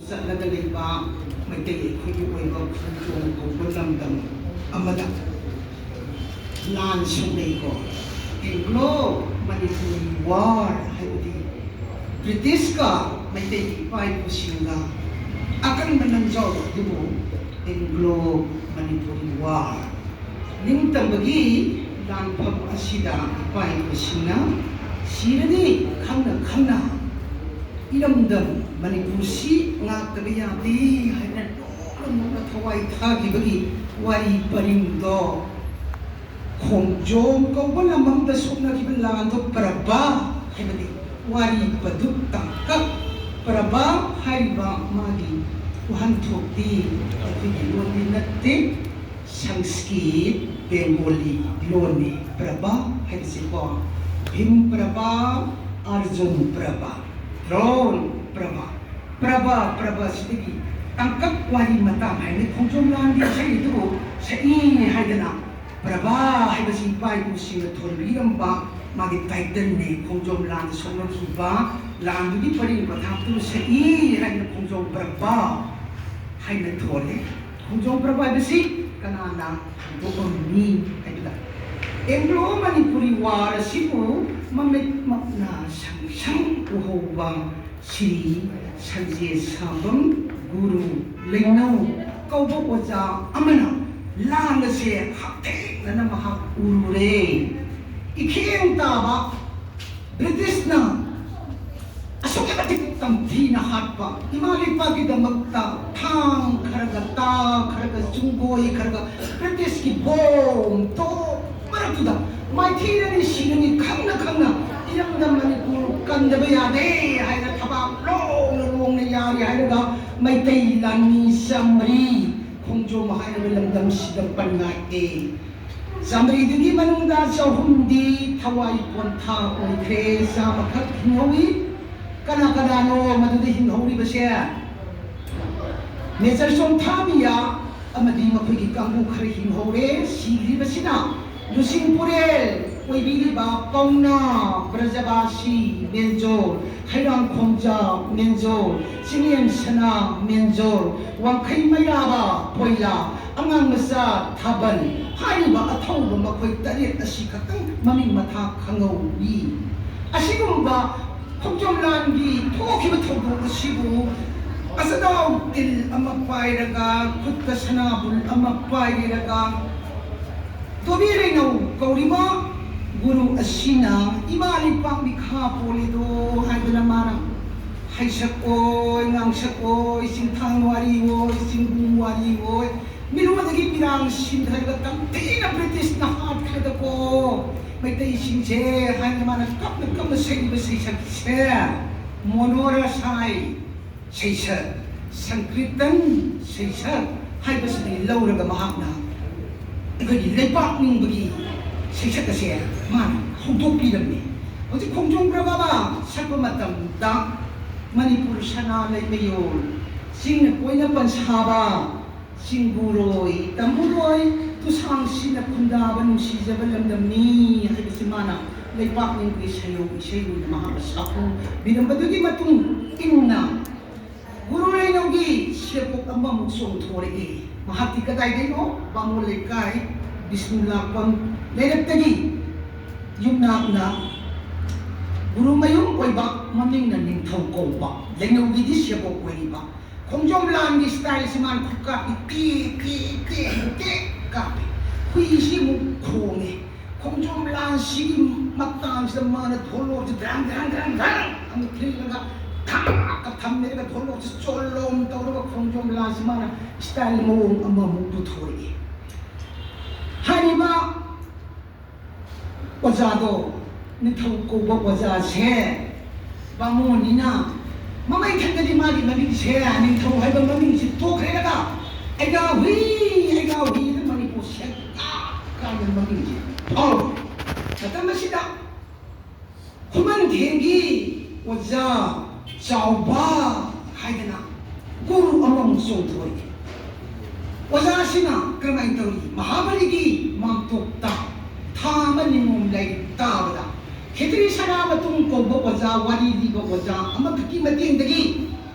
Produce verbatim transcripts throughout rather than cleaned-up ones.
ꯆꯠꯂꯒ ꯂꯩꯕ ꯃꯩꯇꯩ ꯑꯩꯈꯣꯏꯒꯤ ꯑꯣꯏꯕ ꯈꯣꯡꯖꯣꯝ ꯀꯧꯕ ꯂꯝꯗꯝ ꯑꯃꯗ ꯂꯥꯟ ꯁꯣꯛꯅꯩꯀꯣ꯫ ꯑꯦꯡꯒ꯭ꯂꯣ ꯃꯅꯤꯄꯨꯔꯤ ꯋꯥꯔ ꯍꯥꯏꯕꯗꯤ ꯕ꯭ꯔꯤꯇꯤꯁꯀ ꯃꯩꯇꯩꯒꯤ ꯏꯄꯥ ꯏꯄꯨꯁꯤꯡꯒ ꯑꯀꯟꯕ ꯂꯥꯟꯖꯥꯎ ꯑꯗꯨꯕꯨ ꯑꯦꯡꯒ꯭ꯂꯣ ꯃꯅꯤꯄꯨꯔꯤ ꯋꯥꯔ ꯅꯤꯡꯇꯝꯕꯒꯤ ꯂꯥꯟꯐꯝ ꯑꯁꯤꯗ ꯏꯄꯥ ꯏꯄꯨꯁꯤꯡꯅ ꯁꯤꯔꯅꯤ ꯈꯪꯅ ꯈꯪꯅ ꯏꯔꯝꯗꯝ ꯃꯅꯤꯄꯨꯔꯁꯤ ꯉꯥꯛꯇꯕ ꯌꯥꯗꯦ ꯍꯥꯏꯅ ꯅꯣꯛꯅ ꯅꯣꯛꯅ ꯊꯋꯥꯏ ꯊꯥꯈꯤꯕꯒꯤ ꯋꯥꯔꯤ ꯄꯔꯤꯡꯗꯣ ꯈꯣꯡꯖꯣꯝ ꯀꯧꯕ ꯂꯝ ꯑꯃꯗ ꯁꯣꯛꯅꯈꯤꯕ ꯂꯥꯟꯗꯣ ꯄ꯭ꯔꯕꯥ ꯍꯥꯏꯕꯅꯤ꯫ ꯋꯥꯔꯤ ꯄꯗꯨ ꯇꯥꯡꯀꯛ ꯄ꯭ꯔꯕꯥ ꯍꯥꯏꯔꯤꯕ ꯃꯥꯒꯤ ꯋꯥꯍꯟꯊꯣꯛꯇꯤ ꯑꯩꯈꯣꯏꯒꯤ ꯂꯣꯟꯗꯤ ꯅꯠꯇꯦ꯫ ꯁꯪꯁꯀ꯭ꯔꯤꯠ, ꯕꯦꯡꯒꯣꯂꯤ ꯂꯣꯟꯅꯤ ꯄ꯭ꯔꯕꯥ ꯍꯥꯏꯕꯁꯤꯀꯣ꯫ ꯚꯤꯝ ꯄ꯭ꯔꯕꯥ, ꯑꯔꯖꯨꯟ ꯄ꯭ꯔꯕꯥ, ꯗ꯭ꯔꯣꯟ ꯄ꯭ꯔꯕꯥ, ꯄ꯭ꯔꯕꯥ, ꯄ꯭ꯔꯕꯥꯁꯤꯗꯒꯤ ꯇꯥꯡꯀꯛ ꯋꯥꯔꯤ ꯃꯇꯥꯡ ꯍꯥꯏꯅ ꯈꯣꯡꯖꯣꯝ ꯂꯥꯟꯒꯤ ꯏꯁꯩꯗꯨꯕꯨ ꯁꯛꯏꯅꯦ ꯍꯥꯏꯗꯅ ꯄ꯭ꯔꯕꯥ ꯍꯥꯏꯕꯁꯤ ꯏꯄꯥ ꯏꯄꯨꯁꯤꯡꯅ ꯊꯣꯟꯕꯤꯔꯝꯕ ꯃꯥꯒꯤ ꯇꯥꯏꯇꯜꯅꯤ꯫ ꯈꯣꯡꯖꯣꯝ ꯂꯥꯟꯗ ꯁꯣꯛꯅꯈꯤꯕ ꯂꯥꯟꯗꯨꯒꯤ ꯄꯔꯤꯡ ꯄꯊꯥꯞꯇꯨ ꯁꯛꯏ ꯍꯥꯏꯅ ꯈꯣꯡꯖꯣꯝ ꯄ꯭ꯔꯕꯥ ꯍꯥꯏꯅ ꯊꯣꯜꯂꯤ꯫ ꯈꯣꯡꯖꯣꯝ ꯄ꯭ꯔꯕ ꯍꯥꯏꯕꯁꯤ ꯀꯅꯥꯅ ꯍꯧꯗꯣꯛꯂꯝꯃꯤ ꯍꯥꯏꯕꯗ, ꯑꯦꯡꯒ꯭ꯂꯣ ꯃꯅꯤꯄꯨꯔꯤ ꯋꯥꯔ ꯑꯁꯤꯕꯨ ꯃꯃꯤꯠꯃꯛꯅ ꯁꯪ ꯁꯪ ꯎꯍꯧꯕ ꯁ꯭ꯔꯤ ꯁꯟꯖꯦ ꯁꯥꯕꯝ ꯒꯨꯔꯨ ꯂꯩꯅꯧ ꯀꯧꯕ ꯑꯣꯖꯥ ꯑꯃꯅ ꯂꯥꯟ ꯑꯁꯦ ꯍꯛꯊꯦꯡꯅꯅ ꯃꯍꯥꯛ ꯎꯔꯨꯔꯦ꯫ ꯏꯈꯦꯡ ꯇꯥꯕ ꯕ꯭ꯔꯤꯇꯤꯁꯅ ꯑꯁꯨꯛꯀꯤ ꯃꯇꯤꯛ ꯇꯝꯊꯤꯅ ꯍꯥꯠꯄ, ꯏꯃꯥ ꯂꯩꯄꯥꯛꯀꯤꯗꯃꯛꯇ ꯊꯥꯡ ꯈꯔꯒ, ꯇꯥ ꯈꯔꯒ, ꯆꯨꯡꯒꯣꯏ ꯈꯔꯒ, ꯕ꯭ꯔꯤꯇꯤꯁꯀꯤ ꯕꯣꯝ ꯇꯣꯞ ꯃꯔꯛꯇꯨꯗ ꯃꯥꯏꯊꯤꯔꯅꯤ, ꯁꯤꯔꯅꯤ ꯈꯪꯅ ꯈꯪꯅ ꯏꯔꯝꯗꯝ ꯃꯅꯤꯄꯨꯔ ꯀꯟꯗꯕ ꯌꯥꯗꯦ ꯍꯥꯏꯅ ꯊꯕꯥꯛ ꯂꯣꯡꯅ ꯂꯣꯡꯅ ꯌꯥꯔꯤ ꯍꯥꯏꯔꯒ ꯃꯩꯇꯩ ꯂꯥꯟꯃꯤ ꯆꯥꯃꯔꯤ ꯈꯣꯡꯖꯣꯝ ꯍꯥꯏꯔꯤꯕ ꯂꯝꯗꯝꯁꯤꯗ ꯄꯟ ꯉꯥꯛꯑꯦ꯫ ꯆꯥꯃꯔꯤꯗꯨꯒꯤ ꯃꯅꯨꯡꯗ ꯆꯍꯨꯝꯗꯤ ꯊꯋꯥꯏ ꯄꯣꯟꯊꯥ ꯑꯣꯏꯈ꯭ꯔꯦ, ꯆꯥꯝꯃꯈꯛ ꯍꯤꯡꯍꯧꯏ꯫ ꯀꯅꯥ ꯀꯅꯥꯅꯣ ꯃꯗꯨꯗ ꯍꯤꯡꯍꯧꯔꯤꯕꯁꯦ? ꯃꯦꯖꯔ ꯆꯣꯡꯊꯥꯃꯤꯌꯥ ꯑꯃꯗꯤ ꯃꯈꯣꯏꯒꯤ ꯀꯥꯡꯕꯨ ꯈꯔ ꯍꯤꯡꯍꯧꯔꯦ꯫ ꯁꯤꯈ꯭ꯔꯤꯕꯁꯤꯅ ꯂꯨꯁꯤꯡ ꯄꯨꯔꯦꯜ, ꯑꯣꯏꯕꯤꯔꯤꯕ ꯄꯥꯎꯅꯥ ꯕ꯭ꯔꯖꯕꯥꯁꯤ ꯃꯦꯟꯖꯣꯔ, ꯍꯩꯔꯥꯡꯈꯣꯡꯖꯥ ꯃꯦꯟꯖꯣꯔ, ꯆꯤꯡꯂꯦꯟ ꯁꯅꯥ ꯃꯦꯟꯖꯣꯔ, ꯋꯥꯡꯈꯩ ꯃꯩꯔꯥꯕ ꯄꯣꯏꯂꯥ, ꯑꯉꯥꯡ ꯃꯆꯥ ꯊꯥꯕꯜ ꯍꯥꯏꯔꯤꯕ ꯑꯊꯧꯕ ꯃꯈꯣꯏ ꯇꯔꯦꯠ ꯑꯁꯤ ꯈꯛꯇꯪ ꯃꯃꯤꯡ ꯃꯊꯥ ꯈꯪꯍꯧꯏ꯫ ꯑꯁꯤꯒꯨꯝꯕ ꯈꯣꯡꯖꯣꯝ ꯂꯥꯟꯒꯤ ꯊꯣꯛꯈꯤꯕ ꯊꯧꯗꯣꯛ ꯑꯁꯤꯕꯨ ꯑꯁꯗꯥꯎ ꯇꯤꯜ ꯑꯃ ꯄꯥꯏꯔꯒ, ꯈꯨꯠꯇ ꯁꯅꯥꯕꯨꯜ ꯑꯃ ꯄꯥꯏꯔꯒ, ꯇꯣꯕꯤ ꯔꯩꯅꯧ ꯀꯧꯔꯤꯕ ꯒꯨꯔꯨ ꯑꯁꯤꯅ ꯏꯃꯥ ꯂꯩꯄꯥꯛ ꯃꯤꯈꯥ ꯄꯣꯜꯂꯤꯗꯣ ꯍꯥꯏꯗꯅ ꯃꯥꯅ ꯍꯩꯁꯛ ꯑꯣꯏ, ꯉꯥꯡꯁꯛ ꯑꯣꯏ, ꯆꯤꯡꯊꯥꯡ ꯋꯥꯔꯤ ꯑꯣꯏ, ꯆꯤꯡꯒꯨꯝ ꯋꯥꯔꯤ ꯑꯣꯏ, ꯃꯤꯔꯣꯟꯗꯒꯤ ꯄꯤꯔꯥꯡ ꯁꯤꯟꯊꯔꯒ ꯇꯝꯊꯤꯅ ꯕ꯭ꯔꯤꯇꯤꯁꯅ ꯍꯥꯠꯈ꯭ꯔꯦꯗꯀꯣ ꯃꯩꯇꯩꯁꯤꯡꯁꯦ ꯍꯥꯏꯅ ꯃꯥꯅ ꯀꯞꯅ ꯀꯞꯅ ꯁꯩꯔꯤꯕ ꯁꯩꯁꯛꯁꯦ ꯃꯣꯅꯣꯔꯁꯥꯏ ꯁꯩꯁꯛ, ꯁꯪꯀ꯭ꯔꯤꯇꯟ ꯁꯩꯁꯛ ꯍꯥꯏꯕꯁꯤꯗꯒꯤ ꯂꯧꯔꯒ ꯃꯍꯥꯛꯅ ꯑꯩꯈꯣꯏꯒꯤ ꯂꯩꯄꯥꯛ ꯅꯤꯡꯕꯒꯤ ꯁꯩꯁꯛ ꯑꯁꯦ ꯃꯥꯅ ꯍꯧꯗꯣꯛꯄꯤꯔꯝꯃꯤ꯫ ꯍꯧꯖꯤꯛ ꯈꯣꯡꯖꯣꯝ ꯄ꯭ꯔꯚꯥ ꯁꯛꯄ ꯃꯇꯝꯗ ꯃꯅꯤꯄꯨꯔ ꯁꯅꯥ ꯂꯩꯃꯌꯣꯜ, ꯆꯤꯡꯅ ꯀꯣꯏꯅ ꯄꯟꯁꯥꯕ, ꯆꯤꯡꯕꯨꯔꯣꯏ, ꯇꯝꯕꯨꯔꯣꯏ, ꯇꯨꯁꯥꯡꯁꯤꯅ ꯈꯨꯟꯗꯥꯕ ꯅꯨꯡꯁꯤꯖꯕ ꯂꯝꯗꯝꯅꯤ ꯍꯥꯏꯕꯁꯤ ꯃꯥꯅ ꯂꯩꯄꯥꯛ ꯅꯤꯡꯕꯒꯤ ꯁꯩꯌꯧ ꯏꯁꯩ ꯑꯣꯏꯅ ꯃꯍꯥꯛꯅ ꯁꯛꯄꯤꯔꯝꯕꯗꯨꯒꯤ ꯃꯇꯨꯡ ꯏꯟꯅ ꯒꯨꯔꯨ ꯔꯩꯅꯧꯒꯤ ꯁꯦꯕꯣꯛ ꯑꯃꯃꯨꯛ ꯆꯣꯡꯊꯣꯔꯛꯏ꯫ ꯃꯍꯥꯛꯇꯤ ꯀꯗꯥꯏꯗꯩꯅꯣ? ꯕꯥꯃꯣꯟ ꯂꯩꯀꯥꯏ, ꯕꯤꯁꯅꯨ ꯂꯥꯛꯄꯝ ꯂꯩꯔꯛꯇꯒꯤ ꯌꯨꯝꯅꯥꯛꯅ ꯒꯨꯔꯨꯃꯌꯨꯝ ꯑꯣꯏꯕ, ꯃꯃꯤꯡꯅ ꯅꯤꯡꯊꯧ ꯀꯧꯕ, ꯂꯩꯅꯧꯒꯤꯗꯤ ꯁꯦꯕꯣꯛ ꯑꯣꯏꯔꯤꯕ꯫ ꯈꯣꯡꯖꯣꯝ ꯂꯥꯟꯒꯤ ꯁ꯭ꯇꯥꯏꯜꯁꯤ ꯃꯥꯅ ꯈꯨꯠꯀꯥꯞꯄꯤ ꯇꯦꯛ ꯇꯦꯛ ꯇꯦꯛ ꯇꯦꯛ ꯀꯥꯞꯄꯤ꯫ ꯍꯨꯏꯁꯤ ꯑꯃꯨꯛ ꯈꯣꯡꯉꯦ꯫ ꯈꯣꯡꯖꯣꯝ ꯂꯥꯟꯁꯤꯒꯤ ꯃꯇꯥꯡꯁꯤꯗ ꯃꯥꯅ ꯙꯣꯂꯣꯔꯁꯤ ꯙ꯭ꯔꯪ ꯙ꯭ꯔꯪ ꯙ꯭ꯔꯪ ꯙ꯭ꯔꯪ ꯑꯃꯨꯛ ꯊꯤꯜꯂꯒ ꯊꯥꯛꯀ ꯊꯝꯃꯦꯔꯒ ꯙꯣꯂꯣꯔꯁꯤ ꯆꯣꯂꯣꯝ ꯇꯧꯔꯒ ꯈꯣꯡꯖꯣꯝ ꯂꯥꯟꯁꯤ ꯃꯥꯅ ꯁ꯭ꯇꯥꯏꯜ ꯃꯑꯣꯡ ꯑꯃꯃꯨꯛ ꯄꯨꯊꯣꯔꯛꯏ꯫ ꯍꯥꯏꯔꯤꯕ ꯑꯣꯖꯥꯗꯣ, ꯅꯤꯡꯊꯧ ꯀꯧꯕ ꯑꯣꯖꯥꯁꯦ ꯕꯥꯃꯣꯟꯅꯤꯅ ꯃꯃꯩ ꯊꯪꯒꯗꯤ ꯃꯥꯒꯤ ꯃꯃꯤꯡꯁꯦ ꯅꯤꯡꯊꯧ ꯍꯥꯏꯕ ꯃꯃꯤꯡꯁꯦ ꯇꯣꯛꯈ꯭ꯔꯦꯒ ꯑꯩꯒꯥ ꯍꯨꯏ, ꯑꯩꯒꯥ ꯍꯨꯏꯅ ꯃꯅꯤꯄꯨꯔ ꯁꯦꯛ ꯀꯥꯏꯅ ꯃꯃꯤꯡꯁꯦ ꯐꯥꯎꯔꯦ꯫ ꯃꯇꯝ ꯑꯁꯤꯗ ꯈꯨꯃꯟꯊꯦꯡꯒꯤ ꯑꯣꯖꯥ ꯆꯥꯎꯕ ꯍꯥꯏꯗꯅ ꯒꯨꯔꯨ ꯑꯃꯃꯨꯛ ꯆꯣꯡꯊꯣꯛꯏ꯫ ꯑꯣꯖꯥꯁꯤꯅ ꯀꯔꯝꯍꯥꯏꯅ ꯇꯧꯔꯤ? ꯃꯍꯥꯕꯂꯤꯒꯤ ꯃꯥꯡꯇꯣꯞꯇ ꯊꯥ ꯑꯃ ꯅꯤꯉꯣꯝ ꯂꯥꯏꯔꯤꯛ ꯇꯥꯕꯗ ꯈꯦꯇ꯭ꯔꯤ ꯁꯅꯥꯃꯇꯨꯝ ꯀꯧꯕ ꯑꯣꯖꯥ, ꯋꯥꯔꯤ ꯂꯤꯕ ꯑꯣꯖꯥ ꯑꯃꯈꯛꯀꯤ ꯃꯇꯦꯡꯗꯒꯤ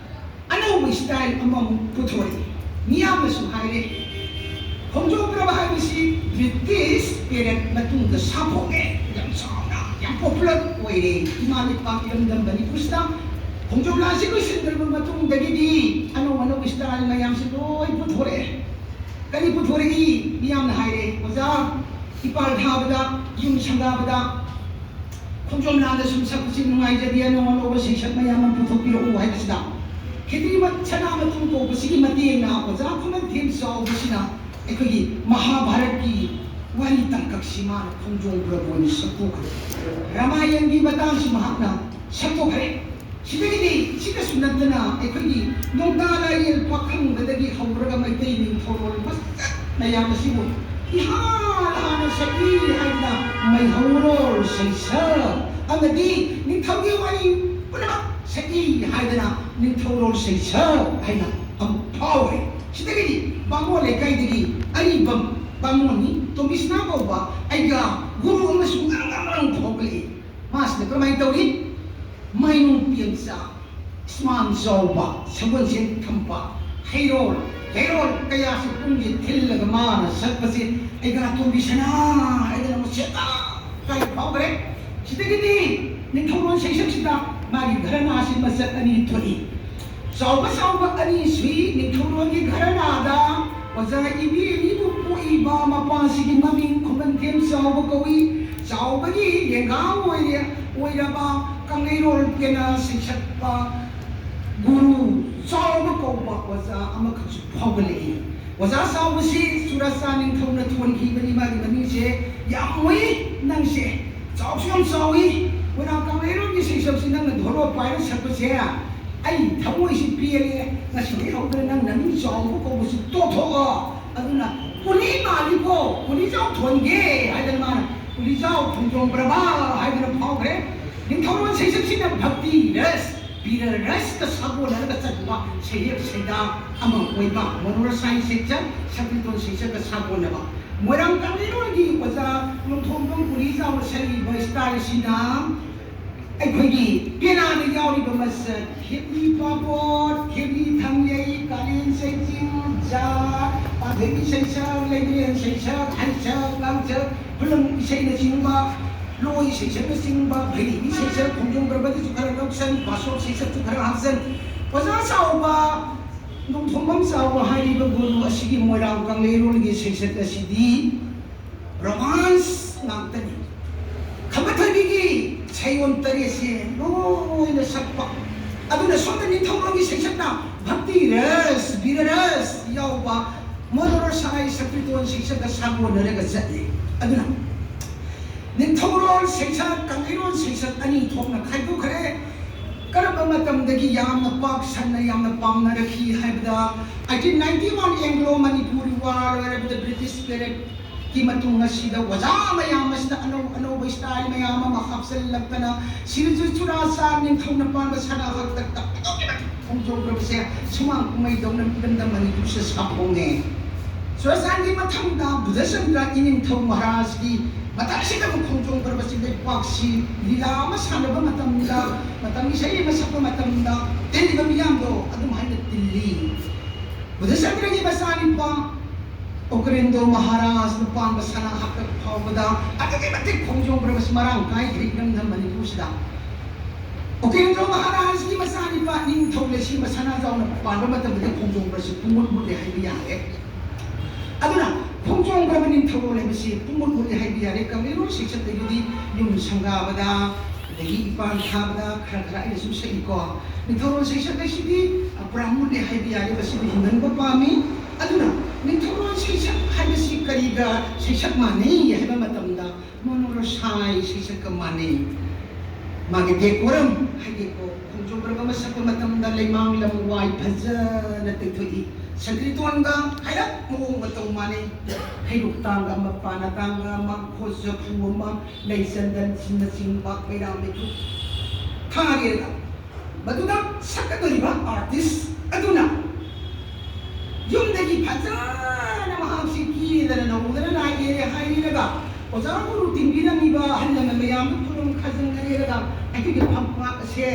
ꯑꯅꯧꯕ style ꯑꯃꯃꯨꯛ ꯄꯨꯊꯣꯔꯛꯏ꯫ ꯃꯤꯌꯥꯝꯅꯁꯨ ꯍꯥꯏꯔꯦ, ꯈꯣꯡꯖꯣꯝ ꯄꯔꯕ ꯍꯥꯏꯕꯁꯤ British period ꯃꯇꯨꯡꯗ ꯁꯥꯐꯣꯛꯑꯦ, ꯌꯥꯝ ꯆꯥꯎꯅ, ꯌꯥꯝ popular ꯑꯣꯏꯔꯦ꯫ ꯏꯃꯥ ꯂꯩꯄꯥꯛ ꯏꯔꯝꯗꯝ ꯃꯅꯤꯄꯨꯔꯁꯤꯗ ꯈꯣꯡꯖꯣꯝ ꯂꯥꯟꯁꯤ ꯂꯣꯏꯁꯤꯟꯈ꯭ꯔꯕ ꯃꯇꯨꯡꯗꯒꯤꯗꯤ ꯑꯅꯧ ꯑꯅꯧꯕ style ꯃꯌꯥꯝꯁꯤ ꯂꯣꯏ ꯄꯨꯊꯣꯔꯛꯑꯦ꯫ ꯀꯔꯤ ꯄꯨꯊꯣꯔꯛꯏ? ꯃꯤꯌꯥꯝꯅ ꯍꯥꯏꯔꯦ, "ꯑꯣꯖꯥ, ꯏꯄꯥꯜ ꯊꯥꯕꯗ, ꯌꯨꯝ ꯁꯪꯒꯥꯕꯗ ꯈꯣꯡꯖꯣꯝ ꯂꯥꯟꯗ ꯁꯨꯝ ꯁꯛꯄꯁꯤ ꯅꯨꯡꯉꯥꯏꯖꯗꯦ, ꯑꯅꯧ ꯑꯅꯧꯕ ꯁꯩꯁꯛ ꯃꯌꯥꯝ ꯑꯃ ꯄꯨꯊꯣꯛꯄꯤꯔꯛꯎ" ꯍꯥꯏꯕꯁꯤꯗ, ꯈꯦꯇ꯭ꯔꯤ ꯁꯅꯥꯃꯇꯨꯝ ꯀꯧꯕꯁꯤꯒꯤ ꯃꯇꯦꯡꯅ ꯑꯣꯖꯥ ꯈꯨꯃꯟꯊꯦꯝ ꯆꯥꯎꯕꯁꯤꯅ ꯑꯩꯈꯣꯏꯒꯤ ꯃꯍꯥꯚꯥꯔꯠꯀꯤ ꯋꯥꯔꯤ ꯇꯥꯡꯀꯛꯁꯤ ꯃꯥꯅ ꯈꯣꯡꯖꯣꯝ ꯄꯔꯕ ꯑꯣꯏꯅ ꯁꯛꯇꯣꯛꯈ꯭ꯔꯦ꯫ ꯔꯥꯃꯥꯌꯟꯒꯤ ꯃꯇꯥꯡꯁꯨ ꯃꯍꯥꯛꯅ ꯁꯛꯇꯣꯛꯈ꯭ꯔꯦ꯫ ꯁꯤꯗꯒꯤꯗꯤ, ꯁꯤꯗꯁꯨ ꯅꯠꯇꯅ, ꯑꯩꯈꯣꯏꯒꯤ ꯅꯣꯡꯗꯥ ꯂꯥꯏꯔꯦꯜ ꯄꯥꯈꯪꯕꯗꯒꯤ ꯍꯧꯔꯒ ꯃꯩꯇꯩ ꯅꯤꯡꯊꯧꯔꯣꯜ ꯃꯁꯛ ꯃꯌꯥꯝ ꯑꯁꯤꯕꯨ ꯏꯍꯥꯟ ꯍꯥꯟꯅ ꯁꯛꯏ ꯍꯥꯏꯗꯅ ꯃꯩꯍꯧꯔꯣꯜ ꯁꯩꯁꯛ ꯑꯃꯗꯤ ꯅꯤꯡꯊꯧꯒꯤ ꯋꯥꯔꯤ ꯄꯨꯝꯅꯃꯛ ꯁꯛꯏ ꯍꯥꯏꯗꯅ ꯅꯤꯡꯊꯧꯔꯣꯜ ꯁꯩꯁꯛ ꯍꯥꯏꯅ ꯑꯃꯨꯛ ꯐꯥꯎꯔꯦ꯫ ꯁꯤꯗꯒꯤꯗꯤ ꯕꯥꯃꯣꯟ ꯂꯩꯀꯥꯏꯗꯒꯤ ꯑꯔꯤꯕꯝ ꯕꯥꯃꯣꯟꯅꯤ ꯇꯣꯝꯕꯤꯁꯅꯥ ꯀꯧꯕ ꯑꯩꯒ ꯒꯨꯔꯨ ꯑꯃꯁꯨ ꯉꯔꯪ ꯉꯔꯪ ꯉꯔꯪ ꯐꯥꯎꯒꯠꯂꯛꯏ꯫ ꯃꯥꯁꯤꯅ ꯀꯔꯝꯍꯥꯏꯅ ꯇꯧꯔꯤ? ꯃꯥꯏꯅꯣꯡ ꯄꯦꯝꯆꯥ, ꯏꯁꯃꯥꯟ ꯆꯥꯎꯕ, ꯁꯒꯣꯜꯁꯦꯟ ꯊꯝꯕ, ꯍꯩꯔꯣꯜ ꯍꯩꯔꯣꯜ ꯀꯌꯥꯁꯤ ꯄꯨꯡꯁꯤ ꯊꯤꯜꯂꯒ ꯃꯥꯅ ꯁꯛꯄꯁꯤ ꯑꯩꯒ ꯇꯣꯝꯕꯤꯁꯅꯥ ꯍꯥꯏꯗꯅ ꯃꯁꯦꯠ ꯀꯥꯏ ꯐꯥꯎꯈ꯭ꯔꯦ꯫ ꯁꯤꯗꯒꯤꯗꯤ ꯅꯤꯡꯊꯧꯔꯣꯜ ꯁꯩꯁꯛꯁꯤꯗ ꯃꯥꯒꯤ ꯘꯔꯥꯅꯥꯁꯤ ꯃꯆꯠ ꯑꯅꯤ ꯊꯣꯛꯏ꯫ ꯆꯥꯎꯕ ꯆꯥꯎꯕ ꯑꯅꯤ ꯁꯨꯏ ꯅꯤꯡꯊꯧꯔꯣꯜꯒꯤ ꯘꯔꯥꯅꯥꯗ꯫ ꯑꯣꯖꯥ ꯏꯕꯦꯝꯃꯤꯕꯨ ꯄꯣꯛꯏꯕ ꯃꯄꯥꯁꯤꯒꯤ ꯃꯃꯤꯡ ꯈꯨꯃꯟꯊꯦꯝ ꯆꯥꯎꯕ ꯀꯧꯏ꯫ ꯆꯥꯎꯕꯒꯤ ꯂꯦꯡꯒꯥ ꯑꯣꯏꯔꯦ, ꯑꯣꯏꯔꯕ ꯀꯪꯂꯩꯔꯣꯜ ꯄꯦꯅꯥ ꯁꯩꯁꯛꯄ ꯒꯨꯔꯨ ꯆꯥꯎꯕ ꯀꯧꯕ ꯑꯣꯖꯥ ꯑꯃꯈꯛꯁꯨ ꯐꯥꯎꯒꯠꯂꯛꯏ꯫ ꯑꯣꯖꯥ ꯆꯥꯎꯕꯁꯤ ꯆꯨꯔꯥꯆꯥꯟ ꯅꯤꯡꯊꯧꯅ ꯊꯣꯟꯈꯤꯕꯅꯤ꯫ ꯃꯥꯒꯤ ꯃꯃꯤꯡꯁꯦ ꯌꯥꯝ ꯎꯏ꯫ ꯅꯪꯁꯦ ꯆꯥꯎꯁꯨ ꯌꯥꯝ ꯆꯥꯎꯏ꯫ ꯃꯣꯏꯔꯥꯡ ꯀꯪꯂꯩꯔꯣꯜꯒꯤ ꯁꯩꯁꯛꯁꯤ ꯅꯪꯅ ꯙꯣꯂꯣ ꯄꯥꯏꯔ ꯁꯛꯄꯁꯦ ꯑꯩ ꯊꯃꯣꯏꯁꯤ ꯄꯦꯜꯂꯦ꯫ ꯉꯁꯤꯗꯒꯤ ꯍꯧꯗꯅ ꯅꯪ ꯅꯃꯤꯡ ꯆꯥꯎꯕ ꯀꯧꯕꯁꯤ ꯇꯣꯛꯊꯣꯛꯑꯣ꯫ ꯑꯗꯨꯅ ꯀꯨꯂꯤ ꯃꯥꯜꯂꯤꯀꯣ, ꯀꯨꯂꯤꯖꯥꯎ ꯊꯣꯟꯒꯦ ꯍꯥꯏꯗꯅ ꯃꯥꯅ ꯀꯨꯂꯤꯖꯥꯎ ꯈꯣꯡꯖꯣꯝ ꯄ꯭ꯔꯚꯥ ꯍꯥꯏꯗꯅ ꯐꯥꯎꯈ꯭ꯔꯦ꯫ ꯅꯤꯡꯊꯧꯔꯣꯜ ꯁꯩꯁꯛꯁꯤꯅ ꯚꯛꯇꯤ ꯔꯁ, ꯕꯤꯔ ꯔꯁꯀ ꯁꯥꯒꯣꯟꯅꯔꯒ ꯆꯠꯄ ꯁꯩꯍꯦꯛ ꯁꯩꯗꯥ ꯑꯃ ꯑꯣꯏꯕ, ꯃꯅꯣꯔꯁꯥꯏ ꯁꯩꯁꯛ, ꯁꯪꯀ꯭ꯔꯤꯇꯣꯟ ꯁꯩꯁꯛꯀ ꯁꯥꯒꯣꯟꯅꯕ꯫ ꯃꯣꯏꯔꯥꯡ ꯀꯪꯂꯩꯔꯣꯜꯒꯤ ꯑꯣꯖꯥ ꯅꯣꯡꯊꯣꯝꯕꯝ ꯀꯨꯂꯤꯖꯥꯎꯅ ꯁꯛꯏꯕ ꯁ꯭ꯇꯥꯏꯜꯁꯤꯅ ꯑꯩꯈꯣꯏꯒꯤ ꯄꯦꯅꯥꯗ ꯌꯥꯎꯔꯤꯕ ꯃꯁꯛ, ꯍꯤꯞꯂꯤ ꯄꯥꯄꯣꯠ, ꯍꯤꯞꯂꯤ ꯊꯥꯡꯂꯩ, ꯀꯥꯂꯦꯟ ꯁꯩꯆꯤꯡ, ꯖꯥꯠ, ꯄꯥꯟꯊꯣꯏꯕꯤ ꯁꯩꯁꯛ, ꯂꯩꯃꯔꯦꯟ ꯁꯩꯁꯛ, ꯍꯩꯁꯛ, ꯂꯥꯡꯁꯛ, ꯈꯨꯂꯪ ꯏꯁꯩꯅꯆꯤꯡꯕ, ꯂꯣꯏ ꯁꯩꯁꯛꯅꯆꯤꯡꯕ, ꯚꯩꯔꯤꯕꯤ ꯁꯩꯁꯛ, ꯈꯣꯡꯖꯣꯝ ꯄ꯭ꯔꯕꯗꯁꯨ ꯈꯔ ꯂꯧꯁꯟ, ꯕꯥꯁꯣꯞ ꯁꯩꯁꯛꯁꯨ ꯈꯔ ꯍꯥꯞꯆꯟ꯫ ꯑꯣꯖꯥ ꯆꯥꯎꯕ ꯅꯣꯡꯊꯣꯝꯕꯝ ꯆꯥꯎꯕ ꯍꯥꯏꯔꯤꯕ ꯒꯨꯔꯨ ꯑꯁꯤꯒꯤ ꯃꯣꯏꯔꯥꯡ ꯀꯪꯂꯩꯔꯣꯜꯒꯤ ꯁꯩꯁꯛ ꯑꯁꯤꯗꯤ ꯔꯣꯃꯥꯟꯁ ꯉꯥꯛꯇꯅꯤ꯫ ꯈꯝꯕ ꯊꯣꯏꯕꯤꯒꯤ ꯁꯩꯑꯣꯟ ꯇꯔꯦꯠꯁꯦ ꯂꯣꯏꯅ ꯁꯛꯄ꯫ ꯑꯗꯨꯅ ꯁꯣꯝꯗ ꯅꯤꯡꯊꯧꯔꯣꯜꯒꯤ ꯁꯩꯁꯛꯅ ꯚꯛꯇꯤ ꯔꯁ, ꯕꯤꯔ ꯔꯁ ꯌꯥꯎꯕ ꯃꯣꯅꯣꯔꯣꯁꯥꯏ ꯁꯪꯀ꯭ꯔꯤꯇꯣꯟ ꯁꯩꯁꯛꯀ ꯁꯥꯒꯣꯟꯅꯔꯒ ꯆꯠꯂꯤ꯫ ꯑꯗꯨꯅ ꯅꯤꯡꯊꯧꯔꯣꯜ ꯁꯩꯁꯛ, ꯀꯪꯂꯩꯔꯣꯜ ꯁꯩꯁꯛ ꯑꯅꯤ ꯊꯣꯛꯅ ꯈꯥꯏꯗꯣꯛꯈ꯭ꯔꯦ꯫ ꯀꯔꯝꯕ ꯃꯇꯝꯗꯒꯤ ꯌꯥꯝꯅ ꯄꯥꯛ ꯁꯟꯅ ꯌꯥꯝꯅ ꯄꯥꯝꯅꯔꯛꯈꯤ ꯍꯥꯏꯕꯗ, eighteen ninety one Anglo Manipuri War ꯂꯣꯏꯔꯕꯗ British period ꯀꯤ ꯃꯇꯨꯡ ꯑꯁꯤꯗ ꯑꯣꯖꯥ ꯃꯌꯥꯝ ꯑꯁꯤꯅ ꯑꯅꯧ ꯑꯅꯧꯕ style ꯃꯌꯥꯝ ꯑꯃ ꯍꯥꯞꯆꯤꯜꯂꯛꯇꯅ, ꯁꯤꯔꯖꯨ ꯆꯨꯔꯥꯆꯥꯟ ꯅꯤꯡꯊꯧꯅ ꯄꯥꯟꯕ ꯁꯅꯥ ꯍꯥꯛꯇꯛꯇ ꯑꯗꯨꯛꯀꯤ ꯃꯇꯤꯛ ꯈꯣꯡꯖꯣꯝꯒ꯭ꯔꯕꯁꯦ ꯁꯨꯃꯥꯡ ꯀꯨꯝꯍꯩꯗꯧꯅ ꯏꯔꯝꯗꯝ ꯃꯅꯤꯄꯨꯔꯁꯤꯗ ꯁꯥꯐꯣꯡꯉꯦ꯫ ꯆꯨꯔꯥꯆꯥꯟꯒꯤ ꯃꯊꯪꯗ ꯕꯨꯙꯆꯟꯗ꯭ꯔ ꯏꯅꯤꯡꯊꯧ ꯃꯍꯥꯔꯥꯖꯀꯤ ꯃꯇꯝꯁꯤꯗ ꯑꯃꯨꯛ ꯈꯣꯡꯖꯣꯝꯒ꯭ꯔꯕꯁꯤ ꯂꯩꯄꯥꯛꯁꯤ ꯂꯤꯂꯥ ꯑꯃ ꯁꯥꯟꯅꯕ ꯃꯇꯝꯗ, ꯃꯇꯝ ꯏꯁꯩ ꯑꯃ ꯁꯛꯄ ꯃꯇꯝꯗ ꯇꯤꯜꯂꯤꯕ ꯃꯤꯌꯥꯝꯗꯣ ꯑꯗꯨꯝ ꯍꯥꯏꯅ ꯇꯤꯜꯂꯤ꯫ ꯕꯨꯙꯆꯟꯗ꯭ꯔꯒꯤ ꯃꯆꯥꯅꯨꯄꯥ ꯎꯀ꯭ꯔꯦꯟꯗꯣ ꯃꯍꯥꯔꯥꯖꯅ ꯄꯥꯟꯕ ꯁꯅꯥ ꯍꯥꯛꯇꯛ ꯐꯥꯎꯕꯗ ꯑꯗꯨꯛꯀꯤ ꯃꯇꯤꯛ ꯈꯣꯡꯖꯣꯝ ꯄ꯭ꯔꯕꯁꯤ ꯃꯔꯥꯡ ꯀꯥꯏꯈ꯭ꯔꯦ ꯏꯔꯝꯗꯝ ꯃꯅꯤꯄꯨꯔꯁꯤꯗ꯫ ꯎꯀ꯭ꯔꯦꯟꯗꯣ ꯃꯍꯥꯔꯥꯖꯀꯤ ꯃꯆꯥꯅꯨꯄꯥ ꯅꯤꯡꯊꯧ ꯂꯩꯁꯤꯡꯕ ꯁꯅꯥꯖꯥꯎꯅ ꯄꯥꯟꯕ ꯃꯇꯝꯗꯗꯤ ꯈꯣꯡꯖꯣꯝ ꯄ꯭ꯔꯕꯁꯤ ꯄꯨꯡꯃꯨꯠ ꯃꯨꯠꯂꯦ ꯍꯥꯏꯕ ꯌꯥꯔꯦ꯫ ꯑꯗꯨꯅ ꯈꯣꯡꯖꯣꯝ ꯄ꯭ꯔꯕ ꯅꯤꯡꯊꯧꯔꯣꯜ ꯍꯥꯏꯕꯁꯤ ꯄꯨꯡꯃꯨꯠ ꯃꯨꯠꯂꯦ ꯍꯥꯏꯕ ꯌꯥꯔꯦ꯫ ꯀꯪꯂꯩꯔꯣꯜ ꯁꯩꯁꯛꯇꯒꯤꯗꯤ ꯌꯨꯝ ꯁꯪꯒꯥꯕꯗ, ꯑꯗꯒꯤ ꯏꯄꯥꯟ ꯊꯥꯕꯗ ꯈꯔ ꯈꯔ ꯑꯩꯅ ꯁꯨꯝ ꯁꯛꯏꯀꯣ꯫ ꯅꯤꯡꯊꯧꯔꯣꯜ ꯁꯩꯁꯛ ꯍꯥꯏꯁꯤꯗꯤ, ꯑ, ꯄꯨꯔꯥ ꯃꯨꯠꯂꯦ ꯍꯥꯏꯕ ꯌꯥꯔꯦ, ꯃꯁꯤꯕꯨ ꯍꯤꯡꯍꯟꯕ ꯄꯥꯝꯃꯤ꯫ ꯑꯗꯨꯅ ꯅꯤꯡꯊꯧꯔꯣꯜ ꯁꯩꯁꯛ ꯍꯥꯏꯕꯁꯤ ꯀꯔꯤꯒ ꯁꯩꯁꯛ ꯃꯥꯟꯅꯩ ꯍꯥꯏꯕ ꯃꯇꯝꯗ, ꯃꯣꯅꯣꯔꯣꯁꯥꯏ ꯁꯩꯁꯛꯀ ꯃꯥꯟꯅꯩ꯫ ꯃꯥꯒꯤ decorum ꯍꯥꯏꯗꯤꯀꯣ, ꯈꯣꯡꯖꯣꯝ ꯄ꯭ꯔꯕ ꯑꯃ ꯁꯛꯄ ꯃꯇꯝꯗ ꯂꯩꯃꯥꯡ ꯂꯝ ꯋꯥꯏ ꯐꯖꯅ ꯇꯩꯊꯣꯛꯏ꯫ ꯁꯪꯀ꯭ꯔꯤꯇꯣꯟꯒ ꯍꯥꯏꯔꯞ ꯃꯑꯣꯡ ꯃꯇꯧ ꯃꯥꯟꯅꯩ꯫ ꯍꯩꯔꯨꯛ ꯇꯥꯡꯒ ꯑꯃ, ꯄꯥꯟ ꯑꯇꯥꯡꯒ ꯑꯃ, ꯈꯣꯠ ꯆꯐꯨ ꯑꯃ, ꯂꯩ ꯆꯟꯗꯟꯁꯤꯡꯅꯆꯤꯡꯕ ꯃꯩꯔꯥ ꯃꯩꯊꯨꯞ ꯊꯥꯔꯦꯗꯅ, ꯃꯗꯨꯗ ꯁꯛꯀꯗꯧꯔꯤꯕ artist ꯑꯗꯨꯅ ꯌꯨꯝꯗꯒꯤ ꯐꯖꯅ ꯃꯍꯥꯛꯁꯤ ꯀꯦꯗꯅ ꯅꯧꯗꯅ ꯑꯣꯖꯥ ꯒꯨꯔꯨ ꯇꯤꯟꯕꯤꯔꯝꯃꯤꯕ ꯑꯍꯜ ꯂꯃꯟ ꯃꯌꯥꯝꯗꯨ ꯈꯨꯔꯨꯝ ꯈꯥꯖꯤꯟꯅꯔꯦꯔꯒ ꯑꯩꯈꯣꯏꯒꯤ ꯐꯝꯄꯥꯛ ꯑꯁꯦ,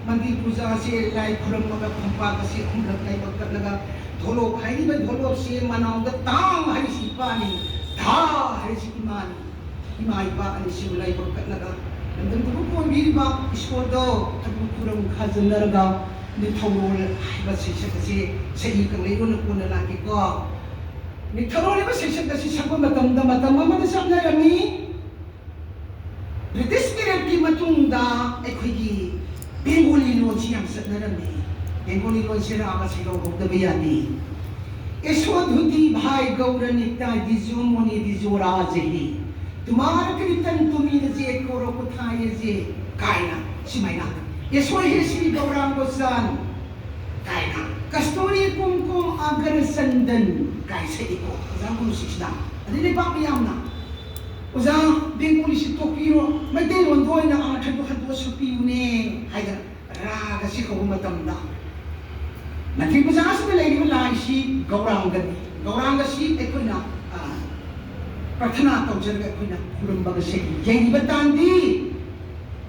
ꯃꯟꯗꯤꯔ ꯄꯨꯖꯥ ꯑꯁꯦ ꯂꯥꯏ ꯈꯨꯔꯨꯝꯃꯒ ꯐꯝꯄꯥꯛ ꯑꯁꯦ ꯑꯍꯨꯝꯂꯛ ꯂꯥꯏꯕꯛ ꯀꯠꯂꯒ ꯙꯣꯂꯣꯛ ꯍꯥꯏꯔꯤꯕ ꯙꯣꯂꯣꯛꯁꯦ ꯃꯅꯥꯎꯗ ꯇꯥꯡ ꯍꯥꯏꯔꯤꯁꯤ ꯏꯄꯥꯅꯤ, ꯙꯥ ꯍꯥꯏꯔꯤꯁꯤ ꯏꯃꯥꯅꯤ꯫ ꯏꯃꯥ ꯏꯄꯥ ꯑꯅꯤꯁꯤꯕꯨ ꯂꯥꯏꯕꯛ ꯀꯠꯂꯒ ꯂꯝꯗꯝꯗꯨꯕꯨ ꯀꯣꯟꯕꯤꯔꯤꯕ ꯏꯁꯣꯔꯗꯣ ꯑꯗꯨꯕꯨ ꯈꯨꯔꯨꯝ ꯈꯥꯖꯤꯟꯅꯔꯒ ꯅꯤꯡꯊꯧꯔꯣꯜ ꯍꯥꯏꯕ ꯁꯩꯁꯛ ꯑꯁꯤ ꯁꯍꯤ ꯀꯪꯂꯩꯔꯣꯜꯅ ꯀꯣꯟꯅ ꯂꯥꯛꯈꯤꯀꯣ꯫ ꯅꯤꯡꯊꯧꯔꯣꯜ ꯍꯥꯏꯕ ꯁꯩꯁꯛ ꯑꯁꯤ ꯁꯛꯄ ꯃꯇꯝꯗ ꯃꯇꯝ ꯑꯃꯗ ꯆꯠꯅꯔꯝꯃꯤ꯫ ꯕ꯭ꯔꯤꯇꯤꯁ ꯄꯤꯔꯛꯀꯤ ꯃꯇꯨꯡꯗ ꯑꯩꯈꯣꯏꯒꯤ ꯕꯦꯡꯒꯣꯂꯤ ꯂꯣꯟꯁꯤ ꯌꯥꯝ ꯆꯠꯅꯔꯝꯃꯤ꯫ ꯕꯦꯡꯒꯣꯂꯤ ꯂꯣꯟꯁꯤ ꯔꯥꯒ ꯁꯩꯍꯧꯍꯧꯗꯕ ꯌꯥꯗꯦ꯫ "ꯌꯁꯣ ꯙꯨꯇꯤ ꯚꯥꯏ ꯒꯧꯔ ꯅꯤꯇꯥꯏ ꯗꯤꯖꯣ ꯃꯣꯅꯤ ꯗꯤꯖꯣ ꯔꯥꯖ ꯍꯤ, ꯇꯨꯃꯥꯔ ꯀꯤꯔꯇꯟ ꯇꯨꯃꯤ ꯅꯖꯦ ꯀꯣꯔꯣ ꯀꯨꯊꯥꯏ ꯌꯖꯦ" ꯀꯥꯏꯅ ꯁꯨꯃꯥꯏꯅ, "ꯌꯁꯣ ꯍꯦ ꯁ꯭ꯔꯤ ꯒꯧꯔꯥꯡꯒ ꯆꯥꯟ" ꯀꯥꯏꯅ, "ꯀꯁꯇꯨꯔꯤ ꯀꯨꯝꯀꯨꯝ ꯑꯒꯔ ꯆꯟꯗꯟ" ꯀꯥꯏ ꯁꯛꯏꯀꯣ ꯑꯣꯖꯥ ꯒꯨꯔꯨꯁꯤꯡꯁꯤꯅ꯫ ꯑꯗꯩ ꯂꯩꯕꯥꯛ ꯃꯌꯥꯝꯅ "ꯑꯣꯖꯥ, ꯕꯦꯡꯒꯣꯂꯤꯁꯤ ꯇꯣꯛꯄꯤꯔꯣ, ꯃꯩꯇꯩꯂꯣꯟꯗ ꯑꯣꯏꯅ ꯑꯥꯔꯊꯗꯣ ꯍꯟꯗꯣꯛꯑ ꯁꯛꯄꯤꯌꯨꯅꯦ" ꯍꯥꯏꯗꯅ ꯔꯥꯒꯁꯤ ꯍꯧꯕ ꯃꯇꯝꯗ ꯃꯟꯗꯤꯔ ꯄꯨꯖꯥꯁꯤꯗ ꯂꯩꯔꯤꯕ ꯂꯥꯏꯁꯤ ꯒꯧꯔꯥꯡꯒꯅꯤ꯫ ꯒꯧꯔꯥꯡꯒꯁꯤ ꯑꯩꯈꯣꯏꯅ, ꯑ, ꯄ꯭ꯔꯊꯅꯥ ꯇꯧꯖꯔꯒ ꯑꯩꯈꯣꯏꯅ ꯈꯨꯔꯨꯝꯕꯒ ꯁꯦ ꯌꯩꯔꯤꯕ ꯇꯥꯟꯗꯤ꯫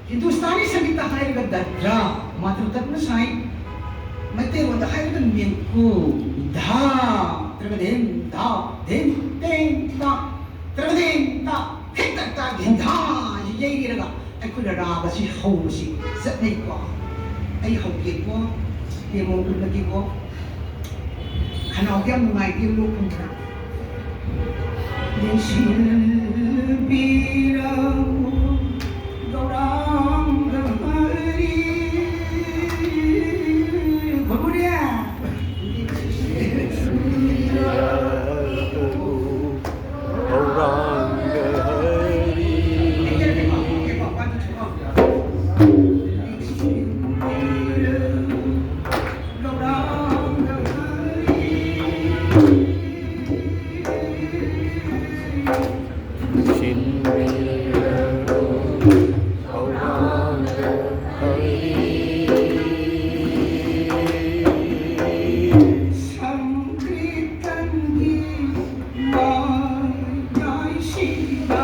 ꯍꯤꯟꯗꯨꯁꯇꯥꯅꯤ ꯁꯪꯒꯤꯠꯇ ꯍꯥꯏꯔꯒ ꯗꯗ꯭ꯔꯥ, ꯃꯥꯇ꯭ꯔ ꯇꯠꯅ ꯁꯥꯏ꯫ ꯃꯩꯇꯩꯂꯣꯟꯗ ꯍꯥꯏꯔꯒ ꯃꯦꯟꯀꯨ, ꯙꯥ, ꯇ꯭ꯔꯒꯗꯦꯟ, ꯙꯥ, ꯗꯦꯟ, ꯇꯦꯟ, ꯇꯥ, ꯇ꯭ꯔꯒꯗꯦꯟ, ꯇꯥ, ꯍꯦꯛꯇ ꯇꯥ, ꯒꯦꯟꯙꯥ ꯌꯩꯔꯒ ꯑꯩꯈꯣꯏꯅ ꯔꯥꯒꯁꯤ ꯍꯧꯕꯁꯤ ꯆꯠꯅꯩꯀꯣ꯫ ꯑꯩ ꯍꯧꯒꯦꯀꯣ, ꯗꯦꯃꯣ ꯎꯠꯂꯒꯦꯀꯣ꯫ ꯈꯅꯥꯎꯗꯤ ꯌꯥꯝ ꯅꯨꯡꯉꯥꯏꯇꯦ, ꯂꯣꯛ ꯊꯨꯡꯗꯅ꯫ ꯅꯤꯡꯁꯤꯡꯕꯤꯔꯕ ꯒꯧꯔꯥꯡꯒ ꯍꯔꯤ꯫ ꯈꯨꯔꯨꯝꯕꯤꯔꯦ꯫ ꯒꯧꯔꯥꯡꯒ ꯍꯔꯤ꯫ ꯁꯤꯟꯕꯤꯔꯕ ꯒꯧꯔꯥꯡꯒ ꯍꯔꯤ꯫ ꯁꯪꯀ꯭ꯔꯤꯇꯟꯒꯤ ꯃꯌꯥꯏꯁꯤꯗ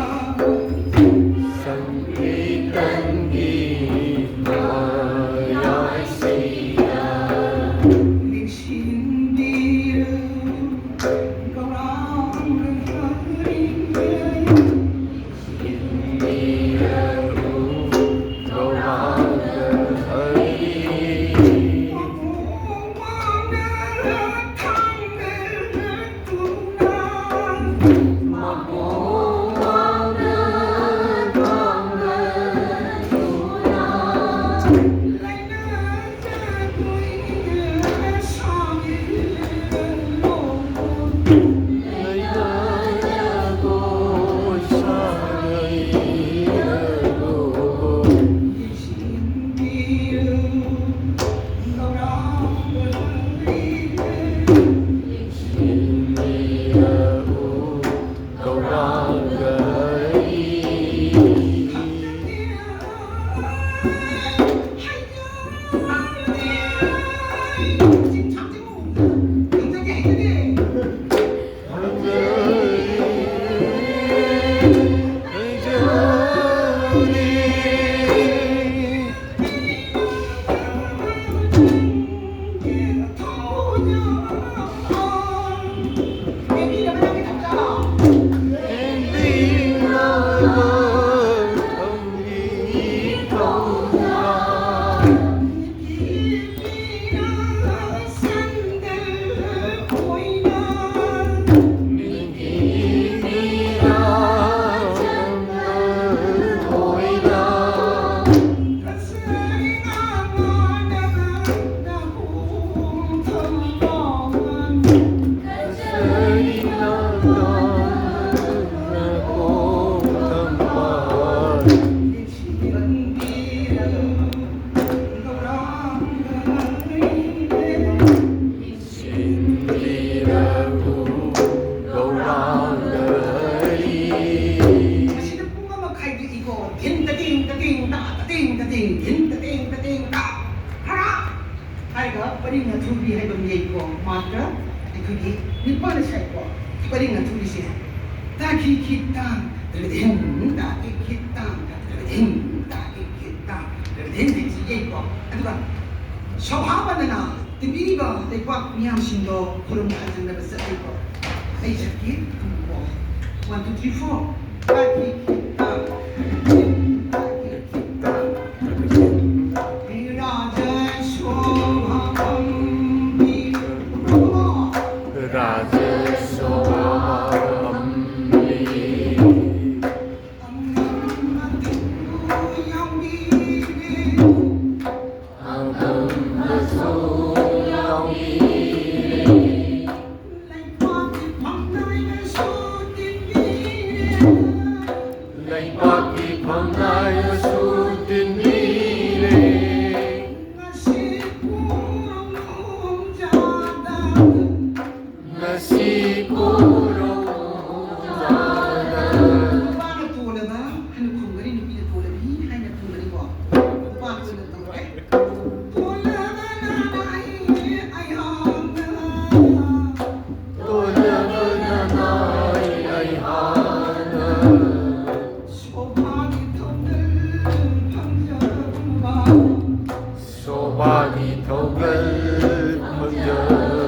ꯃꯁꯤꯗ ꯄꯨꯡ ꯑꯃ ꯈꯥꯏꯗꯣꯛꯏꯀꯣ꯫ ꯙꯤꯟ ꯇꯗꯤꯡ ꯇꯗꯤꯡ ꯇꯥ ꯇꯗꯤꯡ ꯇꯗꯤꯡ ꯙꯤꯟ ꯇꯗꯤꯡ ꯇꯗꯤꯡ ꯇꯥ꯫ ꯍꯔꯥ! ꯍꯥꯏꯔꯒ ꯄꯔꯤꯡ ꯑꯊꯨꯕꯤ ꯍꯥꯏꯕ ꯑꯃ ꯂꯩꯀꯣ꯫ ꯃꯥꯇ꯭ꯔ ꯑꯩꯈꯣꯏꯒꯤ ꯅꯤꯄꯥꯜ ꯁꯥꯏꯀꯣ꯫ ꯄꯔꯤꯡ ꯑꯊꯨꯕꯤꯁꯦ꯫ ꯇꯥꯈꯤ ꯈꯤꯠ ꯇꯥꯡ ꯇꯔꯒꯗꯤꯡ ꯇꯥꯈꯤ ꯈꯤꯠ ꯇꯥꯡ ꯇꯔꯒꯗꯤꯡ ꯇꯥꯈꯤ ꯈꯤꯠ ꯇꯥꯡ ꯇꯔꯒꯗꯤꯡ ꯍꯥꯏꯁꯤ ꯌꯩꯀꯣ꯫ ꯑꯗꯨꯒ ꯁꯣꯚꯥ ꯕꯟꯗꯅꯥ ꯇꯤꯟꯕꯤꯔꯤꯕ ꯂꯩꯄꯥꯛ ꯃꯤꯌꯥꯝꯁꯤꯡꯗꯣ ꯈꯨꯔꯨꯝ ꯊꯥꯖꯟꯅꯕ ꯆꯠꯂꯤꯀꯣ꯫ ꯑꯩ ꯁꯛꯀꯦ꯫ One, two, three, four. ꯇꯥꯈꯤ ꯈꯤꯠ ꯇꯥꯡ ꯇꯔꯒꯗꯤꯡ ꯇꯥꯈꯤ ꯈꯤꯠ ꯇꯥꯡ ꯇꯔꯒꯗꯤꯡ ꯇꯥꯈꯤ ꯈꯤꯠ ꯇꯥꯡ ꯔꯥꯖ ꯁꯣꯚꯥ ꯄꯥꯝꯕꯤ꯫ ꯔꯥꯖ ꯁꯣꯚꯥ ꯄꯥꯝꯕꯤ꯫ ꯑꯉꯝꯕ ꯊꯧꯕꯨ ꯌꯥꯎꯕꯤꯔꯦ꯫ ꯑꯉꯝꯕ ꯊꯧꯕꯨ ꯌꯥꯎꯕꯤꯔꯦ꯫ ꯂꯩꯄꯥꯛꯀꯤ ꯐꯝꯅꯥꯏꯅꯁꯨ ꯇꯤꯟꯕꯤꯔꯦ꯫ ꯂꯩꯄꯥꯛꯀꯤ ꯐꯝꯅꯥꯏꯅꯁꯨ ꯇꯤꯟꯕꯤꯔꯦ꯫ ꯉꯁꯤ ꯀꯣꯔꯧ ꯅꯣꯡꯖꯥꯗ꯫ ꯉꯁꯤ ꯀꯣꯔꯧ ꯅꯣꯡꯖꯥꯗ꯫ ꯅꯨꯄꯥꯅ ꯇꯣꯜꯂꯕ ꯍꯥꯏꯅ ꯈꯨꯝꯒꯅꯤ, ꯅꯨꯄꯤꯅ ꯇꯣꯜꯂꯕꯤ ꯍꯥꯏꯅ ꯈꯨꯝꯒꯅꯤꯀꯣ꯫ ꯅꯨꯄꯥꯅ ꯑꯣꯏꯅ ꯇꯧꯔꯦ꯫ ꯇꯣꯜꯂꯕ ꯅꯅꯥꯏ ꯑꯩꯍꯥꯛꯅ꯫ ꯇꯣꯜꯂꯕ ꯅꯅꯥꯏ ꯑꯩꯍꯥꯛꯅ꯫ ꯁꯣꯚꯥꯒꯤ ꯊꯧꯒꯜ ꯐꯪꯖꯕ꯫ ꯁꯣꯚꯥꯒꯤ ꯊꯧꯒꯜ ꯐꯪꯖꯕ꯫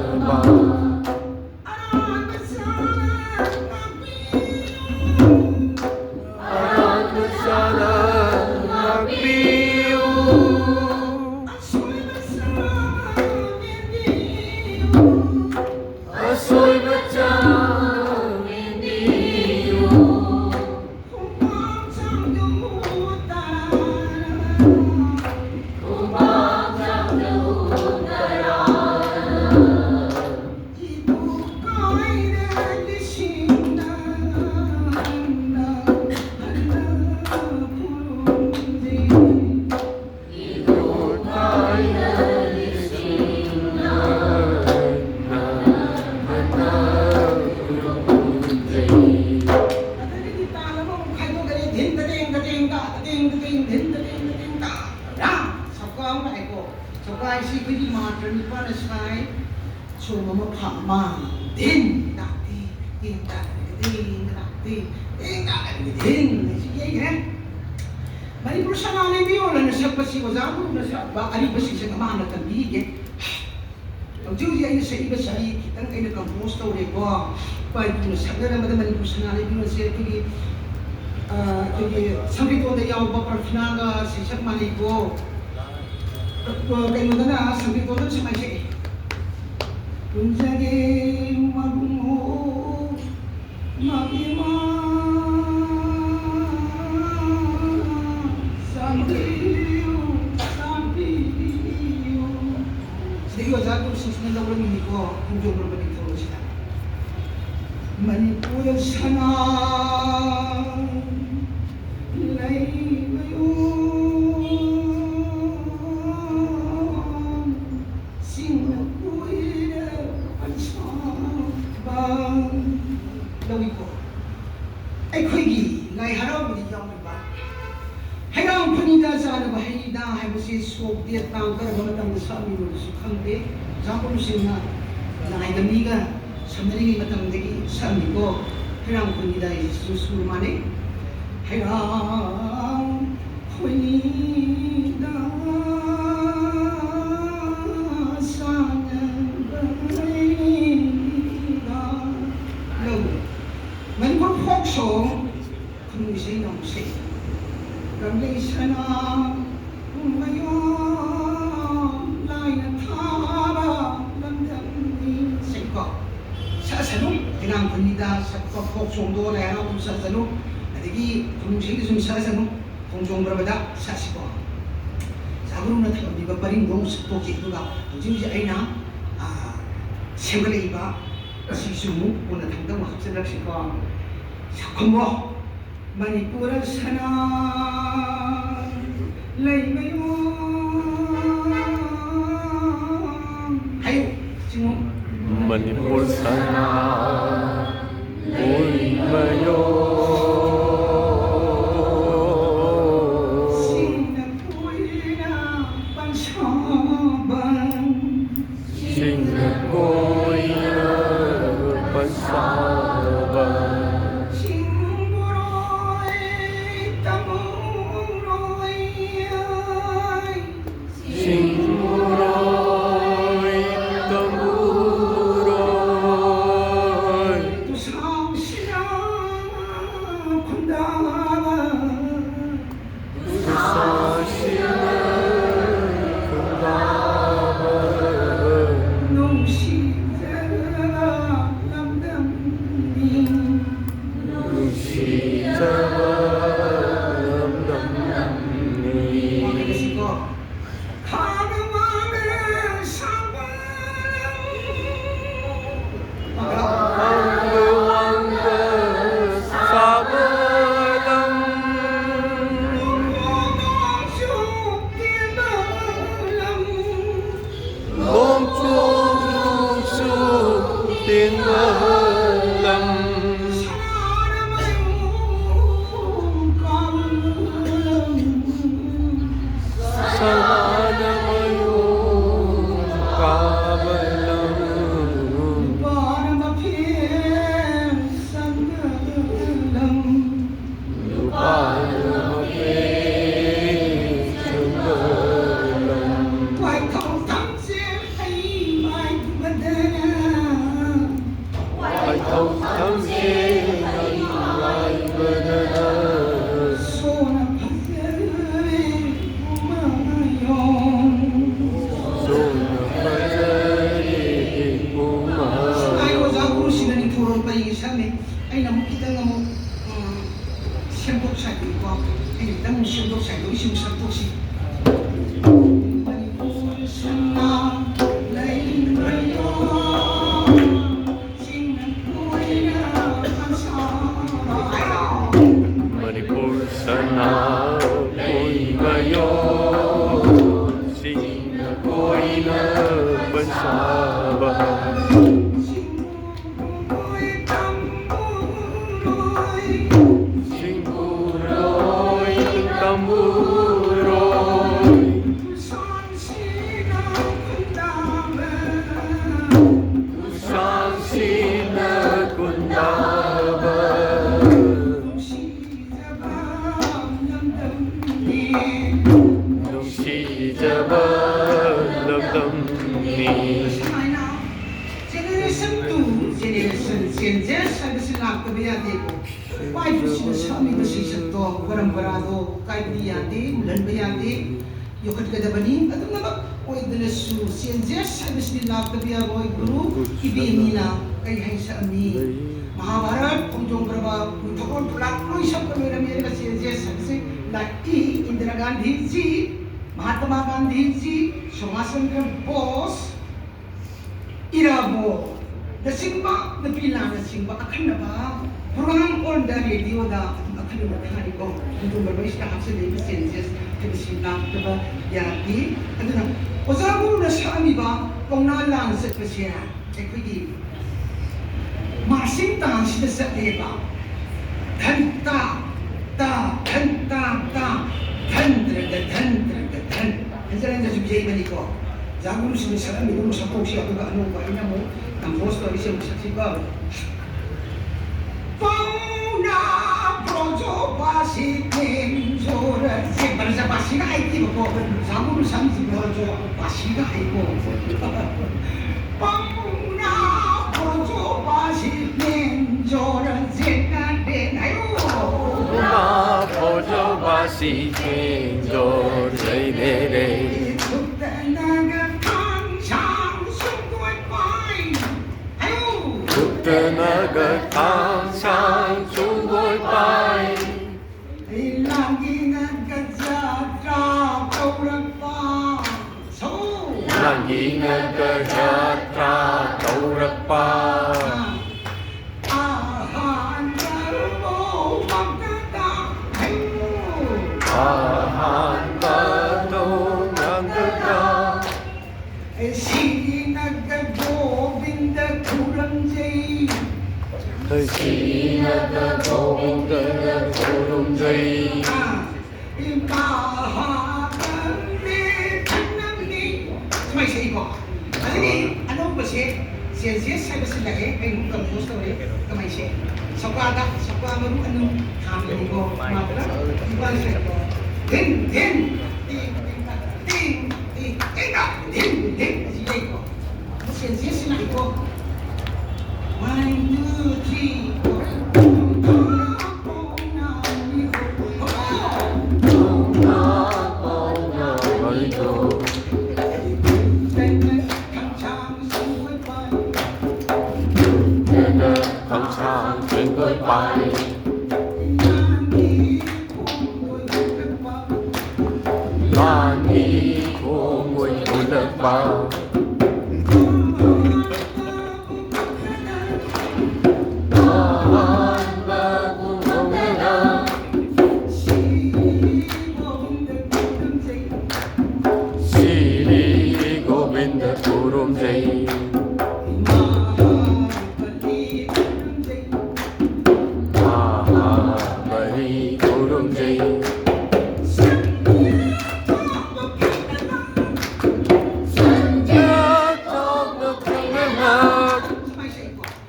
ꯁꯣꯝ ꯑꯃ ꯐꯪ ꯑꯃ ꯙꯤꯟ ꯇꯥꯛꯇꯤ, ꯙꯤꯟ ꯇꯥꯛꯇꯤ, ꯙꯤꯟ ꯇꯥꯛꯇꯤ, ꯙꯤꯟ ꯇꯥꯛꯇꯤ, ꯙꯤꯟ ꯍꯥꯏꯁꯤ ꯌꯩꯈ꯭ꯔꯦ꯫ ꯃꯅꯤꯄꯨꯔ ꯁꯅꯥ ꯂꯩꯕꯤꯌꯣꯅ ꯁꯛꯄꯁꯤ ꯑꯣꯖꯥ ꯒꯨꯔꯨꯅ ꯁꯛꯄ ꯑꯔꯤꯕꯁꯤꯡꯁꯦ ꯃꯥꯅ ꯇꯝꯕꯤꯒꯦ꯫ ꯍꯧꯖꯤꯛ ꯍꯧꯖꯤꯛ ꯑꯩꯅ ꯁꯛꯏꯕꯁꯤ ꯈꯤꯇꯪ ꯑꯩꯅ compose ꯇꯧꯔꯦꯀꯣ꯫ ꯏꯄꯥ ꯏꯄꯨꯅ ꯁꯛꯅꯔꯝꯕꯗ ꯃꯅꯤꯄꯨꯔ ꯁꯅꯥ ꯂꯩꯕꯤꯌꯣꯁꯦ ꯑꯩꯈꯣꯏꯒꯤ, ꯑ, ꯑꯩꯈꯣꯏꯒꯤ ꯁꯪꯀ꯭ꯔꯤꯇꯣꯟꯗ ꯌꯥꯎꯕ ꯄ꯭ꯔꯊꯅꯥꯒ ꯁꯤ ꯆꯞ ꯃꯥꯟꯅꯩꯀꯣ꯫ ꯑ, ꯀꯩꯅꯣꯗꯅ ꯁꯪꯀ꯭ꯔꯤꯇꯣꯟꯗꯅ ꯁꯨꯃꯥꯏꯅ ꯁꯛꯏ꯫ ꯄꯨꯟꯖꯒꯦ ꯃꯕꯨꯡꯉꯣ ꯃꯕꯦꯝꯃ, ꯆꯥꯟꯕꯤꯌꯨ, ꯆꯥꯟꯕꯤꯌꯨ꯫ ꯁꯤꯗꯒꯤ ꯑꯣꯖꯥ ꯒꯨꯔꯨꯁꯤꯡꯁꯤꯅ ꯂꯧꯔꯝꯃꯤꯅꯤꯀꯣ, ꯈꯣꯡꯖꯣꯝ ꯄ꯭ꯔꯕ ꯅꯤꯡꯊꯧ ꯑꯁꯤꯗ꯫ ꯃꯅꯤꯄꯨꯔ ꯁꯅꯥ ꯂꯩꯃꯌꯣꯟ ꯆꯤꯡꯅ ꯀꯣꯏꯔ ꯄꯟꯁꯥꯕ ꯂꯧꯏꯀꯣ꯫ ꯑꯩꯈꯣꯏꯒꯤ ꯂꯥꯏ ꯍꯔꯥꯎꯕꯗ ꯌꯥꯎꯔꯤꯕ ꯍꯩꯔꯥꯡ ꯈꯨꯅꯤꯗ ꯆꯥꯅꯕ ꯍꯩ ꯗꯥ ꯍꯥꯏꯕꯁꯤ ꯁꯣꯛ ꯗꯦꯠ ꯇꯥꯡ ꯀꯔꯝꯕ ꯃꯇꯝꯗ ꯁꯛꯑꯝꯃꯤꯅꯣꯗꯨꯁꯨ ꯈꯪꯗꯦ꯫ ꯖꯥꯒꯨꯔꯨꯁꯤꯡꯅ ꯂꯥꯏꯒ ꯃꯤꯒ ꯁꯝꯅꯔꯤꯉꯩ ꯃꯇꯝꯗꯒꯤ ꯁꯛꯑꯝꯃꯤꯀꯣ꯫ ꯍꯩꯔꯥꯡ ꯈꯨꯅꯤꯗ ꯍꯥꯏꯁꯤꯁꯨ ꯁꯨꯔ ꯃꯥꯟꯅꯩ꯫ ꯍꯩꯔꯥꯡ ꯈꯣꯏꯅꯤꯗ ꯁꯥꯟꯅꯕ ꯂꯩꯔꯤꯗ ꯂꯧ꯫ ꯃꯅꯤꯄꯨꯔ folk song ꯈꯨꯅꯨꯡ ꯏꯁꯩ ꯅꯣꯡ ꯏꯁꯩ꯫ ꯀꯪꯂꯩ ꯁꯅꯥ ꯃꯌꯣꯟ ꯂꯥꯏꯅ ꯊꯥꯕ ꯂꯝꯗꯝꯅꯤ꯫ ꯁꯛꯏꯀꯣ꯫ ꯁꯛꯑꯁꯅꯨ꯫ ꯍꯩꯔꯥꯡ ꯈꯨꯅꯤꯗ ꯁꯛꯄ folk songꯗꯣ ꯂꯥꯏ ꯍꯔꯥꯎꯕꯗ ꯁꯛꯑꯁꯅꯨ꯫ ꯑꯗꯒꯤ ꯈꯨꯅꯨꯡ ꯏꯁꯩꯗꯁꯨ ꯁꯛꯑꯁꯅꯨ꯫ ꯈꯣꯡꯖꯣꯝ ꯄ꯭ꯔꯕꯗ ꯁꯛꯁꯤꯀꯣ꯫ ꯖꯥꯒꯨꯔꯨꯅ ꯊꯝꯕꯤꯕ ꯄꯔꯤꯡꯗꯣ ꯑꯃꯨꯛ ꯁꯛꯇꯣꯛꯁꯤ꯫ ꯑꯗꯨꯒ ꯍꯧꯖꯤꯛ ꯍꯧꯖꯤꯛ ꯑꯩꯅ, ꯑ, ꯁꯦꯝꯒꯠꯂꯛꯏꯕ ꯑꯁꯤꯁꯨ ꯑꯃꯨꯛ ꯀꯣꯟꯅ ꯊꯪꯗ ꯑꯃꯨꯛ ꯍꯥꯞꯆꯤꯜꯂꯛꯁꯤꯀꯣ꯫ ꯁꯛꯈꯨꯝꯃꯣ꯫ ꯃꯅꯤꯄꯨꯔ ꯁꯅꯥ ꯂꯩꯃꯌꯣꯟ꯫ ꯍꯥꯏꯌꯨ, ꯆꯤꯡꯉꯨ꯫ ꯃꯅꯤꯄꯨꯔ ꯁꯅꯥ ꯂꯩꯃꯌꯣꯟ꯫ ꯆꯤꯡꯅ ꯀꯣꯏꯅ ꯄꯟꯁꯥꯕꯟ꯫ ꯆꯤꯡꯅ ꯑꯣꯏꯅ ꯄꯟꯁꯥꯕ꯫ ꯁꯤꯡꯕꯨꯔꯣꯏ ꯇꯝꯕꯨꯔꯣꯏ꯫ ꯈꯨꯟꯗꯥꯕ꯫ ꯎꯁꯥꯁꯤꯅ ꯈꯨꯟꯗꯥꯕ꯫ ꯅꯨꯡꯁꯤꯖꯕ ꯂꯝꯗꯝꯅꯤ꯫ ꯅꯨꯡꯁꯤꯖꯕ ꯂꯝꯗꯝꯅꯤ꯫ ꯋꯥꯈꯜ ꯑꯁꯤꯀꯣ꯫ ꯈꯥꯕ ꯋꯥꯡꯅ ꯁꯥꯕ ꯂꯝ꯫ ꯈꯥꯕ ꯋꯥꯡꯅ ꯁꯥꯕ ꯂꯝ꯫ ꯅꯣꯡꯆꯨꯞ ꯇꯦꯟꯕ ꯂꯝ꯫ ꯅꯣꯡꯆꯨꯞ ꯅꯣꯡꯆꯨꯞ ꯇꯦꯟꯕ ꯂꯝ꯫ ꯁꯅꯥꯅ ꯃꯌꯨꯝ ꯀꯥꯕ ꯂꯝ꯫ ꯁꯅꯥꯅ ꯃꯌꯨꯝ ꯀꯥꯕ ꯂꯝ꯫ ꯅꯨꯄꯥꯅ ꯃꯐꯦꯟ ꯆꯪꯕ ꯂꯝ꯫ ꯅꯨꯄꯥꯅ ꯃꯐꯦꯟ ꯆꯪꯕ ꯂꯝ꯫ ꯋꯥꯏꯊꯧ ꯊꯥꯡꯖꯦꯜ ꯍꯩ ꯃꯥꯏꯕꯗꯅ꯫ ꯋꯥꯏꯊꯧ ꯊꯥꯡꯖꯦꯜ ꯍꯩ ꯃꯥꯏꯕꯗꯅ꯫ ꯁꯣꯟꯅ ꯐꯖꯔꯦ ꯄꯨꯃꯌꯣꯝ꯫ ꯁꯣꯟꯅ ꯐꯖꯔꯦ ꯄꯨꯃꯌꯣꯝ꯫ ꯁꯨꯃꯥꯏꯅ ꯑꯣꯖꯥ ꯒꯨꯔꯨꯁꯤꯡꯅ ꯅꯤꯡꯊꯧꯔꯣꯜ ꯄꯔꯤꯒꯤ ꯁꯛꯅꯤ꯫ ꯑꯩꯅ ꯑꯃꯨꯛ ꯈꯤꯇꯪ ꯑꯃꯨꯛ, ꯎꯝ, ꯁꯦꯝꯗꯣꯛ ꯁꯥꯗꯣꯛꯏꯀꯣ꯫ ꯑꯩꯅ ꯈꯤꯇꯪ ꯑꯃꯨꯛ ꯁꯦꯝꯗꯣꯛ ꯁꯥꯗꯣꯛꯏ, ꯁꯤ ꯑꯃꯨꯛ ꯁꯛꯇꯣꯛꯁꯤ꯫ ꯃꯅꯤꯄꯨꯔ ꯁꯅꯥ ꯂꯩꯃꯌꯣꯝ꯫ ꯆꯤꯡꯅ ꯀꯣꯏꯅ ꯄꯟꯁꯥꯕ꯫ ꯃꯅꯤꯄꯨꯔ ꯁꯅꯥ ꯂꯩꯃꯌꯣꯝ꯫ ꯆꯤꯡꯅ ꯀꯣꯏꯅ ꯄꯟꯁꯥꯕ꯫ ꯆꯤꯡꯕꯨꯔꯣꯏ ꯇꯝꯕꯨꯔꯣꯏ꯫ ꯁꯦꯟꯁꯁ ꯍꯥꯏꯕꯁꯤ ꯂꯥꯛꯇꯕ ꯌꯥꯗꯦꯀꯣ꯫ ꯋꯥꯏꯐꯁꯤꯅ ꯁꯛꯂꯤꯕ ꯁꯩꯁꯛꯇꯣ, ꯄꯔꯝꯄꯔꯥꯗꯣ ꯀꯥꯏꯕꯗꯤ ꯌꯥꯗꯦ, ꯃꯨꯜꯍꯟꯕ ꯌꯥꯗꯦ, ꯌꯣꯛꯈꯠꯀꯗꯕꯅꯤ꯫ ꯑꯗꯨꯃꯛ ꯑꯣꯏꯗꯅꯁꯨ ꯁꯦꯟꯁꯁ ꯍꯥꯏꯕꯁꯤꯗꯤ ꯂꯥꯛꯇꯕ ꯌꯥꯔꯣꯏ꯫ ꯒꯨꯔꯨ ꯏꯕꯦꯟꯅꯤꯅ ꯀꯩ ꯍꯥꯏ ꯁꯛꯂꯝꯃꯤ? ꯃꯍꯥꯚꯥꯔꯠ, ꯈꯣꯡꯖꯣꯝ ꯄꯔꯕ, ꯊꯧꯒꯜ ꯄꯣꯂꯥꯠ ꯂꯣꯏ ꯁꯛꯄ ꯂꯣꯏꯔꯝꯃꯤ, ꯑꯗꯨꯒ ꯁꯦꯟꯁꯁ ꯍꯥꯏꯕꯁꯤ ꯂꯥꯛꯏ꯫ ꯏꯟꯗꯤꯔꯥ ꯒꯥꯟꯙꯤꯖꯤ, ꯃꯍꯥꯇꯃꯥ ꯒꯥꯟꯙꯤꯖꯤ, ꯁꯨꯚꯥꯁ ꯆꯟꯗ꯭ꯔ ꯕꯣꯁ, ꯏꯔꯥꯕꯣꯠꯅꯆꯤꯡꯕ, ꯅꯨꯄꯤ ꯂꯥꯟꯅꯆꯤꯡꯕ ꯑꯈꯟꯅꯕ program on the radioꯗ ꯑꯗꯨꯝ ꯑꯈꯟꯅꯕ ꯊꯥꯔꯤꯀꯣ꯫ ꯑꯗꯨꯒꯨꯝꯕ ꯂꯣꯏꯁꯤꯗ ꯍꯥꯞꯆꯤꯜꯂꯛꯏꯕ ꯁꯦꯟꯁꯁ ꯍꯥꯏꯕꯁꯤ ꯂꯥꯛꯇꯕ ꯌꯥꯗꯦ꯫ ꯑꯗꯨꯅ ꯑꯣꯖꯥ ꯒꯨꯔꯨꯅ ꯁꯛꯂꯝꯃꯤꯕ ꯄꯧꯅꯥ ꯂꯥꯟ ꯆꯠꯄꯁꯦ ꯑꯩꯈꯣꯏꯒꯤ ꯃꯥꯔꯁꯤꯡ ꯇꯥꯟꯁꯤꯗ ꯆꯠꯂꯦꯕ꯫ ꯙꯟ ꯇꯥ ꯇꯥ ꯙꯟ ꯇꯥ ꯇꯥ ꯙꯟ ꯇ꯭ꯔꯒ ꯙꯟ ꯇ꯭ꯔꯒ ꯙꯟ꯫ ꯍꯟꯖꯤꯟ ꯍꯟꯖꯤꯟꯁꯨ ꯌꯩꯕꯅꯤꯀꯣ꯫ ꯖꯥꯒꯨꯔꯨꯁꯤꯡꯅ ꯁꯛꯂꯝꯃꯤꯕ ꯃꯁꯛ ꯀꯣꯛꯁꯤ, ꯑꯗꯨꯒ ꯑꯅꯧꯕ ꯑꯩꯅ ꯑꯃꯨꯛ compose ꯇꯧꯔꯤꯁꯦ ꯑꯃꯨꯛ ꯁꯛꯁꯤꯀꯣ꯫ ꯄꯥꯎꯅ ꯕ꯭ꯔꯣꯖꯣꯕꯥꯁꯤ ꯅꯦꯟꯖꯣꯔ ꯁꯦ ꯕ꯭ꯔꯖꯕꯥꯁꯤꯒ ꯍꯥꯏꯗꯦꯕꯀꯣ, ꯖꯥꯒꯨꯔꯨ ꯁꯝꯁꯤ ꯕ꯭ꯔꯣꯖꯣꯕꯥꯁꯤꯒ ꯍꯥꯏꯀꯣ꯫ ꯄꯥꯎꯅ ꯕ꯭ꯔꯣꯖꯣꯕꯥꯁꯤ ꯅꯦꯟꯖꯣꯔ ꯖꯦꯅ ꯗꯦꯟ ꯍꯥꯏꯌꯣ꯫ ꯄꯥꯎꯅ ꯕ꯭ꯔꯣꯖꯣꯕꯥꯁꯤ ꯅꯦꯟꯖꯣꯔ ꯖꯩꯅꯦꯔꯦ꯫ ꯈꯨꯠꯇꯅꯒ ꯊꯥꯡ ꯁꯥꯡ ꯁꯨꯡꯗꯣꯏ ꯄꯥꯏ꯫ ꯍꯥꯏꯌꯨ꯫ ꯈꯨꯠꯇꯅꯒ ꯊꯥꯡ ꯁꯥꯡ ꯁꯨꯡꯗꯣꯏ ꯄꯥꯏ꯫ ꯂꯥꯡꯒꯤꯅꯒ ꯖꯇ꯭ꯔꯥ ꯇꯧꯔꯛꯄ꯫ ꯁꯣ꯫ ꯂꯥꯡꯒꯤꯅꯒ ꯖꯇ꯭ꯔꯥ ꯇꯧꯔꯛꯄ꯫ ꯑꯍꯥꯟꯕ ꯃꯣꯃꯛꯇꯗ ꯍꯥꯏꯌꯨ꯫ ꯑꯍꯥꯟꯕ ꯊꯣꯡꯒꯥꯡꯗ꯫ ꯁꯤꯅꯒ ꯒꯣꯕꯤꯟꯗ ꯈꯨꯔꯨꯝꯖꯩ꯫ ꯁꯤꯅꯒ ꯒꯣꯕꯤꯟꯗ ꯈꯨꯔꯨꯝꯖꯩ꯫ ꯃꯍꯥꯕꯂꯤ ꯊꯅꯝꯅꯤ꯫ ꯁꯨꯃꯥꯏꯅ ꯁꯛꯏꯀꯣ꯫ ꯑꯗꯒꯤ ꯑꯅꯧꯕꯁꯦ ꯁꯦꯟꯁꯁ ꯍꯥꯏꯕꯁꯤ ꯂꯥꯛꯑꯦ, ꯑꯩ ꯑꯃꯨꯛ compose ꯇꯧꯔꯦ꯫ ꯀꯃꯥꯏꯅ ꯁꯦ? ꯁꯧꯀꯥꯗ, ꯁꯧꯀꯥ ꯃꯔꯨ ꯑꯅꯤ ꯊꯥꯡꯒꯅꯤꯀꯣ꯫ ꯃꯥꯇ꯭ꯔ, ꯏꯕꯥꯅꯤ ꯁꯦ꯫ ꯙꯤꯟ, ꯙꯤꯟ, ꯇꯤꯡ, ꯇꯤꯡ, ꯇꯤꯡ, ꯇꯤꯡ, ꯇꯤꯡ, ꯙꯤꯟ, ꯙꯤꯟ ꯑꯁꯤ ꯂꯩꯀꯣ꯫ ꯁꯦꯟꯁꯁ ꯁꯤ ꯂꯥꯛꯏꯀꯣ꯫ One, two, three, four. ꯂꯥꯟꯒꯤ ꯈꯣꯡꯒꯣꯏ ꯍꯨꯜꯂꯛꯄ꯫ ꯑꯍꯥꯟꯕ ꯈꯣꯡꯊꯥꯡꯗ ꯁꯤꯔꯤ ꯒꯣꯕꯤꯟꯗ ꯈꯨꯔꯨꯝꯖꯩ꯫ ꯃꯍꯥꯕꯂꯤ ꯈꯨꯔꯨꯝꯖꯩ꯫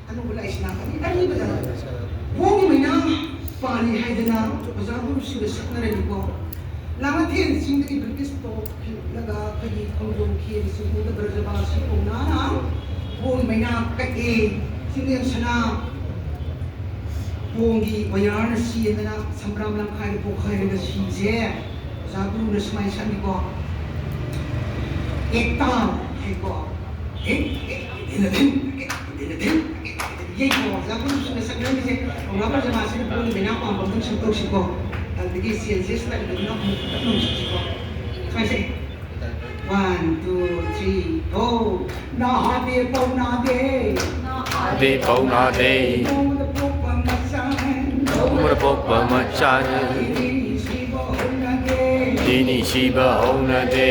ꯑꯅꯧꯕ ꯂꯥꯏꯁꯅꯥ ꯑꯅꯤ ꯑꯔꯤꯕꯗ ꯕꯣꯡꯒꯤ ꯃꯩꯅꯥ ꯄꯥꯜꯂꯤ ꯍꯥꯏꯗꯅ ꯑꯣꯖꯥ ꯒꯨꯔꯨꯁꯤꯡꯒ ꯁꯛꯅꯔꯅꯤꯀꯣ꯫ ꯂꯥꯡꯃꯊꯦꯜ ꯆꯤꯡꯗꯒꯤ ꯕ꯭ꯔꯤꯇꯤꯁ ꯇꯣꯞ ꯐꯤꯔꯛꯂꯒ ꯑꯩꯈꯣꯏꯒꯤ ꯈꯣꯡꯖꯣꯝ ꯈꯦꯕ ꯆꯤꯡꯈꯣꯡꯗ ꯕ꯭ꯔꯖꯕꯥꯁꯤ ꯄꯧꯅꯥꯅ ꯕꯣꯡꯒꯤ ꯃꯩꯅꯥ ꯀꯛꯑꯦ꯫ ꯆꯤꯡꯂꯦꯝ ꯁꯅꯥ ꯕꯣꯡꯒꯤ ꯋꯥꯌꯥꯔꯅ ꯁꯤꯗꯅ ꯁꯝꯕ꯭ꯔꯥꯝ ꯂꯝꯈꯥꯏꯗ ꯄꯣꯛꯈꯥꯏꯔꯒ ꯁꯤꯁꯦ ꯑꯣꯖꯥ ꯒꯨꯔꯨꯅ ꯁꯨꯃꯥꯏꯅ ꯁꯛꯅꯤꯀꯣ꯫ ꯑꯦꯛꯇꯥꯜ ꯍꯥꯏꯀꯣ꯫ ꯍꯦꯛ, ꯍꯦꯛ, ꯍꯦꯛ, ꯍꯦꯛ, ꯌꯩꯀꯣ, ꯑꯣꯖꯥ ꯒꯨꯔꯨꯁꯤꯡꯅ ꯁꯛꯅꯔꯝꯃꯤꯁꯦ꯫ ꯑꯣꯖꯥ ꯕ꯭ꯔꯖꯕꯥꯁꯤꯅ ꯕꯣꯡꯒꯤ ꯃꯩꯅꯥ ꯄꯥꯟꯕ ꯑꯃꯇꯪ ꯁꯛꯇꯣꯛꯁꯤꯀꯣ꯫ ꯑꯗꯨꯗꯒꯤ ꯆꯦꯟꯖꯦꯁ ꯂꯩꯕꯗꯨꯅ ꯑꯃꯨꯛ ꯈꯤꯇꯪ ꯑꯃꯨꯛ ꯁꯛꯁꯤꯀꯣ꯫ ꯁꯨꯃꯥꯏꯅ ꯁꯛꯑꯦ꯫ One, two, three, four. ꯅꯍꯥꯗꯦ ꯄꯧꯅꯥꯗꯦ꯫ ꯅꯍꯥꯗꯦ ꯄꯧꯅꯥꯗꯦ꯫ ꯅꯣꯡꯃꯗ ꯄꯣꯛꯄ ꯃꯆꯥꯅꯦ꯫ ꯅꯣꯡꯃꯗ ꯄꯣꯛꯄ ꯃꯆꯥꯅꯦ꯫ ꯅꯤꯅꯤ ꯁꯤꯕ ꯍꯧꯅꯗꯦ꯫ ꯅꯤꯅꯤ ꯁꯤꯕ ꯍꯧꯅꯗꯦ꯫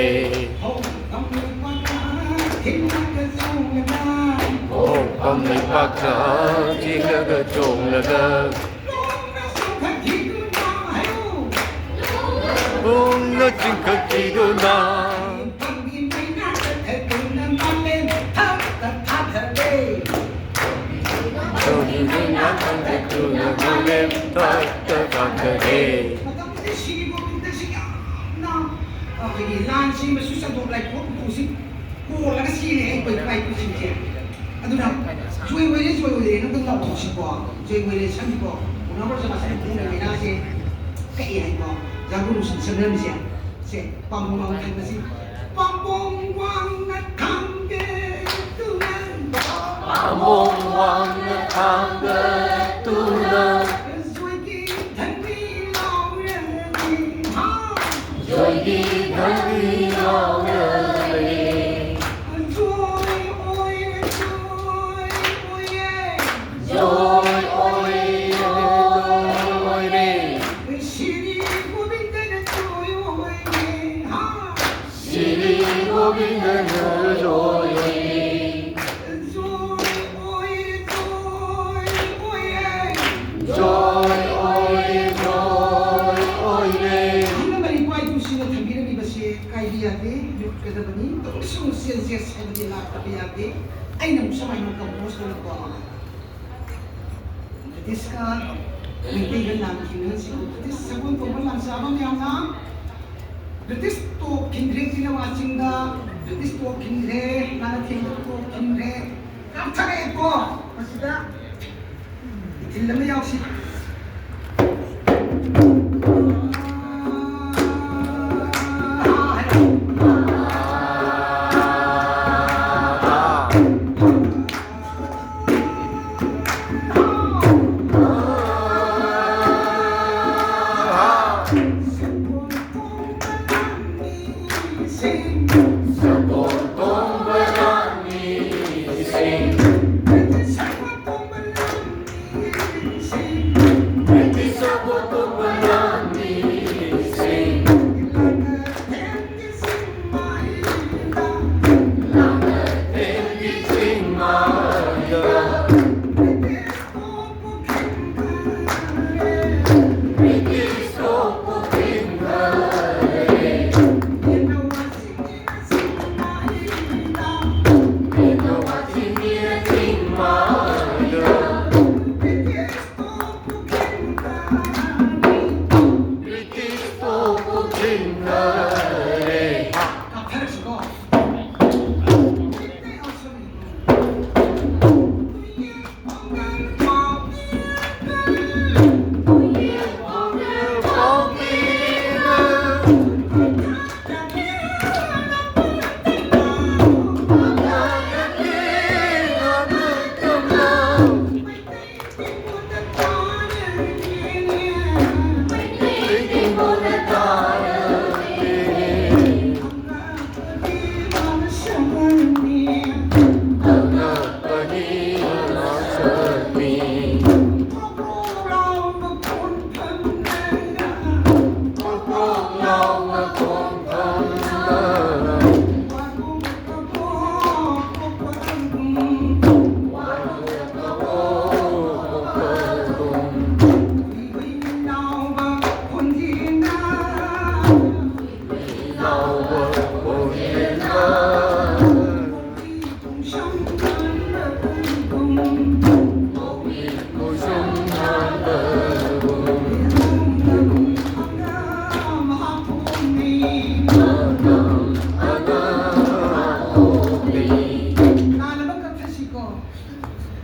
ꯍꯧꯐꯝ ꯂꯩꯄꯥꯛꯇ ꯊꯤꯜꯂꯒ ꯆꯣꯡꯂꯒ꯫ ꯍꯧꯐꯝ ꯂꯩꯄꯥꯛꯇ ꯊꯤꯜꯂꯒ ꯆꯣꯡꯂꯒ꯫ ꯄꯨꯡꯅ ꯆꯤꯡꯈꯠꯈꯤꯗꯨꯅ꯫ ꯇꯧꯔꯤꯕ ꯉꯥꯛꯇꯪ ꯆꯠꯇꯨꯅ ꯃꯥꯂꯦꯝ ꯊꯥꯛꯇ ꯊꯥꯗꯔꯦ꯫ ꯃꯇꯝꯗꯨꯗ ꯁꯤꯒꯤ ꯒꯣꯕꯤꯟꯗꯁꯤ ꯌꯥꯝꯅ ꯑꯩꯈꯣꯏꯒꯤ ꯂꯥꯟ ꯁꯤꯕꯁꯨ ꯆꯥꯗꯣꯡ ꯂꯥꯏꯄꯣꯛ ꯎꯄꯨꯁꯤ ꯀꯣꯜꯂꯒ ꯁꯤꯔꯦ ꯑꯩꯈꯣꯏ ꯏꯄꯥ ꯏꯄꯨꯁꯤꯡꯁꯦ꯫ ꯑꯗꯨꯅ ꯖꯣꯏ ꯑꯣꯏꯔꯦ, ꯖꯣꯏ ꯑꯣꯏꯔꯦ, ꯅꯪ ꯂꯥꯎꯊꯣꯛꯁꯤꯀꯣ꯫ ꯖꯣꯏ ꯑꯣꯏꯔꯦ ꯁꯪꯉꯤꯀꯣ꯫ ꯎꯅꯕ ꯖꯒꯥꯁꯤꯗ ꯈꯣꯡꯅ ꯂꯥꯏꯅꯥꯁꯦ ꯀꯛꯑꯦ ꯍꯥꯏꯀꯣ꯫ ꯖꯥꯒꯨꯔꯨꯁꯤꯡ ꯁꯪꯅꯔꯝꯃꯤꯁꯦ꯫ ꯁꯦ, ꯄꯥꯝꯕꯣꯝ ꯋꯥꯡꯅ ꯊꯥꯡꯕꯁꯤ꯫ ꯄꯥꯝꯕꯣꯝ ꯋꯥꯡꯅ ꯊꯥꯡꯒꯦ ꯇꯨꯅ꯫ ꯄꯥꯝꯕꯣꯝ ꯋꯥꯡꯅ ꯊꯥꯡꯒꯦ ꯇꯨꯅ꯫ ꯖꯣꯏꯒꯤ ꯙꯟꯗꯤ ꯂꯥꯎꯔꯦ꯫ ꯍꯥ꯫ ꯖꯣꯏꯒꯤ ꯙꯟꯗꯤ ꯂꯥꯎꯔꯦ꯫ ꯖꯣꯏ ꯑꯣꯏꯔꯦ, ꯖꯣꯏ ꯑꯣꯏꯔꯦ꯫ ꯖꯣꯏ ꯑꯣꯏꯔꯦ, ꯖꯣꯏ ꯑꯣꯏꯔꯦ꯫ ꯁ꯭ꯔꯤ ꯒꯣꯕꯤꯟꯗꯅ ꯖꯣꯏ ꯑꯣꯏꯔꯦ꯫ ꯍꯥ꯫ ꯁ꯭ꯔꯤ ꯒꯣꯕꯤꯟꯗꯅ ꯖꯣꯏ ꯑꯣꯏꯔꯦ꯫ ꯖꯣꯏ ꯑꯣꯏꯔꯦ, ꯖꯣꯏ ꯑꯣꯏꯔꯦ꯫ ꯖꯣꯏ ꯑꯣꯏꯔꯦ, ꯖꯣꯏ ꯑꯣꯏꯔꯦ꯫ ꯑꯍꯜ ꯂꯃꯟ ꯏꯄꯥ ꯏꯄꯨꯁꯤꯡꯅ ꯊꯝꯕꯤꯔꯝꯃꯤꯕꯁꯦ ꯀꯥꯏꯕ ꯌꯥꯗꯦ, ꯌꯣꯛꯀꯗꯕꯅꯤ꯫ ꯇꯧꯔꯁꯨ ꯆꯦꯟꯖꯦꯁ ꯍꯥꯏꯕꯗꯤ ꯂꯥꯛꯇꯕ ꯌꯥꯗꯦ꯫ ꯑꯩꯅ ꯑꯃꯨꯛ ꯁꯨꯃꯥꯏꯅ ꯀꯝꯄꯣꯁ ꯇꯧꯔꯛꯄ꯫ ꯕ꯭ꯔꯤꯇꯤꯁꯀ ꯃꯩꯇꯩꯒ ꯂꯥꯟ ꯊꯦꯡꯅꯍꯟꯁꯤꯀꯣ꯫ ꯕ꯭ꯔꯤꯇꯤꯁ ꯁꯒꯣꯜ ꯇꯣꯡꯕ ꯂꯥꯟꯖꯕ ꯃꯌꯥꯝꯅ ꯕ꯭ꯔꯤꯇꯤꯁ ꯇꯣꯞ ꯈꯤꯟꯈ꯭ꯔꯦ, ꯆꯤꯅꯋꯥ ꯆꯤꯡꯗ ꯕ꯭ꯔꯤꯇꯤꯁ ꯇꯣꯞ ꯈꯤꯟꯈ꯭ꯔꯦ, ꯂꯥꯟ ꯊꯦꯡꯅ ꯇꯣꯞ ꯈꯤꯟꯈ꯭ꯔꯦ꯫ ꯀꯥꯞꯊꯔꯛꯑꯦꯀꯣ꯫ ꯃꯁꯤꯗ ꯏꯊꯤꯜ ꯑꯃ ꯌꯥꯎꯁꯤ꯫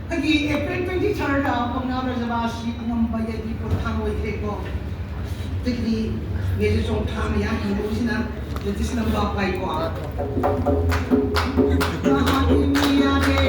ꯑꯩꯈꯣꯏꯒꯤ ꯑꯦꯄ꯭ꯔꯤꯜ ꯇ꯭ꯋꯦꯟꯇꯤ ꯊꯥꯔꯗ ꯄꯥꯎꯅꯥ ꯕ꯭ꯔꯖꯕꯥꯁꯤ ꯑꯉꯝꯕ ꯌꯥꯏꯕꯤ ꯄꯣꯊꯥ ꯑꯣꯏꯈ꯭ꯔꯦꯀꯣ꯫ ꯑꯗꯒꯤꯗꯤ ꯃꯦꯖꯔ ꯆꯣꯡꯊꯥ ꯃꯌꯥ ꯍꯦꯟꯕꯁꯤꯅ ꯖꯣꯇꯤꯁ ꯂꯝꯕꯥ ꯄꯥꯏꯀꯣ꯫ ꯅꯍꯥꯒꯤ ꯃꯤ ꯌꯥꯗꯦ꯫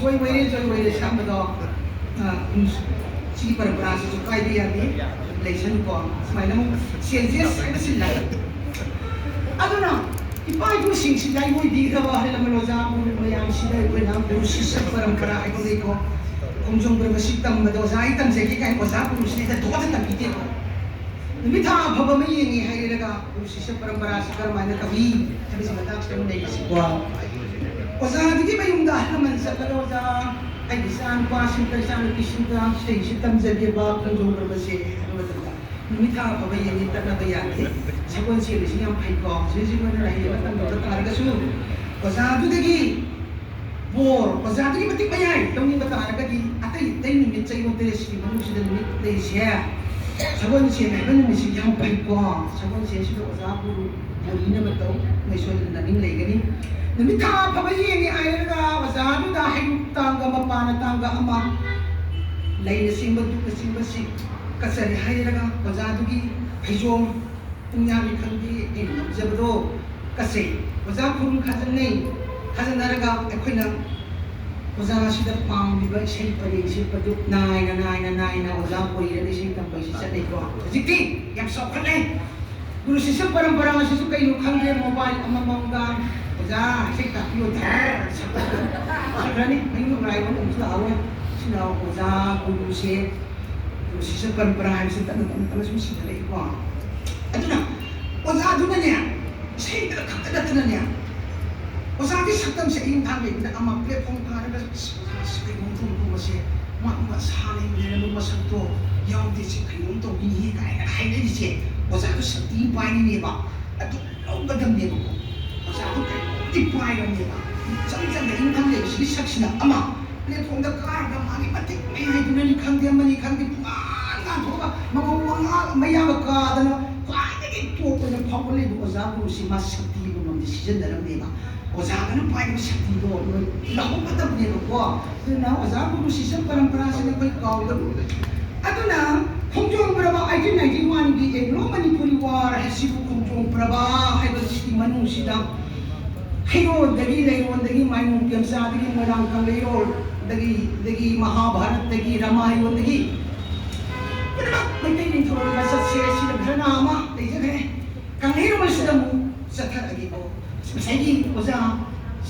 ꯖꯣꯏ ꯋꯥꯏꯔꯦ, ꯖꯣꯏ ꯋꯥꯏꯔꯦ ꯁꯛꯑꯝꯕꯗꯣ, ꯑ, ꯎꯝ, ꯁꯤꯒꯤ ꯄꯔꯝꯄꯔꯥꯁꯤꯁꯨ ꯀꯥꯏꯕ ꯌꯥꯗꯦ, ꯂꯩꯁꯅꯨꯀꯣ꯫ ꯁꯨꯃꯥꯏꯅ ꯑꯃꯨꯛ changes ꯍꯥꯏꯕꯁꯤ ꯂꯥꯛꯑꯦ꯫ ꯑꯗꯨꯅ ꯏꯄꯥ ꯏꯄꯨꯁꯤꯡꯁꯤꯗ ꯑꯩꯈꯣꯏ ꯄꯤꯒꯗꯕ ꯑꯍꯜ ꯂꯃꯟ ꯑꯣꯖꯥ ꯒꯨꯔꯨ ꯃꯌꯥꯝꯁꯤꯗ ꯑꯩꯈꯣꯏꯅ ꯒꯨꯔꯨ ꯁꯤꯁ꯭ꯌ ꯄꯔꯝꯄꯔꯥ ꯍꯥꯏꯕ ꯂꯩꯀꯣ꯫ ꯈꯣꯡꯖꯣꯝ ꯄꯔꯕꯁꯤ ꯇꯝꯕꯗ ꯑꯣꯖꯥ ꯑꯩ ꯇꯝꯖꯒꯦ ꯀꯥꯏꯅ ꯑꯣꯖꯥ ꯒꯨꯔꯨꯁꯤꯅ ꯍꯦꯛꯇ ꯊꯣꯛꯑꯒ ꯇꯝꯕꯤꯗꯦꯀꯣ꯫ ꯅꯨꯃꯤꯠ ꯊꯥ ꯑꯐꯕ ꯑꯃ ꯌꯦꯡꯉꯦ ꯍꯥꯏꯔꯦꯔꯒ ꯒꯨꯔꯨ ꯁꯤꯁ꯭ꯌ ꯄꯔꯝꯄꯔꯥꯁꯤ ꯀꯔꯝꯍꯥꯏꯅ ꯇꯧꯏ ꯍꯥꯏꯕꯁꯤ ꯃꯇꯥꯡꯁꯤꯗ ꯑꯃꯨꯛ ꯅꯩꯅꯁꯤꯀꯣ꯫ ꯑꯣꯖꯥꯗꯨꯒꯤ ꯃꯌꯨꯝꯗ ꯑꯍꯜ ꯂꯃꯟ ꯆꯠꯂꯒ, "ꯑꯣꯖꯥ, ꯑꯩꯒꯤ ꯏꯆꯥ ꯅꯨꯄꯥꯁꯤꯡꯗ, ꯏꯆꯥ ꯅꯨꯄꯤꯁꯤꯡꯗ ꯁꯤꯗꯩꯁꯤ ꯇꯝꯖꯒꯦꯕ ꯈꯣꯡꯖꯣꯝ ꯄꯔꯕꯁꯦ" ꯍꯥꯏꯕ ꯃꯇꯝꯗ, ꯅꯨꯃꯤꯠ ꯊꯥ ꯑꯐꯕ ꯌꯦꯡꯉꯤ ꯇꯠꯅꯕ ꯌꯥꯗꯦ꯫ ꯁꯒꯣꯜ ꯁꯦꯟꯕꯁꯤ ꯌꯥꯝ ꯐꯩꯀꯣ꯫ ꯍꯧꯖꯤꯛ ꯍꯧꯖꯤꯛ ꯑꯣꯏꯅ ꯂꯥꯏꯔꯤꯛ ꯑꯃ ꯇꯝꯗꯕ ꯇꯥꯔꯒꯁꯨ, ꯑꯣꯖꯥꯗꯨꯗꯒꯤ ꯕꯣꯔ, ꯑꯣꯖꯥꯗꯨꯒꯤ ꯃꯇꯤꯛ ꯃꯌꯥꯏ ꯂꯧꯅꯤꯡꯕ ꯇꯥꯔꯒꯗꯤ, ꯑꯇꯩ ꯑꯇꯩ ꯅꯨꯃꯤꯠ ꯆꯌꯣꯜ ꯇꯔꯦꯠꯁꯤꯒꯤ ꯃꯅꯨꯡꯁꯤꯗ ꯅꯨꯃꯤꯠ ꯂꯩꯔꯤꯁꯦ, ꯁꯒꯣꯜꯁꯦꯟ ꯍꯥꯏꯕ ꯅꯨꯃꯤꯠꯁꯤ ꯌꯥꯝ ꯐꯩꯀꯣ꯫ ꯁꯒꯣꯜꯁꯦꯟꯁꯤꯗ ꯑꯣꯖꯥ ꯒꯨꯔꯨ ꯄꯨꯔꯤꯅꯕ ꯇꯧ, ꯅꯣꯏ ꯁꯣꯏꯗꯅ ꯅꯤꯡ ꯂꯩꯒꯅꯤ꯫ ꯅꯨꯃꯤꯠ ꯊꯥ ꯐꯕ ꯌꯦꯡꯉꯦ ꯍꯥꯏꯔꯒ ꯑꯣꯖꯥꯗꯨꯗ ꯍꯩꯔꯨꯛ ꯇꯥꯡꯒ ꯃꯄꯥꯟꯅ ꯇꯥꯡꯒ ꯑꯃ, ꯂꯩꯅꯆꯤꯡꯕ ꯗꯨꯛꯅꯆꯤꯡꯕꯁꯤ ꯀꯠꯆꯔꯦ ꯍꯥꯏꯔꯒ ꯑꯣꯖꯥꯗꯨꯒꯤ ꯐꯩꯖꯣꯝ ꯄꯨꯡꯌꯥꯅꯤ ꯈꯪꯗꯦ, ꯑꯩꯅ ꯉꯝꯖꯕꯗꯣ ꯀꯠꯆꯩ꯫ ꯑꯣꯖꯥ ꯈꯨꯔꯨꯝ ꯈꯥꯖꯟꯅꯩ꯫ ꯈꯥꯖꯟꯅꯔꯒ ꯑꯩꯈꯣꯏꯅ ꯑꯣꯖꯥ ꯑꯁꯤꯗ ꯄꯥꯝꯂꯤꯕ ꯏꯁꯩ ꯄꯔꯦꯡ ꯁꯤꯠꯄꯗꯨ ꯅꯥꯏꯅ, ꯅꯥꯏꯅ, ꯅꯥꯏꯅ ꯑꯣꯖꯥ ꯑꯣꯏꯔꯒ ꯏꯁꯩ ꯇꯝꯕꯩꯁꯤ ꯆꯠꯅꯩꯀꯣ꯫ ꯍꯧꯖꯤꯛꯇꯤ ꯌꯥꯝ ꯆꯥꯎꯈꯠꯂꯦ꯫ ꯒꯨꯔꯨ ꯁꯤꯁ꯭ꯌ ꯄꯔꯝꯄꯔꯥ ꯑꯁꯤꯁꯨ ꯀꯩꯅꯣ ꯈꯪꯗꯦ, ꯃꯣꯕꯥꯏꯜ ꯑꯃꯃꯝꯒ ꯑꯣꯖꯥ ꯏꯁꯩ ꯇꯥꯛꯄꯤꯌꯣ, ꯙꯔ ꯁꯛꯈ꯭ꯔꯅꯤ꯫ ꯃꯌꯨꯝꯗ ꯉꯥꯏꯕ ꯑꯃꯁꯨ ꯂꯥꯛꯑꯣꯏ꯫ ꯁꯤꯅ ꯑꯣꯖꯥ ꯒꯨꯔꯨꯁꯦ, ꯒꯨꯔꯨ ꯁꯤꯁ꯭ꯌ ꯄꯔꯝꯄꯔꯥ ꯍꯥꯏꯕꯁꯤ ꯇꯞꯅ, ꯇꯞꯅ, ꯇꯞꯅ ꯁꯨꯝ ꯁꯤꯊꯔꯛꯏꯀꯣ꯫ ꯑꯗꯨꯅ ꯑꯣꯖꯥꯗꯨꯅꯅꯦ, ꯏꯁꯩꯗ ꯈꯛꯇ ꯅꯠꯇꯅꯅꯦ, ꯑꯣꯖꯥꯒꯤ ꯁꯛꯇꯝꯁꯦ ꯑꯌꯨꯛ ꯊꯥꯡ ꯂꯩꯕꯗ ꯑꯃ ꯄ꯭ꯂꯦꯠꯐꯣꯝ ꯐꯥꯔꯒ, "ꯑꯁ, ꯑꯣꯖꯥꯁꯤ ꯀꯩꯅꯣꯝ ꯇꯧꯕꯁꯦ, ꯃꯥ ꯃꯁꯥ ꯂꯩꯕ ꯂꯩꯔꯝꯕ ꯃꯁꯛꯇꯣ ꯌꯥꯎꯗꯦ, ꯁꯤ ꯀꯩꯅꯣꯝ ꯇꯧꯕꯤꯅꯤ" ꯀꯥꯏꯅ ꯍꯥꯏꯅꯔꯤꯁꯦ, ꯑꯣꯖꯥꯗꯣ ꯁꯛꯇꯤ ꯄꯥꯏꯔꯤꯅꯦꯕ꯫ ꯑꯗꯨ ꯂꯧꯒꯗꯕꯅꯦꯕꯀꯣ꯫ ꯑꯣꯖꯥꯗꯣ ꯀꯩꯅꯣꯝꯗꯤ ꯄꯥꯏꯔꯝꯅꯦꯕ꯫ ꯏꯆꯝ ꯆꯝꯅ ꯑꯌꯨꯛ ꯊꯥꯡ ꯂꯩꯕꯁꯤꯒꯤ ꯁꯛꯁꯤꯅ ꯑꯃ, ꯄ꯭ꯂꯦꯠꯐꯣꯝꯗ ꯀꯥꯔꯒ ꯃꯥꯒꯤ ꯃꯇꯤꯛ ꯃꯌꯥꯏꯗꯨꯅꯅꯤ ꯈꯪꯗꯦ, ꯑꯃꯅꯤ ꯈꯪꯗꯦ, ꯄꯨꯡꯉꯥꯡ ꯉꯥꯡꯊꯣꯛꯑꯒ ꯃꯉꯧ ꯃꯉꯥ ꯃꯌꯥꯒ ꯀꯥꯗꯅ ꯈ꯭ꯋꯥꯏꯗꯒꯤ ꯇꯣꯞ ꯑꯣꯏꯅ ꯐꯥꯎꯒꯠꯂꯛꯏꯕ ꯑꯣꯖꯥ ꯒꯨꯔꯨꯁꯤ ꯃꯥ ꯁꯛꯇꯤ ꯑꯃꯃꯝꯗꯤ ꯁꯤꯖꯤꯟꯅꯔꯝꯃꯦꯕ꯫ ꯑꯣꯖꯥꯗꯨꯅ ꯄꯥꯏꯔꯤꯕ ꯁꯛꯇꯤꯗꯣ ꯂꯣꯏ ꯂꯧꯍꯧꯒꯗꯕꯅꯦꯕꯀꯣ꯫ ꯑꯗꯨꯅ ꯑꯣꯖꯥ ꯒꯨꯔꯨ ꯁꯤꯁ꯭ꯌ ꯄꯔꯝꯄꯔꯥꯁꯤꯅ ꯑꯩꯈꯣꯏ ꯀꯥꯎꯗꯕ꯫ ꯑꯗꯨꯅ ꯈꯣꯡꯖꯣꯝ ꯄ꯭ꯔꯕ, eighteen ninety one ꯒꯤ Anglo Manipuri War ꯍꯥꯏꯁꯤꯕꯨ ꯈꯣꯡꯖꯣꯝ ꯄ꯭ꯔꯕ ꯍꯥꯏꯕꯁꯤꯒꯤ ꯃꯅꯨꯡꯁꯤꯗ ꯍꯩꯔꯣꯜꯗꯒꯤ, ꯂꯩꯔꯣꯜꯗꯒꯤ, ꯃꯥꯏꯅꯣꯡ ꯄꯦꯝꯆꯥꯗꯒꯤ, ꯃꯣꯏꯔꯥꯡ ꯀꯪꯂꯩꯔꯣꯜꯗꯒꯤ, ꯑꯗꯒꯤ ꯃꯍꯥꯚꯥꯔꯠꯇꯒꯤ, ꯔꯥꯃꯥꯌꯣꯟꯗꯒꯤ ꯄꯨꯝꯅꯃꯛ ꯃꯩꯇꯩ ꯅꯤꯡꯊꯧꯔꯣꯜ ꯃꯆꯠꯁꯦ ꯁꯤꯗ ꯙꯔꯅꯥ ꯑꯃ ꯂꯩꯖꯈ꯭ꯔꯦ꯫ ꯀꯪꯂꯩꯔꯣꯜꯁꯤꯗ ꯑꯃꯨꯛ ꯆꯠꯊꯔꯛꯑꯒꯦꯀꯣ꯫ ꯉꯁꯥꯏꯒꯤ ꯑꯣꯖꯥ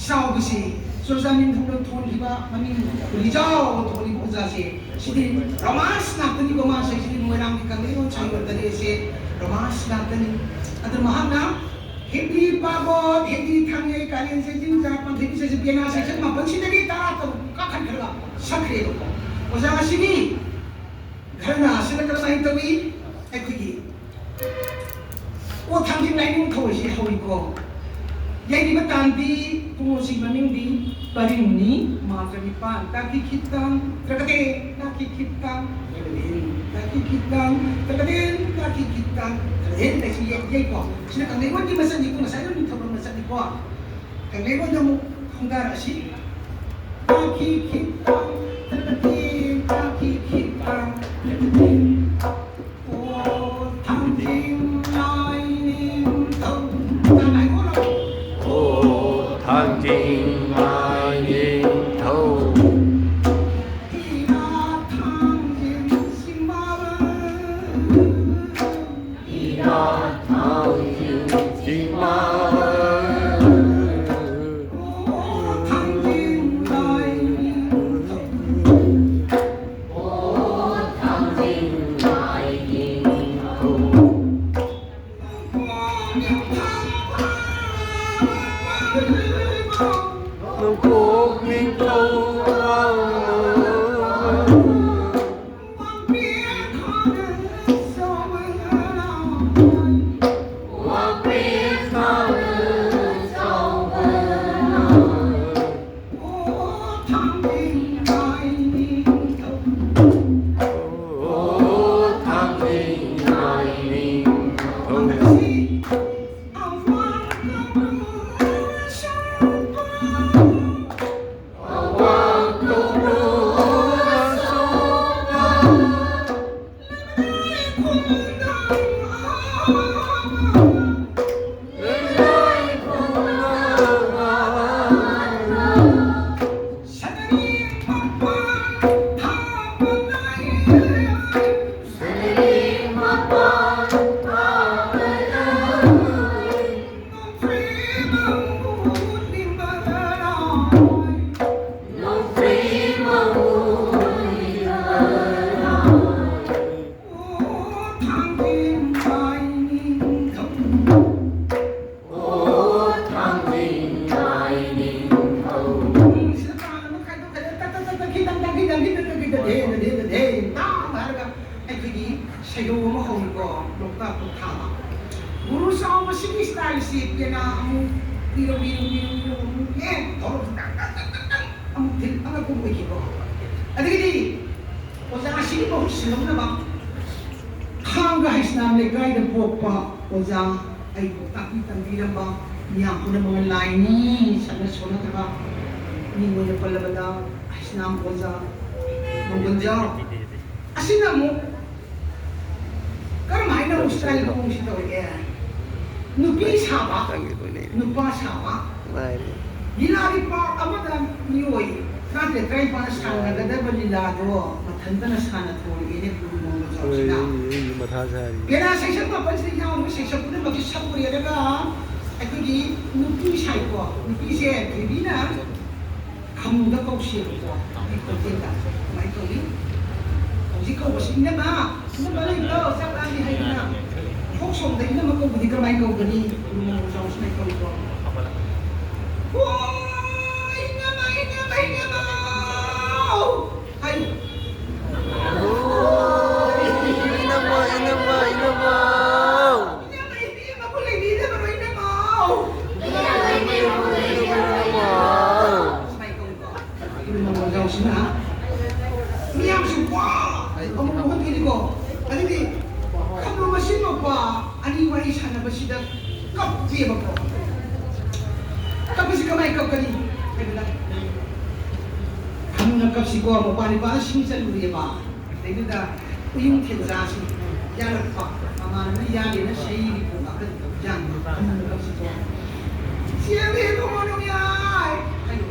ꯆꯥꯎꯕꯁꯦ, ꯆꯨꯔꯆꯥꯟ ꯅꯤꯡꯊꯧꯅ ꯊꯣꯟꯈꯤꯕ, ꯃꯃꯤꯡ ꯎꯔꯤꯖꯥꯎ ꯊꯣꯟꯈꯤꯕ ꯑꯣꯖꯥꯁꯦ, ꯁꯤꯗꯤ ꯔꯣꯃꯥꯟꯁ ꯉꯥꯛꯇꯅꯤꯀꯣ꯫ ꯃꯥꯁꯦ ꯁꯤꯗꯤ ꯃꯣꯏꯔꯥꯡꯒꯤ ꯀꯪꯂꯩꯔꯣꯜ ꯁꯥꯏꯌꯣꯟꯗꯅꯦꯁꯦ ꯔꯣꯃꯥꯟꯁ ꯉꯥꯛꯇꯅꯤ꯫ ꯑꯗꯨ ꯃꯍꯥꯛꯅ ꯍꯦꯟꯗꯤ ꯄꯥꯕꯣꯠ, ꯍꯦꯟꯗꯤ ꯊꯥꯡꯉꯩ, ꯀꯥꯂꯦꯟ ꯁꯦꯟꯖꯤꯟ, ꯖꯥꯠ ꯄꯥꯟꯊꯣꯏꯕꯤ ꯁꯦꯟꯖꯤꯟ, ꯄꯦꯅꯥ ꯁꯦꯛꯁꯟ ꯃꯥꯄꯟꯁꯤꯗꯒꯤ ꯇꯔꯥ ꯇꯔꯨꯛ ꯀꯥꯈꯠꯈ꯭ꯔꯒ ꯁꯛꯈ꯭ꯔꯦꯕꯀꯣ꯫ ꯑꯣꯖꯥ ꯑꯁꯤꯒꯤ ꯙꯔꯅꯥ ꯑꯁꯤꯅ ꯀꯔꯝꯍꯥꯏꯅ ꯇꯧꯏ? ꯑꯩꯈꯣꯏꯒꯤ ꯑꯣ, ꯊꯥꯡꯖꯤꯡ ꯂꯥꯏꯅꯤꯡꯊꯧ ꯍꯥꯏꯁꯤ ꯍꯧꯏꯀꯣ꯫ ꯌꯩꯔꯤꯕ ꯇꯥꯟꯗꯤ ꯄꯨꯡꯂꯣꯟꯁꯤꯒꯤ ꯃꯃꯤꯡꯗꯤ ꯄꯔꯤꯡꯅꯤ꯫ ꯃꯥꯇ꯭ꯔ ꯅꯤꯄꯥꯟ꯫ ꯇꯥꯈꯤ ꯈꯤꯇꯪ ꯇ꯭ꯔꯒꯗꯦꯟ, ꯇꯥꯈꯤ ꯈꯤꯇꯪ ꯇ꯭ꯔꯒꯗꯦꯟ, ꯇꯥꯈꯤ ꯈꯤꯇꯪ ꯇ꯭ꯔꯒꯗꯦꯟ, ꯇꯥꯈꯤ ꯈꯤꯇꯪ ꯇ꯭ꯔꯒꯗꯦꯟ꯫ ꯑꯩꯁꯤ ꯌꯩ-, ꯌꯩꯀꯣ꯫ ꯁꯤꯅ ꯀꯪꯂꯩꯔꯣꯟꯒꯤ ꯃꯆꯠꯅꯤꯀꯣ, ꯉꯁꯥꯏ ꯑꯗꯨꯝ ꯅꯤꯡꯊꯧꯒꯤ ꯃꯆꯠꯅꯤꯀꯣ꯫ ꯀꯪꯂꯩꯔꯣꯟꯗ ꯑꯃꯨꯛ ꯈꯣꯡꯗꯥꯔꯛꯑꯁꯤ꯫ ꯇꯥꯈꯤ ꯈꯤꯇꯪ ꯇ꯭ꯔꯒꯗꯦꯟ, ꯇꯥꯈꯤ ꯈꯤꯇꯪ ꯇ꯭ꯔꯒꯗꯦꯟ꯫ ꯑꯣ ꯊꯥꯡꯖꯤꯡ ꯂꯥꯏ ꯅꯤꯡꯊꯧ꯫ ꯉꯥꯏꯈꯣ꯫ ꯑꯣ ꯊꯥꯡꯖꯤꯡ ꯂꯥꯏ ꯅꯤꯡꯊꯧ꯫ ꯏꯃꯥ ꯊꯥꯡꯖꯤꯡ ꯆꯤꯡꯃꯥꯜ꯫ ꯏꯃꯥ ꯊꯥꯡꯖꯤꯡ ꯆꯤꯡꯃꯥꯜ꯫ ꯑꯣ ꯊꯥꯡꯖꯤꯡ ꯂꯥꯏ ꯅꯤꯡꯊꯧ꯫ ꯅꯣꯡꯄꯣꯛ ꯅꯤꯡꯊꯧ꯫ ꯑꯩꯈꯣꯏꯒꯤ ꯁꯩꯗꯧ ꯑꯃ ꯍꯧꯏꯀꯣ, ꯂꯣꯛꯇꯥꯛ ꯄꯣꯊꯥꯕ꯫ ꯒꯨꯔꯨ ꯆꯥꯎꯕꯁꯤꯒꯤ ꯁ꯭ꯇꯥꯏꯜꯁꯤ ꯄꯦꯅꯥ ꯑꯃꯨꯛ ꯋꯤꯔꯨ, ꯋꯤꯔꯨ, ꯋꯤꯔꯨ, ꯋꯤꯔꯨ, ꯑꯃꯨꯛ ꯍꯦꯛ ꯇꯧꯔꯒ ꯇꯛ, ꯇꯛ, ꯇꯛ, ꯇꯛ, ꯑꯃꯨꯛ ꯊꯤꯜ, ꯑꯃꯨꯛ ꯀꯨꯝ ꯑꯣꯏꯈꯤꯕ꯫ ꯑꯗꯒꯤꯗꯤ ꯑꯣꯖꯥ ꯑꯁꯤꯒꯤ ꯃꯍꯨꯠ ꯁꯤꯜꯂꯛꯅꯕ ꯈꯥꯡꯒ ꯍꯩꯁꯅꯥꯝ ꯂꯩꯀꯥꯏꯗ ꯄꯣꯛꯄ ꯑꯣꯖꯥ, ꯑꯩꯕꯨ ꯇꯥꯛꯄꯤ ꯇꯝꯕꯤꯔꯝꯕ, ꯃꯤꯌꯥꯝ ꯄꯨꯝꯅꯃꯛꯅ ꯂꯥꯏꯅꯤ ꯁꯛꯅ ꯁꯣꯟꯅꯗꯕ, ꯃꯤꯡ ꯑꯣꯏꯅ ꯄꯜꯂꯕꯗ ꯍꯩꯁꯅꯥꯝ ꯑꯣꯖꯥ ꯃꯪꯒꯣꯟꯖꯥꯎ꯫ ꯑꯁꯤꯅ ꯑꯃꯨꯛ ꯀꯔꯝ ꯍꯥꯏꯅ ꯑꯃꯨꯛ style ꯃꯑꯣꯡꯁꯤ ꯇꯧꯔꯛꯑꯦ? ꯅꯨꯄꯤ ꯁꯥꯕ, ꯅꯨꯄꯥ ꯁꯥꯕ꯫ ꯂꯤꯂꯥꯒꯤ part ꯑꯃꯗ ꯃꯤꯑꯣꯏ ꯇꯔꯥꯇꯔꯦꯠ, ꯇꯔꯥꯅꯤꯄꯥꯜꯅ ꯁꯥꯟꯅꯒꯗꯕ ꯂꯤꯂꯥꯗꯣ ꯃꯊꯟꯇꯅ ꯁꯥꯟꯅ ꯊꯣꯛꯂꯛꯑꯦꯅꯦ ꯒꯨꯔꯨ ꯃꯪꯒꯣꯟꯖꯥꯎꯁꯤꯅ꯫ ꯑꯩ ꯃꯊꯥ ꯁꯥꯔꯤ꯫ ꯄꯦꯅꯥ ꯁꯦꯛꯁꯟ ꯃꯥꯄꯟꯁꯤꯗ ꯌꯥꯎꯔꯤꯕ ꯁꯦꯛꯁꯟ ꯄꯨꯝꯅꯃꯛꯀꯤ ꯁꯔꯨꯛ ꯑꯣꯏꯔꯒ ꯑꯩꯈꯣꯏꯒꯤ ꯅꯨꯄꯤ ꯁꯥꯏꯀꯣ, ꯅꯨꯄꯤꯁꯦ ꯊꯣꯏꯕꯤꯅ ꯈꯝꯅꯨꯗ ꯀꯧꯁꯦꯕꯀꯣ, ꯑꯩ ꯈꯣꯟꯖꯦꯜꯗ ꯀꯃꯥꯏꯅ ꯀꯧꯏ? ꯍꯧꯖꯤꯛ ꯀꯧꯕꯁꯤ ꯏꯅꯝꯃ, ꯏꯅꯝꯃ ꯂꯩꯕ꯭ꯔꯣ? ꯆꯥꯛ ꯂꯥꯝꯃꯤ ꯍꯥꯏꯗꯅ꯫ ꯐꯣꯛ ꯁꯣꯡꯗ ꯏꯅꯝꯃ ꯀꯧꯕꯗꯤ ꯀꯃꯥꯏꯅ ꯀꯧꯒꯅꯤ? ꯒꯨꯔꯨ ꯃꯪꯒꯣꯟꯖꯥꯎ ꯁꯨꯃꯥꯏꯅ ꯀꯧꯏꯀꯣ꯫ "ꯑꯣ, ꯏꯅꯝꯃ, ꯏꯅꯝꯃ, ꯏꯅꯝꯃ!" ꯍꯥꯏꯌꯨ꯫ ꯏꯅꯝꯃ, ꯏꯅꯝꯃ, ꯏꯅꯝꯃ! ꯏꯅꯝꯃ, ꯏꯕꯦꯝꯃ, ꯃꯈꯨꯠ ꯂꯩꯕꯤꯗꯕꯔꯣ, ꯏꯅꯝꯃ? ꯁꯨꯃꯥꯏꯅ ꯀꯧꯏꯀꯣ꯫ ꯏꯅꯝꯃ ꯃꯪꯒꯣꯟꯖꯥꯎꯁꯤꯅ ꯃꯤꯌꯥꯝꯁꯨ ꯋꯥ ꯑꯃꯨꯛ ꯍꯣꯟꯈꯤꯅꯤꯀꯣ꯫ ꯑꯗꯨꯗꯤ ꯈꯝꯅꯨ ꯃꯆꯤꯟ ꯃꯧꯄ꯭ꯋꯥ ꯑꯅꯤ ꯋꯥꯔꯤ ꯁꯥꯟꯅꯕꯁꯤꯗ ꯀꯞꯄꯦꯕꯀꯣ꯫ ꯀꯞꯄꯁꯤ ꯀꯃꯥꯏꯅ ꯀꯞꯀꯅꯤ ꯍꯥꯏꯕꯗ, ꯈꯝꯅꯨꯅ ꯀꯞꯁꯤꯀꯣ, ꯃꯧꯄ꯭ꯋꯥ ꯅꯤꯄꯥꯅ ꯁꯤꯡ ꯆꯠꯂꯨꯔꯦꯕ꯫ ꯑꯗꯩꯗꯨꯗ ꯎꯌꯨꯡ ꯊꯦꯟꯖꯥꯁꯤ ꯌꯥꯜꯂꯛꯄ, ꯃꯃꯥꯟꯅꯕꯅ ꯌꯥꯜꯂꯦꯅ ꯁꯍꯤ ꯍꯦꯂꯤꯄꯣꯟ ꯀꯥꯈꯠꯂꯛꯄ ꯖꯥꯠꯅꯤ꯫ ꯈꯝꯅꯨꯅ ꯀꯞꯁꯤꯀꯣ꯫ "ꯆꯦꯜꯂꯦ ꯏꯕꯨꯡꯉꯣ ꯅꯣꯡꯌꯥꯏ!" ꯍꯥꯏꯌꯨ꯫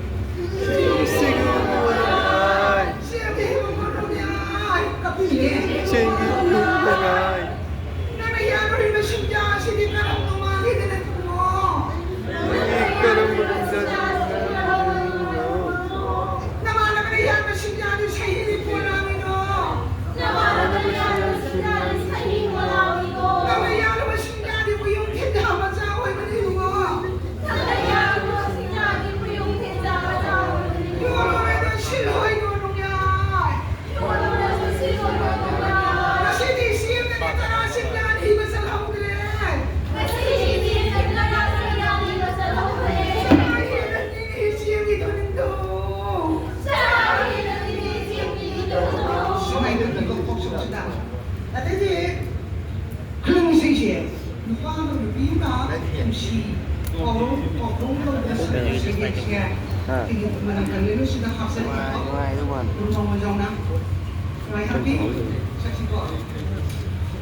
ꯆꯦꯜꯂꯦ ꯏꯕꯨꯡꯉꯣ ꯅꯣꯡꯌꯥꯏ! ꯀꯞꯄꯤꯅꯦ꯫ ꯅꯪꯅ ꯌꯥꯜꯂꯨꯔꯤꯕ ꯁꯤꯡꯖꯥ ꯑꯁꯤꯗꯤ ꯀꯔꯝꯕ ꯃꯥꯜꯂꯤꯗꯅ ꯏꯕꯨꯡꯉꯣ? ꯅꯃꯥꯟꯅꯕꯅ ꯌꯥꯟꯕ ꯁꯤꯡꯖꯥꯗꯤ ꯁꯍꯤ ꯍꯦꯂꯤꯄꯣꯟ ꯂꯥꯡꯉꯤꯗꯣ꯫ ꯅꯃꯥꯟꯅꯕꯅ ꯌꯥꯟꯕ ꯁꯤꯡꯖꯥꯗꯤ ꯁꯍꯤ ꯍꯦꯂꯤꯄꯣꯟ ꯂꯥꯡꯉꯤꯗꯣ꯫ ꯅꯪꯅ ꯌꯥꯜꯂꯨꯕ ꯁꯤꯡꯖꯥꯗꯤ ꯎꯌꯨꯡ ꯊꯦꯟꯖꯥ ꯃꯆꯥ ꯑꯣꯏꯕꯅꯤ ꯏꯕꯨꯡꯉꯣ꯫ ꯅꯪꯅ ꯌꯥꯜꯂꯨꯕ ꯁꯤꯡꯖꯥꯗꯤ ꯎꯌꯨꯡ ꯊꯦꯟꯖꯥ ꯃꯆꯥ ꯑꯣꯏꯕꯅꯤ ꯏꯕꯨꯡꯉꯣ꯫ ꯑꯗꯩꯗꯤ ꯈꯨꯅꯨꯡ ꯏꯁꯩꯁꯦ ꯅꯨꯄꯥ ꯑꯃꯒ ꯅꯨꯄꯤ ꯑꯃꯒ ꯅꯨꯡꯁꯤ ꯄꯥꯎꯔꯧ ꯄꯥꯎꯔꯧ ꯇꯧꯕꯗ ꯁꯛꯄ ꯏꯁꯩꯁꯦ ꯑꯩꯒꯤ ꯃꯅꯥꯀꯟ ꯂꯩꯅꯨꯡꯁꯤꯗ ꯍꯥꯞꯆꯤꯜꯂꯦꯀꯣ꯫ ꯅꯨꯡꯉꯥꯏ, ꯅꯨꯡꯉꯥꯏ, ꯅꯨꯡꯉꯥꯏ꯫ ꯒꯨꯔꯨ ꯃꯣꯃꯣꯟꯖꯥꯎꯅ ꯅꯨꯡꯉꯥꯏ ꯍꯥꯞꯄꯤ꯫ ꯁꯛꯁꯤꯀꯣ꯫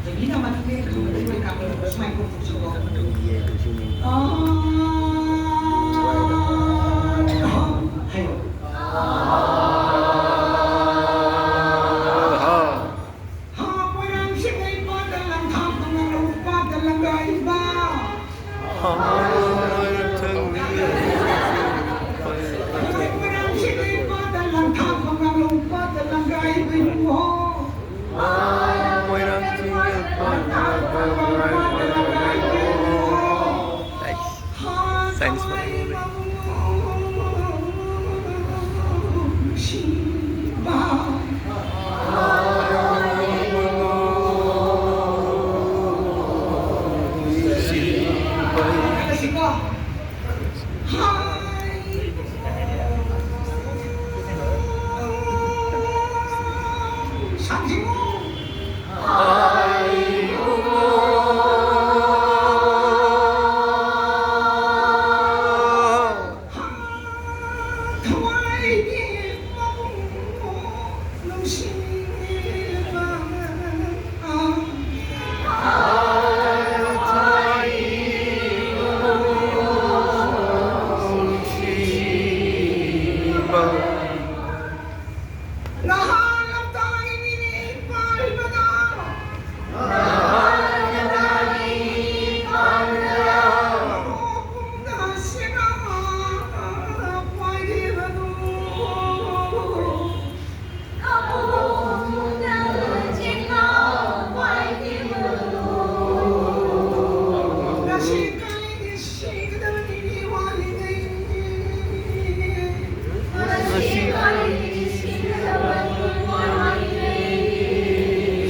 ꯗꯦꯕꯤꯅ ꯃꯊꯛꯇ ꯊꯝꯕꯗ ꯂꯣꯏ ꯀꯥꯞꯄ ꯁꯨꯃꯥꯏꯅ ꯀꯧꯕꯁꯤꯀꯣ꯫ ꯑꯥ, ꯍꯥꯏꯌꯣ꯫ ꯃꯣꯏꯔꯥꯡ ꯁꯤꯡꯒꯩ ꯄꯥꯠꯇ ꯂꯪꯊꯥꯞꯄ ꯉꯥꯂꯧ ꯄꯥꯠꯇ ꯂꯪꯒꯥꯏꯕ꯫ ꯃꯣꯏꯔꯥꯡ ꯁꯤꯡꯒꯩ ꯄꯥꯠꯇ ꯂꯪꯊꯥꯞꯄ ꯉꯥꯂꯧ ꯄꯥꯠꯇ ꯂꯪꯒꯥꯏꯕ ꯏꯕꯨꯡꯉꯣ꯫ ꯃꯣꯏꯔꯥꯡ ꯆꯤꯡꯒꯩ ꯄꯥꯠꯇ ꯂꯪꯊꯥꯞꯄ ꯉꯥꯂꯧ ꯄꯥꯠꯇ ꯂꯪꯒꯥꯏꯕ ꯏꯕꯨꯡꯉꯣ꯫ Thanks. Thanks for the movie.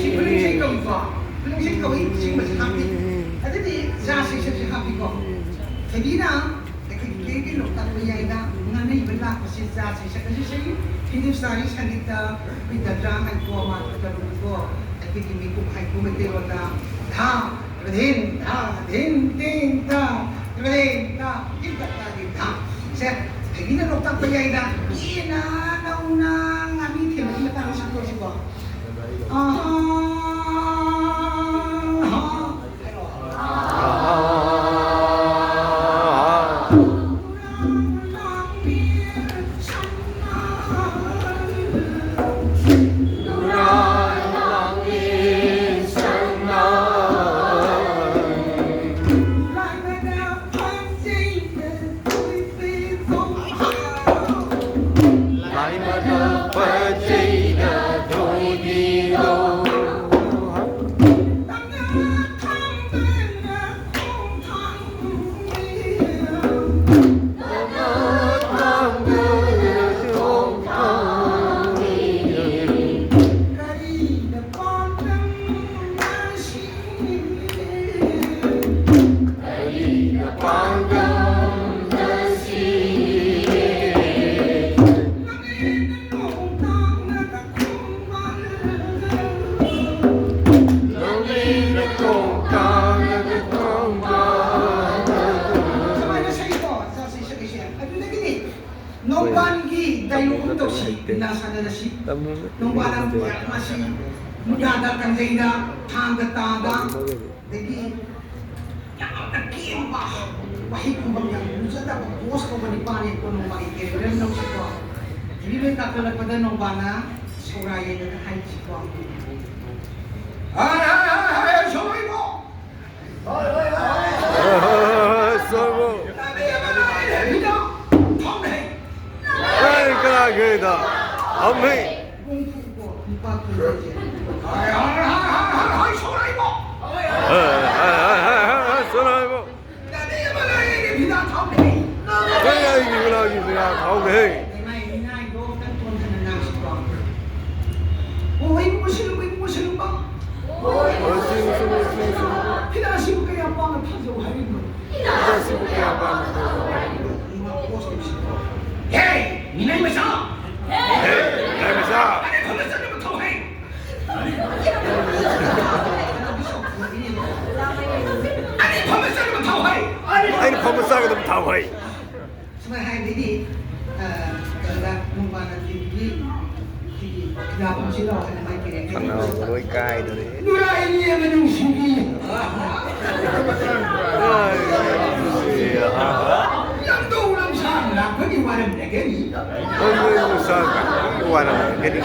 ꯁꯤ ꯈꯨꯅꯨꯡ ꯏꯁꯩ ꯀꯧꯏꯀꯣ꯫ ꯈꯨꯅꯨꯡ ꯏꯁꯩ ꯀꯧꯏ, ꯁꯤꯒꯨꯝꯕꯁꯦ ꯍꯥꯞꯄꯤ꯫ ꯑꯗꯨꯗꯤ ꯖꯥ ꯁꯩꯁꯛꯁꯦ ꯍꯥꯞꯄꯤꯀꯣ꯫ ꯊꯣꯏꯕꯤꯅ ꯑꯩꯈꯣꯏꯒꯤ ꯀꯦ ꯀꯦ ꯂꯣꯛꯇꯥꯛ ꯃꯌꯥꯏꯗ ꯉꯥꯅꯩꯕ ꯂꯥꯛꯄꯁꯦ ꯖꯥ ꯁꯩꯁꯛ ꯑꯁꯤ ꯁꯛꯏ꯫ ꯍꯤꯟꯗꯨꯁꯇꯥꯅꯤ ꯁꯪꯒꯤꯠꯇ ꯑꯩꯈꯣꯏ ꯗꯗ꯭ꯔꯥ ꯍꯥꯏꯀꯣ, ꯃꯥ ꯇꯔꯨꯛꯀꯣ꯫ ꯑꯩꯈꯣꯏꯒꯤ ꯃꯤꯀꯨꯞ ꯍꯥꯏꯀꯨ ꯃꯩꯇꯩꯂꯣꯟꯗ ꯙꯥ, ꯔꯙꯤꯟ, ꯙꯥ, ꯙꯤꯟ, ꯇꯤꯟ, ꯇꯥ, ꯔꯙꯤꯟ, ꯇꯥ, ꯇꯤꯟ, ꯇꯥ, ꯇꯥ, ꯙꯤꯟ, ꯙꯥ꯫ ꯁꯦ, ꯍꯩꯕꯤꯅ ꯂꯣꯛꯇꯥꯛ ꯃꯌꯥꯏꯗ ꯌꯦꯅ ꯅꯧꯅ ꯉꯥꯃꯤ ꯊꯦꯡꯅꯕꯒꯤ ꯃꯇꯥꯡꯗ ꯁꯛꯇꯣꯛꯁꯤꯀꯣ꯫ ꯑꯍꯥ, ꯑꯍꯥ꯫ ꯅꯣꯡꯕꯥꯟꯒꯤ ꯗꯥꯏꯂꯣꯛ ꯑꯃ ꯇꯧꯁꯤ, ꯕꯤꯅꯥ ꯁꯥꯟꯅꯔꯁꯤ꯫ ꯅꯣꯡꯕꯥꯟ ꯑꯃ ꯃꯁꯤ ꯃꯨꯗꯥꯗ, ꯀꯪꯖꯩꯗ, ꯊꯥꯡꯒ ꯇꯥꯗ, ꯑꯗꯒꯤ ꯌꯥꯝꯅ ꯀꯦꯝꯕ, ꯋꯥꯍꯩ ꯈꯨꯝꯕꯝ ꯌꯥꯝ ꯂꯨꯖꯗꯕ ꯕꯣꯁ ꯀꯧꯕ ꯅꯤꯄꯥꯅꯦ ꯀꯣ ꯅꯣꯡꯕꯥꯟꯒꯤ ꯀꯦꯔꯦꯛꯇꯔ ꯇꯧꯁꯤꯀꯣ꯫ ꯍꯦꯕꯤ ꯂꯣꯏ ꯀꯥꯈꯠꯂꯛꯄꯗ ꯅꯣꯡꯕꯥꯟꯅ ꯁꯧꯔꯥ ꯌꯩꯗꯅ ꯍꯥꯏꯁꯤꯀꯣ꯫ ꯍꯥꯏ, ꯍꯥꯏ, ꯍꯥꯏ, ꯍꯥꯏ, ꯁꯧꯔꯥ ꯏꯕꯣ! ꯁꯣꯏꯕꯨ꯫ ꯀꯔꯤ ꯀꯅꯥꯒꯤꯗ? ꯐꯝꯃꯤ꯫ ꯁꯣꯏ ꯑꯩꯒꯤ ꯒꯨꯂꯥꯒꯤ ꯐꯤꯗꯥ ꯊꯥꯎꯅꯦ꯫ ꯍꯣꯏ, ꯏꯕꯨꯡꯉꯣ ꯁꯤꯜꯂꯨ, ꯏꯕꯨꯡꯉꯣ ꯁꯤꯜꯂꯨꯕ꯫ ꯐꯤꯗꯥꯁꯤꯕꯨ ꯀꯌꯥ ꯄꯥꯝꯅ ꯊꯥꯖꯧ ꯍꯥꯏꯔꯤꯕꯅꯣ? ꯐꯤꯗꯥꯁꯤꯕꯨ ꯀꯌꯥ ꯄꯥꯝꯅ ꯊꯥꯖꯧ ꯍꯥꯏꯔꯤꯕꯅꯣ? ꯍꯦ! ꯃꯤꯅꯥꯏ ꯃꯆꯥ! ꯍꯦ! ꯃꯤꯅꯥꯏ ꯃꯆꯥ! ꯑꯩꯅ ꯈꯪꯅ ꯆꯠꯅꯕ ꯊꯧ ꯍꯦ! ꯁꯨꯃꯥꯏꯅ ꯍꯥꯏꯕꯗꯤ, ꯑ, ꯀꯩꯅꯣꯗ ꯅꯣꯡꯕꯥꯟ ꯅꯠꯇꯦꯒꯤ ꯑꯩꯈꯣꯏꯒꯤ ꯈꯨꯟꯗ꯭ꯔꯥꯛꯐꯝꯁꯤ ꯂꯥꯛꯑꯣ ꯍꯥꯏꯅ ꯃꯥꯏ ꯀꯦꯔꯦꯛꯇꯔ ꯈꯅꯥꯎ ꯂꯣꯏ ꯀꯥꯏꯗꯣꯔꯦ꯫ ꯅꯨꯔꯥꯏꯅꯤ ꯑꯃ ꯅꯨꯡꯁꯤꯕꯤ꯫ ꯌꯥꯝ ꯇꯧ ꯂꯝꯁꯥꯡ ꯂꯥꯛꯄꯒꯤ ꯋꯥꯔꯝꯗꯒꯅꯤ꯫ ꯍꯣꯏ, ꯍꯣꯏ, ꯂꯝꯁꯥꯡ ꯂꯥꯛꯄꯒꯤ ꯋꯥꯔꯝꯗꯒꯅꯤ꯫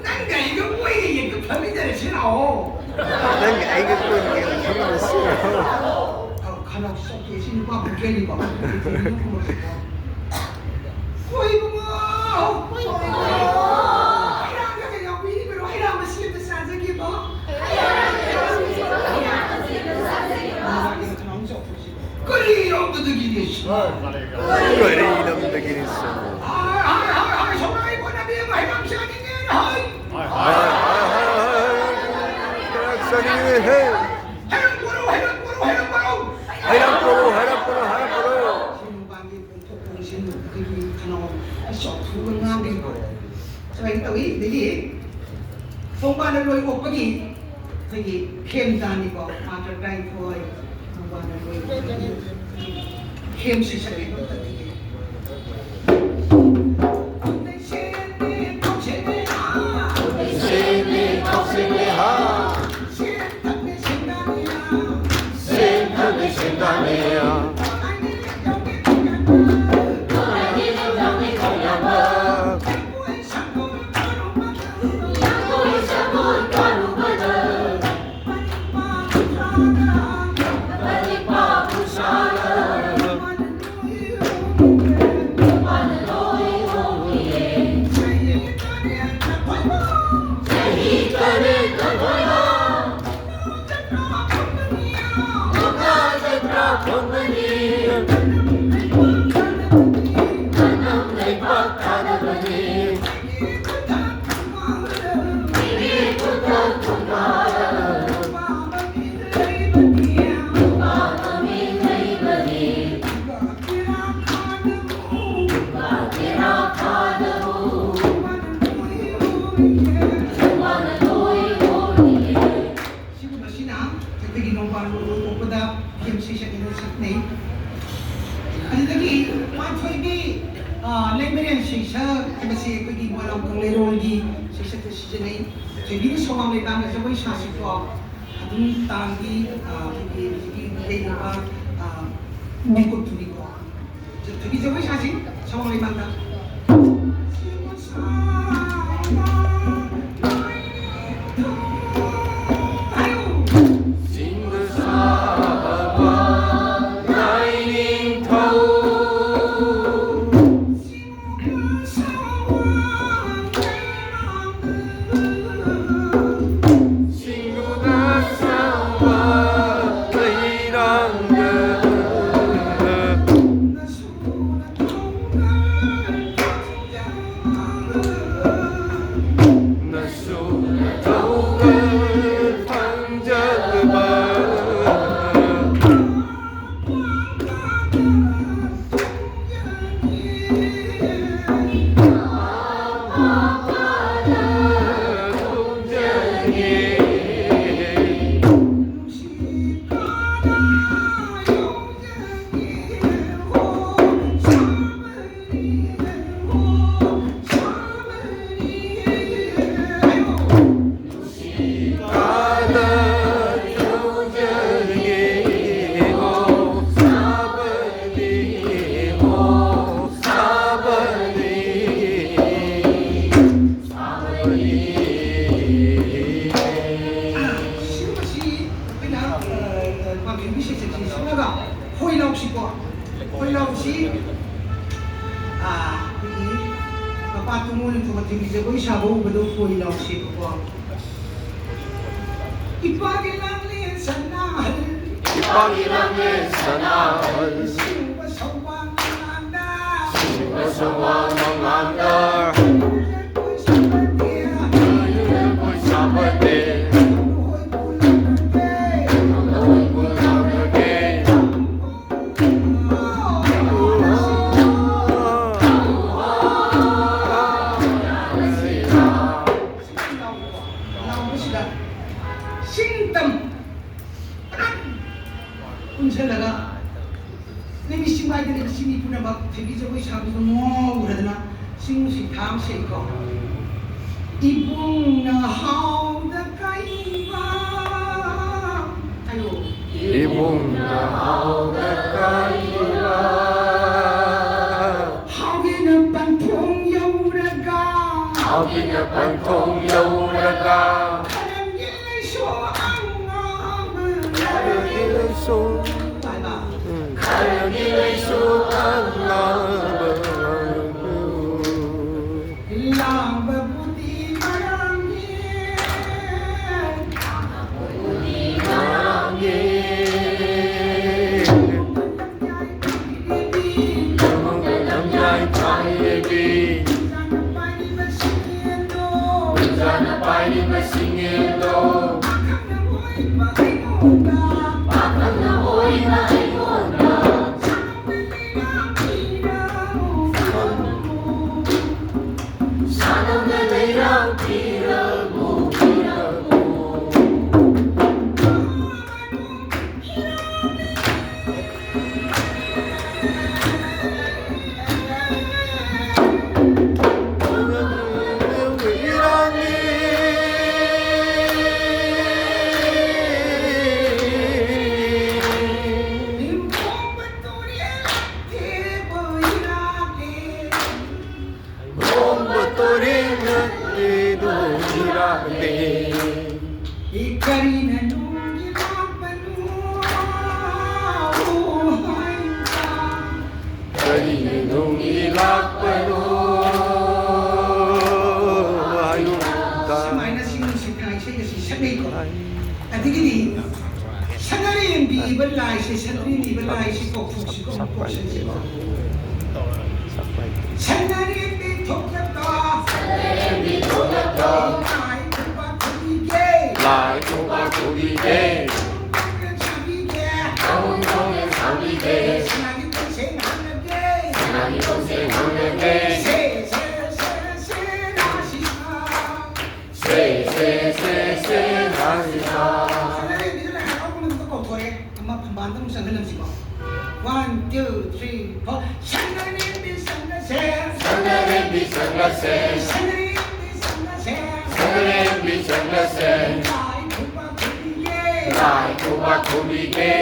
ꯅꯪꯒ ꯑꯩꯒ ꯀꯣꯏꯒ ꯌꯦꯡꯒ ꯐꯝꯃꯤꯟꯅꯔꯁꯤ ꯂꯥꯛꯑꯣ꯫ ꯅꯪꯒ ꯑꯩꯒ ꯀꯣꯏꯒ ꯌꯦꯡꯒ ꯐꯝꯃꯤꯟꯅꯔꯁꯤ ꯂꯥꯛꯑꯣ꯫ ꯈꯅꯥꯎ ꯁꯣꯛꯀꯦ ꯁꯤ ꯅꯨꯄꯥ ꯄꯨꯛꯀꯦꯜꯂꯤꯀꯣ꯫ ꯀꯣꯏꯕꯕꯨ꯫ ꯍꯩꯔꯥꯡꯒ ꯀꯩ ꯌꯥꯎꯕꯤꯔꯤꯕꯅꯣ? ꯍꯩꯔꯥꯡ ꯃꯁꯤ ꯑꯝꯇ ꯆꯥꯖꯒꯦꯕ꯫ ꯀꯔꯤ ꯂꯝꯗꯒꯤꯅꯤ ꯁꯣ? ꯀꯔꯤ ꯂꯝꯗꯒꯤꯅꯤ ꯁꯣ? ꯍꯥꯏ, ꯍꯥꯏ, ꯍꯥꯏ, ꯍꯥꯏ, ꯁꯣꯝꯅ ꯑꯩꯉꯣꯟꯗ ꯃꯤ ꯑꯃ ꯍꯩꯔꯥꯡ ꯆꯥꯅꯤꯡꯉꯦꯅ ꯍꯥꯏ꯫ ꯍꯥꯏ, ꯍꯥꯏ, ꯍꯥꯏ, ꯍꯥꯏ, ꯍꯩꯔꯥꯡ ꯆꯥꯅꯤꯡꯉꯦ, ꯍꯦ꯫ ꯍꯩꯔꯥꯡ ꯄꯣꯔꯣ, ꯍꯩꯔꯥꯡ ꯄꯣꯔꯣ, ꯍꯩꯔꯥꯡ ꯄꯣꯔꯣ꯫ ꯍꯩꯔꯥꯡ ꯄꯣꯔꯣ, ꯍꯩꯔꯥꯡ ꯄꯣꯔꯣ, ꯍꯩꯔꯥꯡ ꯄꯣꯔꯣ꯫ ꯁꯤ ꯅꯨꯄꯥꯒꯤ ꯄꯣꯡꯊꯣꯛ ꯄꯣꯡꯁꯤꯟ ꯑꯩꯈꯣꯏꯒꯤ ꯀꯩꯅꯣ ꯆꯥꯎꯊꯣꯛꯑꯒ ꯉꯥꯡꯒꯅꯤꯀꯣ꯫ ꯁꯨꯃꯥꯏꯅ ꯇꯧꯏ꯫ ꯑꯗꯒꯤ ꯈꯣꯡꯕꯥꯟꯗ ꯂꯣꯏ ꯑꯣꯛꯄꯒꯤ ꯑꯩꯈꯣꯏꯒꯤ ꯈꯦꯝꯖꯥꯅꯤꯀꯣ, ꯃꯥꯇ꯭ꯔ ꯇꯔꯥꯅꯤꯊꯣꯏ ꯈꯣꯡꯕꯥꯟꯗ ꯂꯣꯏ ꯑꯣꯛꯄꯒꯤ ꯈꯦꯝꯁꯤ ꯁꯛꯏ꯫ ꯁꯦꯟ ꯊꯛꯅꯤ ꯁꯦꯟꯗꯥꯅꯤꯌꯥ꯫ ꯁꯤꯒꯨꯝꯕꯁꯤꯅ ꯑꯩꯈꯣꯏꯒꯤ ꯅꯣꯡꯕꯥꯟ ꯂꯣꯟ ꯄꯣꯛꯄꯗ ꯐꯤꯂꯝ ꯁꯤꯁꯛ ꯑꯅ ꯁꯛꯅꯩ꯫ ꯑꯗꯨꯗꯒꯤ ꯄꯥꯟꯊꯣꯏꯕꯤ, ꯑ, ꯂꯩꯃꯔꯦꯟ ꯁꯤꯁꯛ ꯍꯥꯏꯕꯁꯤ ꯑꯩꯈꯣꯏꯒꯤ ꯃꯣꯏꯔꯥꯡ ꯀꯪꯂꯩꯔꯣꯜꯒꯤ ꯁꯤꯁꯛꯇ ꯁꯤꯖꯤꯟꯅꯩ꯫ ꯊꯣꯏꯕꯤꯅ ꯁꯣꯃꯥꯡ ꯂꯩꯃꯥꯡꯗ ꯖꯒꯣꯏ ꯁꯥꯁꯤꯀꯣ꯫ ꯑꯗꯨꯝ ꯇꯥꯡꯗꯤ, ꯑ, ꯑꯩꯈꯣꯏꯒꯤ ꯍꯧꯖꯤꯛꯀꯤ ꯂꯩꯔꯤꯕ, ꯑ, ꯃꯤꯀꯨꯞꯇꯨꯅꯤꯀꯣ꯫ ꯊꯣꯏꯕꯤ ꯖꯒꯣꯏ ꯁꯥꯁꯤ, ꯁꯣꯃꯥꯡ ꯂꯩꯃꯥꯡꯗ꯫ ꯍꯥꯏꯌꯨ꯫ ꯆꯤꯡꯗ ꯁꯥꯕ ꯂꯥꯏꯅꯤꯡꯊꯧ꯫ ꯆꯤꯡꯗ ꯁꯥꯕ ꯂꯩꯔꯥꯡꯗ꯫ ꯅꯁꯨ ꯅꯊꯧꯒ ꯐꯪꯖꯕ꯫ ꯁꯤꯒꯨꯝꯕꯁꯤ ꯑꯩꯈꯣꯏꯅ, ꯑ, ꯑ, ꯄꯥꯝꯕꯤ ꯁꯦꯛꯁꯟꯁꯤ ꯁꯤꯠꯂꯒ ꯈꯣꯏ ꯂꯧꯁꯤꯀꯣ꯫ ꯈꯣꯏ ꯂꯧꯁꯤ, ꯑ, ꯑꯩꯈꯣꯏꯒꯤ ꯃꯄꯥ ꯇꯨꯃꯨ ꯅꯤꯡꯊꯧ ꯊꯤꯕꯤ ꯖꯒꯣꯏ ꯁꯥꯕ ꯎꯕꯗꯣ ꯈꯣꯏ ꯂꯧꯁꯤꯕꯀꯣ꯫ ꯏꯄꯥꯒꯤ ꯂꯥꯡꯂꯦꯟ ꯁꯅꯥꯍꯜ꯫ ꯏꯄꯥꯒꯤ ꯂꯥꯡꯂꯦꯟ ꯁꯅꯥꯍꯜ꯫ ꯁꯤꯡꯕ ꯁꯧꯕꯥꯡ ꯃꯉꯥꯡꯗ꯫ ꯁꯤꯡꯕ ꯁꯧꯕꯥꯡ ꯃꯉꯥꯡꯗ꯫ ꯀꯣꯏ ꯁꯥꯕꯗꯤ꯫ ꯀꯣꯏ ꯁꯥꯕꯗꯤ꯫ ꯁꯤꯡꯇꯝ ꯄꯨꯟꯁꯤꯜꯂꯒ ꯅꯨꯃꯤꯠꯁꯤꯡ ꯍꯥꯏꯗꯅ ꯏꯆꯤꯟ ꯏ ꯄꯨꯝꯅꯃꯛ ꯊꯣꯏꯕꯤ ꯖꯒꯣꯏ ꯁꯥꯕꯗꯨꯗ ꯉꯥꯎꯈ꯭ꯔꯗꯅ ꯆꯤꯡ ꯅꯨꯡꯁꯤꯠ ꯊꯥ ꯑꯃ ꯁꯦꯡꯀꯣ꯫ ꯏꯕꯨꯡꯅ ꯍꯥꯎꯗ ꯀꯩꯕ꯫ ꯍꯥꯏꯌꯣ꯫ ꯏꯕꯨꯡꯅ ꯍꯥꯎꯗ ꯀꯩꯕ꯫ ꯍꯥꯎꯒꯦꯅ ꯄꯟꯊꯣꯡ ꯌꯧꯔꯒ꯫ ꯍꯥꯎꯒꯦꯅ ꯄꯟꯊꯣꯡ ꯌꯧꯔꯒ꯫ ꯈꯔꯝꯒꯤ ꯂꯩꯁꯣ ꯑꯉꯥꯡꯕ꯫ ꯈꯔꯝꯒꯤ ꯂꯩꯁꯣ꯫ ꯍꯥꯏꯕ꯫ ꯎꯝ꯫ ꯈꯔꯝꯒꯤ ꯂꯩꯁꯣ ꯑꯉꯥꯡꯕ꯫ ꯂꯥꯡꯕꯕꯨꯗꯤ ꯃꯔꯥꯡꯉꯦ꯫ ꯂꯥꯡꯕꯕꯨꯗꯤ ꯃꯔꯥꯡꯉꯦ꯫ ꯂꯝꯌꯥꯏ ꯄꯥꯏꯔꯦꯗꯤ꯫ ꯂꯝꯌꯥꯏ ꯄꯥꯏꯔꯦꯗꯤ꯫ ꯆꯥꯅ ꯄꯥꯏꯔꯤꯕ ꯁꯤꯡꯌꯦꯟꯗꯣ꯫ ꯆꯥꯅ ꯄꯥꯏꯔꯤꯕ ꯁꯤꯡꯌꯦꯟꯗꯣ꯫ ꯄꯥꯈꯪꯅ ꯑꯣꯏꯕ ꯑꯩꯉꯣꯟꯗ꯫ ꯄꯥꯈꯪꯅ ꯑꯣꯏꯕ ꯑꯩꯉꯣꯟꯗ꯫ ꯂꯨꯍꯣꯡꯕ ꯇꯣꯔꯦꯟ ꯅꯠꯇꯦꯗꯣ ꯏꯔꯥꯡꯅꯦ꯫ ꯀꯔꯤꯅ ꯅꯨꯡꯒꯤ ꯂꯥꯛꯄꯅꯣ? ꯀꯔꯤꯅ ꯅꯨꯡꯒꯤ ꯂꯥꯛꯄꯅꯣ? ꯍꯥꯏꯌꯨ꯫ ꯁꯨꯃꯥꯏꯅ ꯁꯤ ꯅꯨꯡꯁꯤꯠ ꯊꯥ ꯏꯁꯩ ꯑꯁꯤ ꯁꯛꯅꯩꯀꯣ꯫ ꯑꯗꯒꯤꯗꯤ ꯁꯅꯥꯔꯦꯝꯕꯤ ꯏꯕ ꯂꯥꯏꯁꯦ, ꯁꯅꯥꯔꯦꯝꯕꯤ ꯏꯕ ꯂꯥꯏꯁꯦ ꯀꯧꯊꯣꯛꯁꯤꯀꯣ, ꯑꯃꯨꯛ ꯀꯧꯁꯤꯀꯣ꯫ ꯁꯅꯥꯔꯦꯝꯕꯤ ꯊꯣꯛꯂꯛꯄ, ꯁꯅꯥꯔꯦꯝꯕꯤ ꯊꯣꯛꯂꯛꯄ꯫ ꯂꯥꯏ ꯈꯨꯕꯥꯛ ꯈꯨꯕꯤꯒꯦ꯫ ꯂꯥꯏ ꯈꯨꯕꯥꯛ ꯈꯨꯕꯤꯒꯦ꯫ ꯁꯥꯕꯤꯒꯦ꯫ ꯁꯥꯕꯤꯒꯦ꯫ ꯁꯅꯥꯒꯤ ꯀꯣꯟꯖꯦꯡ ꯍꯥꯡꯂꯒꯦ꯫ ꯁꯅꯥꯒꯤ ꯀꯣꯟꯖꯦꯡ ꯍꯥꯡꯂꯒꯦ꯫ ꯁꯦ, ꯁꯦ, ꯁꯦ, ꯁꯦ, ꯔꯥꯁꯤꯁꯥ꯫ ꯁꯦ, ꯁꯦ, ꯁꯦ, ꯁꯦ, ꯔꯥꯁꯤꯁꯥ꯫ ꯁꯅꯥꯔꯩꯕꯤꯗ ꯂꯥꯏ ꯍꯔꯥꯎꯕ ꯅꯨꯃꯤꯠꯇ ꯀꯧꯊꯣꯔꯛꯑꯦ꯫ ꯑꯃ ꯐꯝꯕꯥꯜꯗ ꯑꯃꯨꯛ ꯆꯪꯍꯜꯂꯝꯁꯤꯀꯣ꯫ One, two, three. ꯆꯠꯂꯁꯦ, ꯁꯦꯡꯒ꯭ꯔꯦꯡꯕꯤ ꯆꯠꯂꯁꯦ, ꯂꯥꯏ ꯈꯨꯕꯥꯛ ꯈꯨꯕꯤꯒꯦ,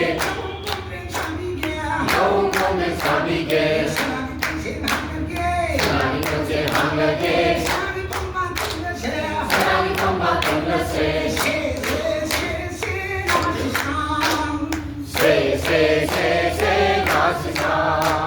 ꯂꯧ ꯈꯣꯡꯗ꯭ꯔꯦꯟ ꯁꯥꯕꯤꯒꯦ, ꯁꯅꯥꯒꯤ ꯊꯣꯡꯖꯦꯜ ꯍꯥꯡꯂꯒꯦ, ꯁꯅꯥꯒꯤ ꯄꯝꯕ ꯇꯝꯂꯁꯦ, ꯁꯦ, ꯁꯦ, ꯁꯦ, ꯁꯦ, ꯔꯥꯁ ꯁꯥ꯫ ꯁꯦ, ꯁꯦ, ꯁꯦ, ꯁꯦ, ꯔꯥꯁ ꯁꯥ꯫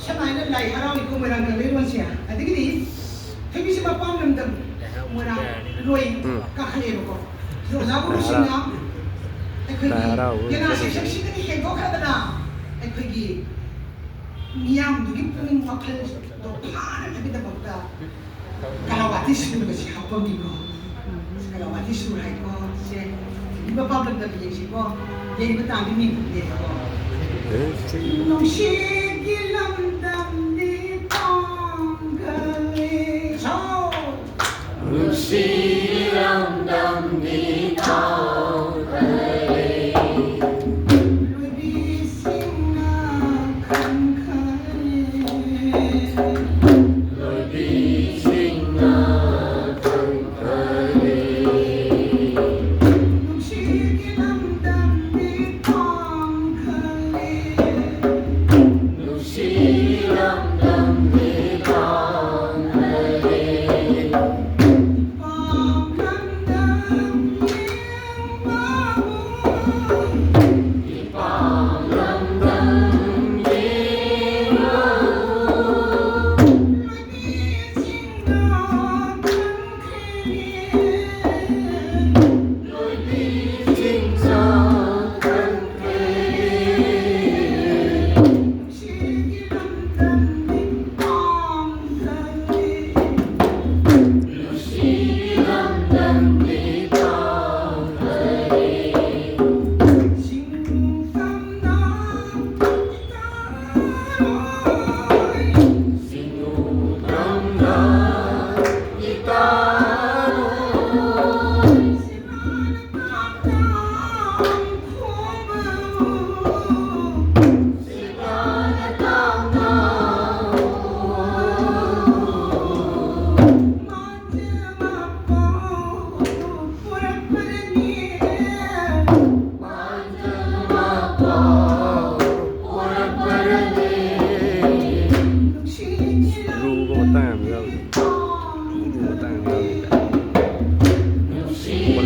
ꯁꯨꯃꯥꯏꯅ ꯂꯥꯏ ꯍꯔꯥꯎꯔꯤꯕ ꯃꯣꯏꯔꯥꯡ ꯀꯪꯂꯩꯔꯣꯟꯁꯦ꯫ ꯑꯗꯒꯤꯗꯤ ꯊꯣꯏꯕꯤꯁꯦ ꯃꯄꯥꯝ ꯂꯝꯗꯝ ꯃꯣꯏꯔꯥꯡ ꯂꯣꯏ ꯎꯝ꯫ ꯀꯥꯈꯠꯂꯛꯑꯦꯕꯀꯣ꯫ ꯑꯣꯖꯥ ꯒꯨꯔꯨꯁꯤꯡꯅ ꯑꯩꯈꯣꯏꯒꯤ ꯂꯥꯏ ꯍꯔꯥꯎꯕ ꯂꯤꯂꯥ ꯁꯦꯛꯁꯟꯁꯤꯗꯒꯤ ꯍꯦꯟꯗꯣꯛꯈ꯭ꯔꯗꯅ ꯑꯩꯈꯣꯏꯒꯤ ꯃꯤꯌꯥꯝꯗꯨꯒꯤ ꯄꯨꯛꯅꯤꯡ ꯋꯥꯈꯜꯗꯣ ꯐꯥꯅꯕꯒꯤꯗꯃꯛꯇ ꯀꯂꯥꯋꯥꯇꯤ ꯁꯨꯔꯒꯁꯤ ꯍꯥꯞꯄꯝꯃꯤꯀꯣ꯫ ꯀꯂꯥꯋꯥꯇꯤ ꯁꯨꯔ ꯍꯥꯏꯀꯣ꯫ ꯁꯦ, ꯏꯕ ꯄꯥꯕꯗ ꯌꯦꯡꯁꯤꯀꯣ꯫ ꯌꯦꯡꯕ ꯇꯥꯡꯗꯤ ꯃꯤꯡꯗꯦꯕꯀꯣ꯫ ꯅꯨꯡꯁꯤꯠꯀꯤ ꯂꯝꯗꯝꯗꯤ ꯄꯥꯡꯒꯜꯂꯤ꯫ ꯁꯥꯎ! ꯅꯨꯡꯁꯤꯠꯀꯤ ꯂꯝꯗꯝꯗꯤ ꯄꯥꯡꯒꯜꯂꯤ꯫ ꯂꯣꯏꯕꯤꯁꯤꯡꯅ ꯈꯟꯈꯔꯦ꯫ ꯂꯣꯏꯕꯤꯁꯤꯡꯅ ꯈꯟꯈꯔꯦ꯫ ꯅꯨꯡꯁꯤꯠꯀꯤ ꯂꯝꯗꯝꯗꯤ ꯄꯥꯡꯈꯔꯦ꯫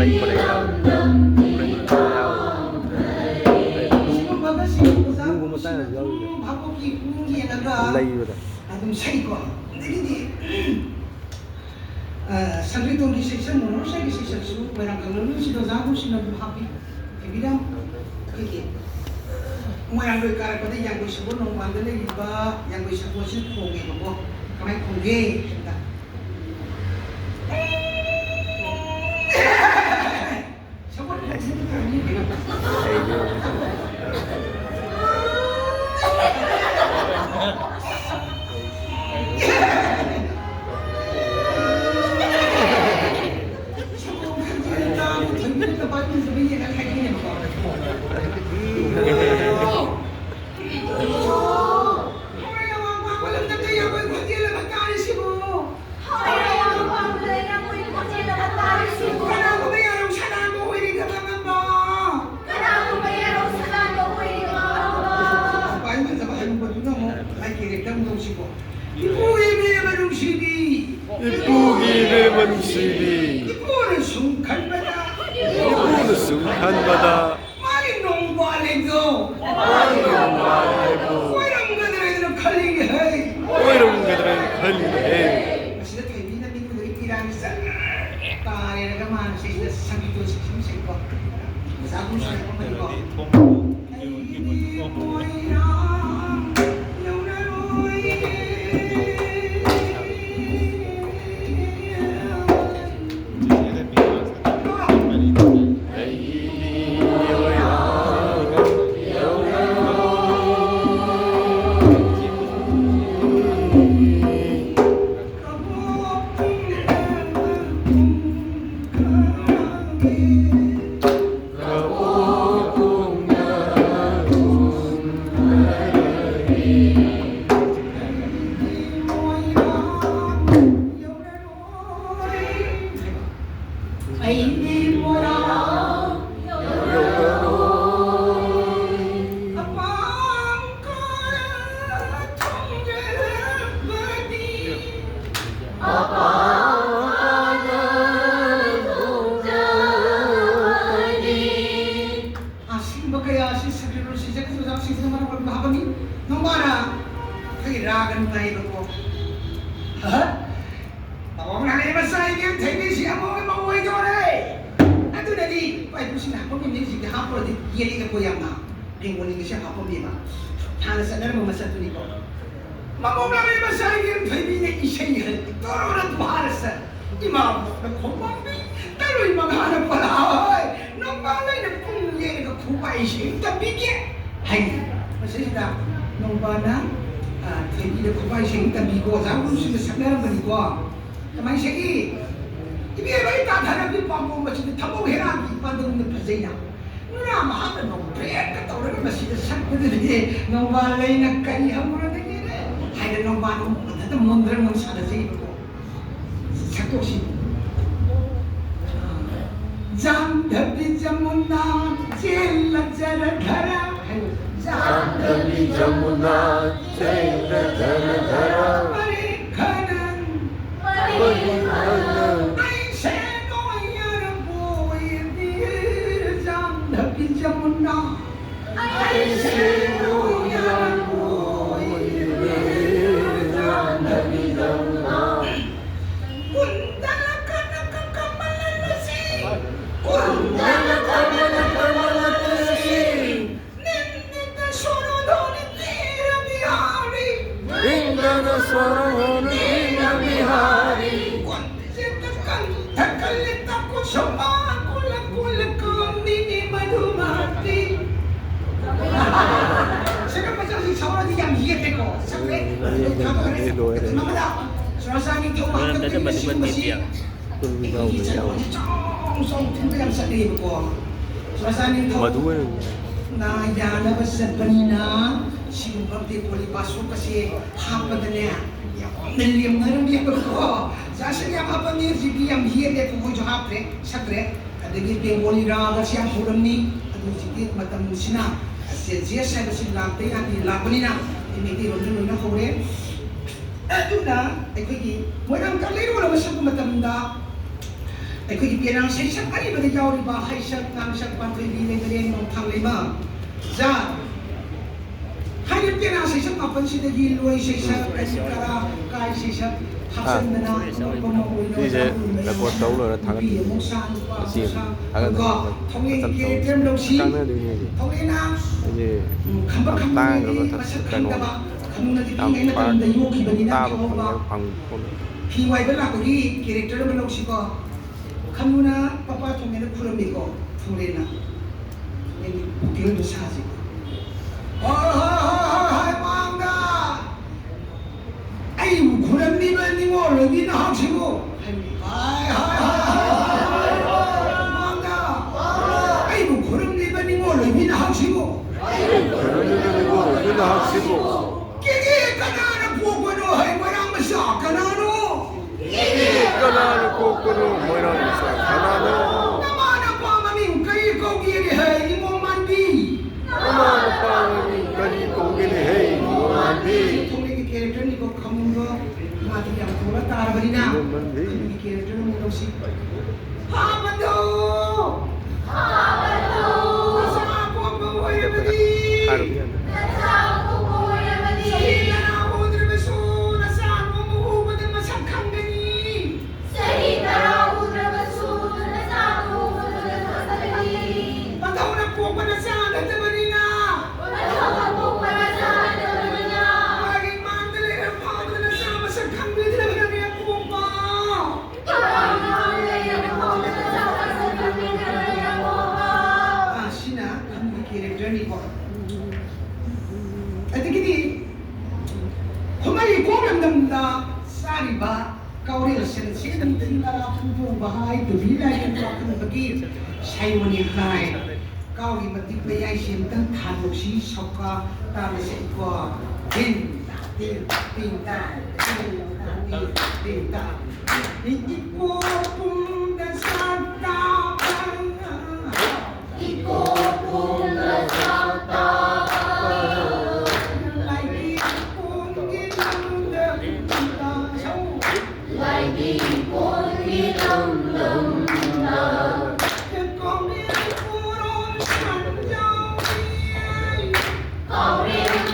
ꯂꯩꯕ ꯂꯩꯇꯕ, ꯂꯩꯕ ꯌꯥꯎꯕ꯫ ꯑꯗꯨꯒꯨꯝꯕ ꯃꯇꯥꯡ ꯌꯥꯝ ꯌꯥꯎꯔꯤꯗ꯫ ꯂꯩꯕꯗ꯫ ꯑꯗꯨꯝ ꯁꯛꯏꯀꯣ꯫ ꯑꯗꯒꯤꯗꯤ, ꯑ, ꯁꯪꯀ꯭ꯔꯤꯇꯣꯟꯒꯤ section, monosyllabic sectionꯁꯨ ꯃꯣꯏꯔꯥꯡ ꯀꯪꯂꯩꯔꯣꯟꯒꯤ ꯑꯣꯖꯥ ꯃꯨꯁꯤꯅ ꯑꯗꯨꯝ ꯍꯥꯞꯄꯤ꯫ ꯊꯦꯝꯕꯤꯔꯝ, ꯑꯩꯈꯣꯏꯒꯤ ꯃꯣꯏꯔꯥꯡ ꯂꯣꯏ ꯀꯥꯔꯛꯄꯗ ꯌꯥꯡꯒꯣꯏ ꯁꯒꯣꯜ ꯅꯣꯡꯕꯥꯟꯗ ꯂꯩꯔꯤꯕ ꯌꯥꯡꯒꯣꯏ ꯁꯒꯣꯜꯁꯤ ꯈꯣꯡꯉꯦꯕꯀꯣ꯫ ꯀꯃꯥꯏꯅ ꯈꯣꯡꯒꯦ ꯍꯥꯏꯕꯗ, ꯀꯅꯥꯒꯨꯝꯕ ꯌꯥꯔꯧ ꯁꯅꯥꯗꯣ ꯑꯣꯏꯔꯤꯒꯕ ꯉꯝꯕ? ꯀꯅꯥꯒꯨꯝꯕ ꯌꯥꯔꯧ ꯁꯅꯥꯗꯣ ꯑꯣꯏꯔꯤꯒꯕ ꯉꯝꯕ? ꯈ꯭ꯋꯥꯏ ꯐꯖꯕ ꯍꯅꯨꯕꯗꯨꯅ ꯑꯃꯨꯛ ꯃꯥꯏ character ꯑꯃꯨꯛ ꯇꯧꯁꯤꯀꯣ꯫ ꯏꯄꯨ ꯏꯕꯦꯝꯃ ꯅꯨꯡꯁꯤꯕꯤ꯫ ꯏꯄꯨꯒꯤ ꯏꯕꯦꯝꯃ ꯅꯨꯡꯁꯤꯕꯤ꯫ ꯏꯄꯨꯅ ꯁꯨꯝ ꯈꯟꯕꯗ꯫ ꯏꯄꯨꯅ ꯁꯨꯝ ꯈꯟꯕꯗ꯫ ꯃꯥꯒꯤ ꯅꯣꯡꯕꯥꯜ ꯂꯩꯗꯣ꯫ ꯃꯥꯒꯤ ꯅꯣꯡꯕꯥꯜ ꯂꯩꯗꯣ꯫ ꯑꯣꯏꯔꯝꯒꯗ꯭ꯔꯥ ꯍꯥꯏꯅ ꯈꯜꯂꯤꯅꯦ ꯍꯦ꯫ ꯑꯣꯏꯔꯝꯒꯗ꯭ꯔꯥ ꯍꯥꯏꯅ ꯈꯜꯂꯤꯅꯦ ꯍꯦ꯫ ꯃꯁꯤꯗ ꯊꯣꯏꯕꯤꯅ ꯃꯤꯠꯂꯨꯗꯒꯤ ꯄꯤꯔꯥꯡꯁꯦ ꯆꯠ ꯇꯥꯔꯦꯔꯒ ꯃꯥꯅ ꯁꯤꯁꯤꯗ ꯁꯪꯒꯤꯠꯇꯣ ꯁꯤꯁꯤꯝ ꯁꯩꯀꯣ꯫ ꯑꯣꯖꯥ ꯒꯨꯔꯨ ꯁꯥꯟꯅꯕ ꯃꯅꯤꯀꯣ꯫ ꯌꯥꯒꯅꯨ ꯍꯥꯏꯕꯀꯣ꯫ ꯍꯥ? ꯃꯑꯣꯡ ꯂꯥꯡꯂꯦ ꯃꯆꯥ ꯏꯕꯦꯝ ꯊꯣꯏꯕꯤꯁꯤ ꯑꯃꯨꯛ ꯑꯃ ꯑꯣꯏꯗꯣꯔꯦ꯫ ꯑꯗꯨꯅꯗꯤ ꯏꯄꯥ ꯏꯄꯨꯁꯤꯡꯅ ꯍꯥꯞꯄꯝꯃꯤ ꯃ꯭ꯌꯨꯖꯤꯛꯇ ꯍꯥꯞꯄꯨꯔꯗꯤ ꯌꯦꯠꯂꯛꯑꯦꯀꯣ ꯌꯥꯝꯅ꯫ ꯕꯦꯡꯒꯣꯂꯤꯒꯤꯁꯦ ꯍꯥꯞꯄꯝꯃꯦꯕ꯫ ꯍꯥꯟꯅ ꯆꯠꯅꯔꯝꯕ ꯃꯆꯠꯇꯨꯅꯤꯀꯣ꯫ ꯃꯃꯧ ꯂꯥꯡꯂꯦ ꯃꯆꯥ ꯏꯕꯦꯝ ꯊꯣꯏꯕꯤꯅ ꯏꯁꯩ ꯍꯟ ꯇꯣꯔꯣꯔ ꯐꯥꯔꯁ꯫ ꯏꯃꯥꯕꯣꯛꯅ ꯈꯣꯡꯄꯥꯝꯕꯤ ꯇꯔꯣꯏ ꯃꯉꯥꯅ ꯄꯂꯥ ꯍꯣꯏ ꯅꯣꯡꯕꯥꯜ ꯑꯩꯅ ꯄꯨꯡ ꯌꯩꯔꯒ ꯈꯨꯕꯥꯛ ꯏꯁꯩ ꯇꯝꯕꯤꯒꯦ ꯍꯥꯏꯅꯤ꯫ ꯃꯁꯤꯁꯤꯗ ꯅꯣꯡꯕꯥꯜꯅ, ꯑ, ꯊꯣꯏꯕꯤꯗ ꯈꯨꯕꯥꯛ ꯏꯁꯩ ꯇꯝꯕꯤꯀꯣ ꯑꯣꯖꯥ ꯒꯨꯔꯨꯁꯤꯡꯅ ꯁꯛꯅꯔꯝꯕꯅꯤꯀꯣ꯫ ꯀꯃꯥꯏꯅ ꯁꯛꯏ? ꯏꯕꯦꯝꯃ ꯑꯩ ꯇꯥꯊꯔꯕꯤ ꯄꯥꯝꯕꯣꯝ ꯑꯁꯤꯗ ꯊꯃꯧ ꯍꯦꯔꯥꯒꯤ ꯄꯥꯟꯗꯝꯅ ꯐꯖꯩꯅ꯫ ꯅꯨꯔꯥ ꯃꯍꯥꯛꯅ ꯅꯣꯛꯐꯦꯠꯀ ꯇꯧꯔꯒ ꯃꯁꯤꯗ ꯁꯛꯄꯗꯨꯗꯤ ꯅꯣꯡꯕꯥꯜ ꯑꯩꯅ ꯀꯔꯤ ꯍꯪꯉꯨꯔꯗꯒꯦꯅꯦ ꯍꯥꯏꯅ ꯅꯣꯡꯕꯥꯜ ꯑꯃꯨꯛ ꯃꯊꯟꯇ ꯃꯣꯟꯗ꯭ꯔꯪ ꯑꯃꯨꯛ ꯁꯥꯟꯅꯖꯩꯕꯀꯣ꯫ ꯁꯛꯇꯣꯛꯁꯤ꯫ ꯖꯥꯟꯙꯕꯤ ꯖꯃꯨꯅꯥ ꯆꯦꯜꯂ ꯖꯔ ꯙꯔ ꯍꯥꯏꯌꯨ꯫ ꯖꯥꯟꯙꯕꯤ ꯖꯃꯨꯅꯥ ꯆꯦꯜꯂ ꯖꯔ ꯙꯔ ꯃꯔꯦ ꯈꯅꯪ ꯃꯔꯦ ꯈꯅꯪ ꯑꯩꯁꯦ ꯅꯣꯏ ꯌꯥꯔꯕꯣꯏ ꯕꯤꯔ ꯖꯥꯟꯙꯕꯤ ꯖꯃꯨꯅꯥ ꯁꯦꯀꯟ ꯃꯆꯥꯁꯤꯡ ꯁꯥꯎꯔꯗꯤ ꯌꯥꯝ ꯌꯦꯠꯇꯦꯀꯣ꯫ ꯁꯛꯂꯦ꯫ ꯂꯣꯏꯔꯦ꯫ ꯃꯃꯗ ꯆꯨꯔꯥꯆꯥꯟ ꯅꯤꯡꯊꯧ ꯃꯍꯥꯛꯅ ꯀꯔꯤꯅ ꯁꯤꯒꯨꯝꯕꯁꯤ ꯑꯩꯈꯣꯏꯒꯤ ꯆꯠꯄꯁꯦ ꯆꯥꯎ ꯆꯥꯎ ꯊꯤꯟꯕ ꯌꯥꯝ ꯆꯠꯅꯩꯌꯦꯕꯀꯣ꯫ ꯆꯨꯔꯥꯆꯥꯟ ꯅꯤꯡꯊꯧꯅ ꯌꯥꯅꯕ ꯆꯠꯄꯅꯤꯅ ꯁꯤꯒꯨꯝꯕ ꯕꯦꯡꯒꯣꯂꯤ ꯕꯥꯁꯣꯛ ꯑꯁꯦ ꯍꯥꯞꯄꯗꯅꯦ ꯌꯥꯝꯅ ꯂꯦꯝꯅꯔꯝꯃꯦꯕꯀꯣ꯫ ꯆꯥꯁꯟ ꯌꯥꯝ ꯍꯥꯞꯄꯝꯃꯤ, ꯍꯧꯖꯤꯛꯇꯤ ꯌꯥꯝ ꯌꯦꯠꯂꯦ, ꯃꯈꯣꯏꯁꯨ ꯍꯥꯞꯇ꯭ꯔꯦ, ꯁꯛꯇ꯭ꯔꯦ꯫ ꯑꯗꯒꯤ ꯕꯦꯡꯒꯣꯂꯤ ꯔꯥꯒꯁꯤ ꯌꯥꯝ ꯍꯧꯔꯝꯃꯤ꯫ ꯑꯗꯨ ꯍꯧꯖꯤꯛꯇꯤ ꯃꯇꯝꯁꯤꯅ ꯖꯦ-, ꯖꯦꯁ ꯍꯥꯏꯕꯁꯤ ꯂꯥꯛꯇ ꯌꯥꯗꯦ, ꯂꯥꯛꯄꯅꯤꯅ ꯃꯩꯇꯩꯂꯣꯟꯗ ꯂꯣꯏꯅ ꯍꯧꯔꯦ꯫ ꯑꯗꯨꯅ ꯑꯩꯈꯣꯏꯒꯤ ꯃꯣꯏꯔꯥꯡ ꯀꯪꯂꯩꯔꯣꯜ ꯑꯃ ꯁꯛꯄ ꯃꯇꯝꯗ ꯑꯩꯈꯣꯏꯒꯤ ꯄꯦꯅꯥ ꯁꯩꯁꯛ ꯑꯔꯤꯕꯗ ꯌꯥꯎꯔꯤꯕ ꯍꯩꯁꯛ, ꯉꯥꯡꯁꯛ, ꯄꯥꯟꯊꯣꯏꯕꯤ, ꯂꯩꯃꯔꯦꯟ, ꯅꯣꯡꯊꯥꯡ ꯂꯩꯃ, ꯖꯥ, ꯍꯥꯏꯔꯤꯕ ꯄꯦꯅꯥ ꯁꯩꯁꯛ ꯃꯥꯄꯟꯁꯤꯗꯒꯤ ꯂꯣꯏ ꯁꯩꯁꯛ, ꯀꯔꯤ ꯀꯔꯥ, ꯀꯥꯏ ꯁꯩꯁꯛ ꯍꯥꯞꯆꯤꯟꯗꯅ ꯑꯉꯛꯄ ꯑꯃ ꯑꯣꯏꯅ ꯁꯤꯁꯦ ꯑꯣꯖꯥ ꯒꯨꯔꯨ ꯃꯌꯥꯝ record ꯇꯧ ꯂꯣꯏꯔ ꯅꯨꯄꯤ ꯊꯥꯒꯠꯀꯦ꯫ ꯑꯃꯨꯛ ꯁꯥ, ꯅꯨꯄꯥ ꯑꯁꯤ ꯑꯃꯨꯛ ꯁꯥ, ꯊꯥꯒꯠꯅꯕ ꯀꯣ, ꯃꯇꯝ ꯊꯧꯔꯤꯒꯤ ꯃꯇꯝ character ꯂꯧꯁꯤ꯫ ꯆꯪꯅꯗꯣꯏꯅꯦ ꯍꯥꯏꯁꯦ꯫ ꯊꯧꯔꯤꯅ, ꯍꯥꯏꯗꯤ ꯎꯝ, ꯈꯝꯕ ꯌꯥꯝ ꯈꯝꯕꯒꯤ ꯇꯥꯡꯈ꯭ꯔꯕ ꯃꯁꯛ ꯀꯩꯅꯣ, ꯈꯪꯗꯕ, ꯈꯝꯕꯅꯗꯤ ꯌꯥꯝ ꯄꯤꯛꯏꯉꯩ ꯄꯥꯛ ꯃꯇꯝꯗ ꯌꯣꯛꯈꯤꯕꯅꯤꯅ ꯇꯥꯕ ꯈꯪꯍꯧꯕ꯫ ꯐꯪꯕ ꯐꯪ-, ꯐꯪ-, ꯐꯤ ꯋꯥꯏꯕ ꯂꯥꯛꯄꯒꯤ character ꯑꯃ ꯂꯧꯁꯤꯀꯣ꯫ ꯈꯝꯕꯅ ꯄꯄꯥ ꯊꯣꯡꯉꯦꯅ ꯈꯨꯔꯝꯃꯤꯀꯣ, ꯊꯧꯔꯤꯅ꯫ ꯊꯧꯔꯤꯒꯤ ꯄꯨꯛꯀꯦꯜꯗꯣ ꯁꯥꯁꯤꯀꯣ꯫ ꯍꯣꯏ, ꯍꯣꯏ, ꯍꯣꯏ, ꯍꯣꯏ, ꯍꯣꯏ, ꯃꯥꯡꯗ꯫ ꯑꯩꯕꯨ ꯈꯨꯔꯝꯕꯤꯕ ꯅꯤꯉꯣꯜ ꯑꯣꯏꯕꯤ ꯅꯍꯥꯛꯁꯤꯕꯨ꯫ ꯍꯥꯏ, ꯍꯥꯏ, ꯍꯥꯏ, ꯍꯥꯏ, ꯍꯥꯏ, ꯍꯥꯏ, ꯃꯥꯡꯗ꯫ ꯑꯩꯕꯨ ꯈꯨꯔꯝꯕꯤꯕ ꯅꯤꯉꯣꯜ ꯑꯣꯏꯕꯤ ꯅꯍꯥꯛꯁꯤꯕꯨ꯫ ꯈꯨꯔꯝꯕꯤꯕ ꯅꯤꯉꯣꯜ ꯑꯣꯏꯕꯤ ꯅꯍꯥꯛꯁꯤꯕꯨ꯫ ꯀꯦꯒꯦ ꯀꯅꯥꯅ ꯄꯣꯛꯄꯅꯣ ꯍꯩ ꯃꯣꯏꯔꯥꯡ ꯃꯆꯥ ꯀꯅꯥꯅꯣ? ꯀꯦꯒꯦ ꯀꯅꯥꯅ ꯄꯣꯛꯄꯅꯣ ꯃꯣꯏꯔꯥꯡ ꯃꯆꯥ ꯀꯅꯥꯅꯣ? ꯅꯃꯥ ꯅꯄꯥ ꯃꯃꯤꯡ ꯀꯔꯤ ꯀꯧꯒꯦꯅꯦ ꯍꯩ ꯏꯃꯣꯝ ꯃꯥꯟꯕꯤ? ꯅꯃꯥ ꯅꯄꯥ ꯃꯃꯤꯡ ꯀꯔꯤ ꯀꯧꯒꯦꯅꯦ ꯍꯩ ꯏꯃꯣꯝ ꯃꯥꯟꯕꯤ? ꯊꯣꯡꯂꯩꯒꯤ characterꯅꯤꯀꯣ ꯈꯝꯕ꯫ ꯃꯥꯗꯤ ꯌꯥꯝ ꯊꯣꯛꯂ ꯇꯥꯔꯕꯅꯤꯅ ꯏꯃꯣꯝ ꯃꯥꯟꯕꯤ꯫ ꯈꯝꯕꯒꯤ character ꯑꯃꯨꯛ ꯂꯧꯁꯤ꯫ ꯐꯥꯕꯗꯣ! ꯐꯥꯕꯗꯣ! ꯅꯆꯥ ꯑꯄꯣꯛꯄ ꯑꯣꯏꯔꯕꯗꯤ! ꯍꯥꯏꯔꯣ꯫ ꯅꯆꯥ ꯑꯄꯣꯛꯄ ꯑꯣꯏꯔꯕꯗꯤ! ꯆꯍꯤ ꯇꯔꯥ ꯍꯧꯗ꯭ꯔꯕꯁꯨ ꯅꯆꯥ ꯅꯣꯡꯃ ꯎꯕꯗ ꯃꯁꯛ ꯈꯪꯒꯅꯤ! ꯆꯍꯤ ꯇꯔꯥ ꯎꯗ꯭ꯔꯕꯁꯨ ꯅꯆꯥ ꯅꯣꯡꯃ ꯎꯕꯗ ꯃꯁꯛ ꯈꯪꯒꯅꯤ! ꯃꯊꯧꯅ ꯄꯣꯛꯄ ꯅꯆꯥ ꯅꯠꯇꯕꯅꯤꯅ! ꯃꯊꯧꯅ ꯄꯣꯛꯄ ꯅꯆꯥ ꯅꯠꯇꯕꯅꯤꯅ! ꯃꯥꯒꯤ ꯃꯥꯡꯗ ꯂꯩꯔ ꯐꯥꯎꯗ ꯅꯆꯥ ꯃꯁꯛ ꯈꯪꯕꯤꯗ꯭ꯔꯕꯅꯅꯦ ꯑꯄꯣꯛꯄ! ꯑꯥ, ꯁꯤꯅ ꯈꯝꯕꯒꯤ characterꯅꯤꯀꯣ꯫ ꯑꯗꯒꯤꯗꯤ ꯈꯨꯃꯔꯤ ꯀꯣꯛ ꯂꯝꯗꯝꯗ ꯆꯥꯔꯤꯕ ꯀꯥꯎꯔꯦꯜ ꯁꯟꯁꯦ ꯅꯤꯡꯊꯤ ꯅꯔꯥ ꯄꯨꯡꯗꯣꯡꯕ ꯍꯥꯏ, ꯇꯨꯕꯤ ꯂꯥꯏꯔꯦꯟ ꯄꯥꯈꯪꯕꯒꯤ ꯁꯥꯏꯑꯣꯟꯅꯤ ꯍꯥꯏ꯫ ꯀꯥꯎꯒꯤ ꯃꯇꯤꯛ ꯃꯌꯥꯏꯁꯦ ꯑꯝꯇꯪ ꯊꯥꯗꯣꯛꯁꯤ, ꯁꯧꯀꯥ ꯇꯥꯟꯅꯁꯦ ꯏꯀꯣ꯫ ꯇꯤꯟ ꯇꯥ, ꯇꯤꯟ, ꯇꯤꯟ ꯇꯥ, ꯇꯤꯟ ꯇꯥ, ꯇꯤꯟ ꯇꯥ, ꯇꯤꯟ ꯇꯥ꯫ ꯏꯀꯣ ꯄꯨꯡꯗ ꯁꯥ ꯇꯥꯕ꯫ ꯏꯀꯣ ꯄꯨꯡꯗ ꯁꯥ ꯇꯥꯕ꯫ ꯂꯥꯏꯒꯤ ꯄꯨꯡꯒꯤ ꯂꯝꯗꯝꯗ ꯁꯧ꯫ ꯂꯥꯏꯒꯤ ꯄꯨꯡꯒꯤ ꯂꯝꯗꯝꯗ꯫ ꯀꯥꯎꯔꯦꯟ ꯄꯨꯔꯣꯟ ꯁꯟꯖꯥꯎꯔꯤ꯫ ꯀꯥꯎꯔꯦꯟ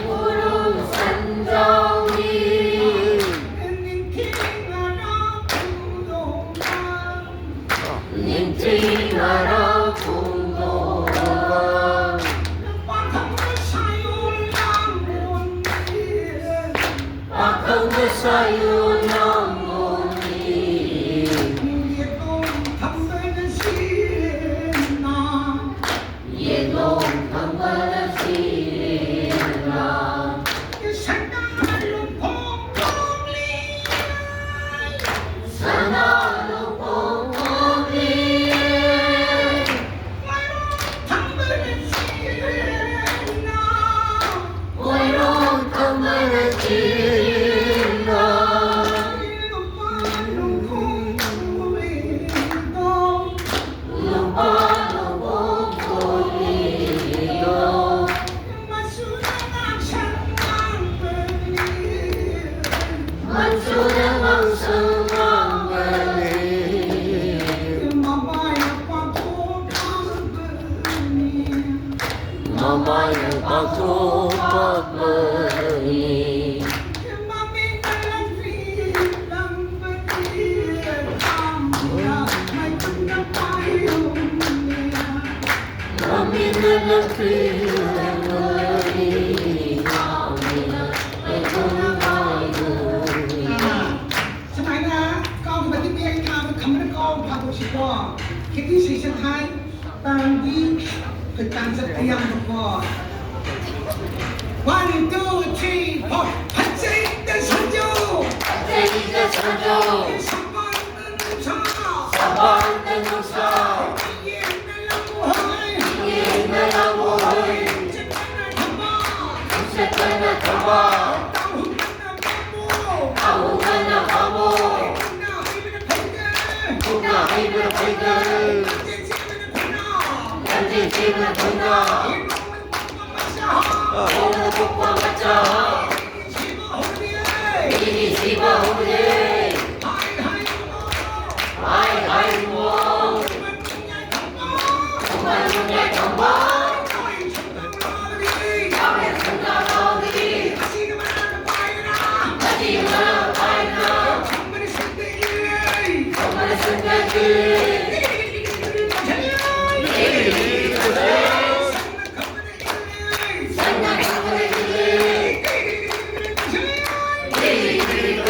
ꯃꯃꯥꯏꯅ ꯄꯥꯡꯊꯣꯛꯄꯅꯤ꯫ ꯁꯨꯃꯥꯏꯅ ꯀꯥꯎꯒꯤ ꯃꯇꯤꯛ ꯃꯌꯥꯏ ꯊꯥꯕ ꯈꯝꯕꯅ ꯀꯥꯎ ꯐꯥꯗꯣꯛꯁꯤꯀꯣ꯫ ꯈꯦꯇꯤ ꯁꯦꯁꯟ ꯍꯥꯏ꯫ ꯇꯥꯡꯗꯤ ꯑꯩꯈꯣꯏ ꯇꯥꯡ ꯆꯠꯄ ꯌꯥꯝꯕꯀꯣ꯫ One, two, three, four. ꯐꯖꯩꯗ ꯁꯟꯖꯨ꯫ ꯐꯖꯩꯗ ꯁꯟꯖꯨ꯫ ꯁꯝꯕꯥꯜꯗ ꯅꯨꯡꯁꯥ꯫ ꯁꯝꯕꯥꯜꯗ ꯅꯨꯡꯁꯥ꯫ ꯌꯦꯡꯅ ꯂꯥꯛꯎ ꯍꯣꯏ꯫ ꯌꯦꯡꯅ ꯂꯥꯛꯎ ꯍꯣꯏ꯫ ꯆꯠꯄꯅ ꯊꯝꯕꯥꯜ꯫ ꯆꯠꯄꯅ ꯊꯝꯕꯥꯜ꯫ ꯇꯥꯎꯍꯨꯝꯕꯅ ꯄꯥꯝꯃꯣ꯫ ꯇꯥꯎꯍꯨꯝꯕꯅ ꯄꯥꯝꯃꯣ꯫ ꯄꯨꯛꯅ ꯍꯩꯕꯅ ꯐꯩꯗ꯫ ꯄꯨꯛꯅ ꯍꯩꯕꯅ ꯐꯩꯗ꯫ ꯂꯝꯖꯦꯜ ꯆꯦꯟꯕꯅ ꯈꯨꯅꯥ꯫ ꯂꯝꯖꯦꯜ ꯆꯦꯟꯕꯅ ꯈꯨꯅꯥ꯫ ꯏꯕꯨꯡꯅ ꯄꯣꯛꯄ ꯃꯆꯥ꯫ ꯏꯕꯨꯡꯅ ꯄꯣꯛꯄ ꯃꯆꯥ꯫ ꯃꯤꯒꯤ ꯁꯤꯕ ꯍꯧꯔꯦ꯫ ꯃꯤꯒꯤ ꯁꯤꯕ ꯍꯧꯔꯦ꯫ ꯍꯥꯏ ꯍꯥꯏ ꯏꯕꯨꯡꯉꯣ꯫ ꯍꯥꯏ ꯍꯥꯏ ꯏꯕꯨꯡꯉꯣ꯫ ꯈꯨꯃꯟ ꯅꯣꯡꯌꯥꯏ ꯈꯝꯕ꯫ ꯈꯨꯃꯟ ꯅꯣꯡꯌꯥꯏ ꯈꯝꯕ꯫ ꯅꯣꯏ ꯁꯨꯝꯕ ꯂꯥꯎꯔꯤ꯫ ꯅꯣꯏ ꯁꯨꯝꯕ ꯂꯥꯎꯔꯤ꯫ ꯑꯁꯤꯒꯤ ꯃꯔꯥꯡ ꯄꯥꯏꯗꯅ꯫ ꯑꯁꯤꯒꯤ ꯃꯔꯥꯡ ꯄꯥꯏꯗꯅ꯫ ꯈꯝꯕꯅ ꯁꯟꯗ ꯏꯜꯂꯦ꯫ ꯈꯝꯕꯅ ꯁꯟꯗ ꯏꯜꯂꯦ꯫ ꯁꯟꯅ ꯈꯝꯕꯅ ꯏꯜꯂꯦ꯫ ꯁꯟꯅ ꯈꯝꯕꯅ ꯏꯜꯂꯦ꯫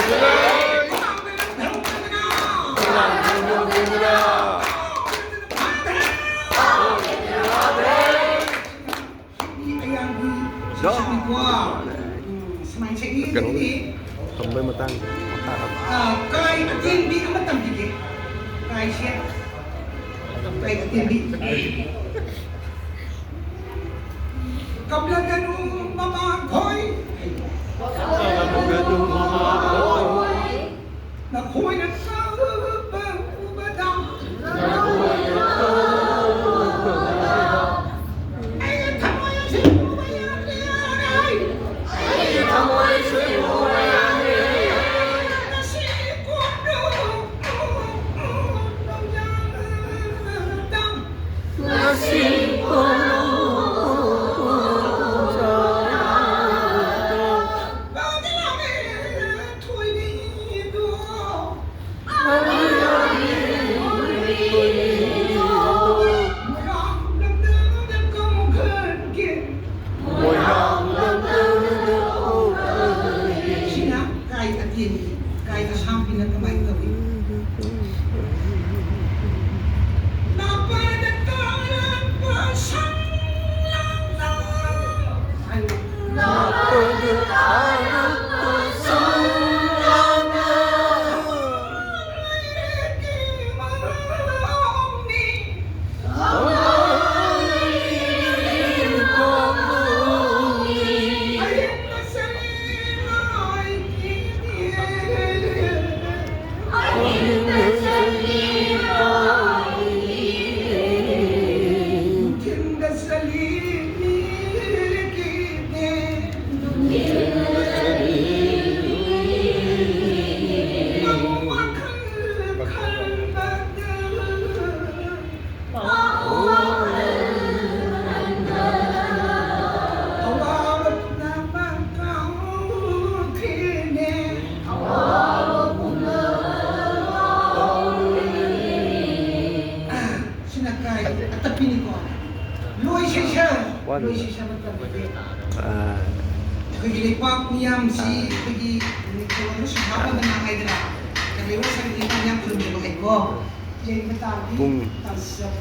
ꯀꯩꯅꯣꯒꯤ ꯊꯝꯕꯩ ꯃꯇꯥꯡꯗ ꯃꯈꯥ ꯍꯥꯞ- ꯑꯥ, ꯀꯥꯏ ꯑꯇꯦꯟꯕꯤ ꯑꯃ ꯇꯝꯕꯤꯒꯦ꯫ ꯀꯥꯏꯁꯦ, ꯀꯥꯏ ꯑꯇꯦꯟꯕꯤ꯫ ꯀꯞꯂꯒꯅꯨ ꯃꯃꯥꯈꯣꯏ꯫ ꯅꯈꯣꯏꯅ ꯀꯞꯄ ꯎꯕꯗ ꯑꯩꯒꯤ ꯊꯃꯣꯏ ꯑꯁꯤ ꯄꯨꯕ ꯌꯥꯗꯦ꯫ ꯑꯩꯒꯤ ꯊꯃꯣꯏ ꯑꯁꯤ ꯄꯨꯕ ꯌꯥꯗꯦ꯫ ꯉꯁꯤ ꯀꯣꯟꯅ ꯅꯨꯡꯗꯥꯡꯗ ꯉꯁꯤ ꯀꯣꯟꯅ ꯁꯤꯅ ꯀꯥꯏ ꯑꯇꯦꯟꯕꯤ, ꯀꯥꯏ ꯑꯁꯥꯡꯕꯤꯅ ꯀꯃꯥꯏꯅ ꯇꯧꯏ? ꯅꯥꯄꯥꯗ ꯇꯥꯔꯛꯄ ꯁꯪꯂꯥꯡꯗ ꯍꯥꯏꯌꯨ꯫ ꯁꯤꯅ ꯀꯥꯏ ꯑꯇꯞꯄꯤꯅꯤꯀꯣ꯫ ꯂꯣꯏ ꯁꯩꯁꯛ, ꯋꯥꯠꯂꯤ꯫ ꯂꯣꯏ ꯁꯩꯁꯛ ꯃꯇꯝꯗꯗꯤ ꯑꯥ꯫ ꯑꯩꯈꯣꯏꯒꯤ ꯂꯩꯄꯥꯛ ꯃꯤꯌꯥꯝꯁꯤ ꯑꯩꯈꯣꯏꯒꯤ ꯅꯤꯡꯊꯧ ꯑꯃꯁꯨꯡ ꯍꯥꯞꯄꯗꯅ ꯍꯥꯏꯗꯅ ꯀꯩꯅꯣ ꯁꯛ ꯂꯩꯄꯥꯛ ꯃꯤꯌꯥꯝ ꯈꯨꯔꯨꯝꯖꯕ ꯍꯥꯏꯀꯣ꯫ ꯌꯩꯕ ꯇꯥꯕꯤ ꯄꯨꯡ ꯇꯥꯟꯖꯕ꯫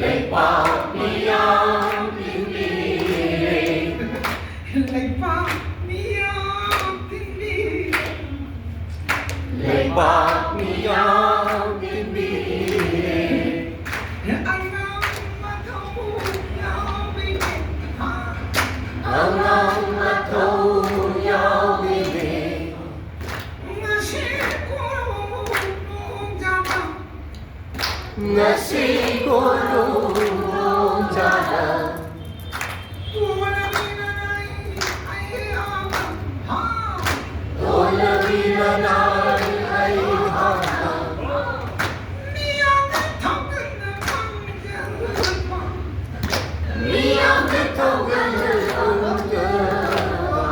ꯂꯩꯄꯥꯛ ꯃꯤꯌꯥꯝ ꯇꯤꯟꯕꯤꯔꯦ꯫ ꯂꯩꯄꯥꯛ ꯃꯤꯌꯥꯝ ꯇꯤꯟꯕꯤꯔꯦ꯫ ꯂꯩꯄꯥꯛ ꯃꯤꯌꯥꯝ ꯇꯤꯟꯕꯤꯔꯦ꯫ ꯑꯉꯝꯕ ꯊꯧ ꯌꯥꯎꯕꯤꯔꯦ꯫ ꯑꯉꯝꯕ ꯊꯧ ꯌꯥꯎꯕꯤꯔꯦ꯫ ꯉꯁꯤ ꯀꯣꯔꯣꯝ ꯅꯣꯡꯖꯥꯅ꯫ ꯉꯁꯤ ꯀꯣꯔꯣꯝ ꯅꯣꯡꯖꯥꯅ꯫ ꯇꯣꯂꯕꯤꯅ ꯅꯥꯏ ꯑꯩ ꯍꯥꯟꯅ꯫ ꯍꯥ꯫ ꯇꯣꯂꯕꯤꯅ ꯅꯥꯏ ꯑꯩ ꯍꯥꯟꯅ꯫ ꯃꯤꯌꯥꯝꯅ ꯊꯧꯒꯜꯅ ꯄꯥꯝꯖꯕ꯫ ꯃꯤꯌꯥꯝꯅ ꯊꯧꯒꯜꯅ ꯄꯥꯝꯖꯕ꯫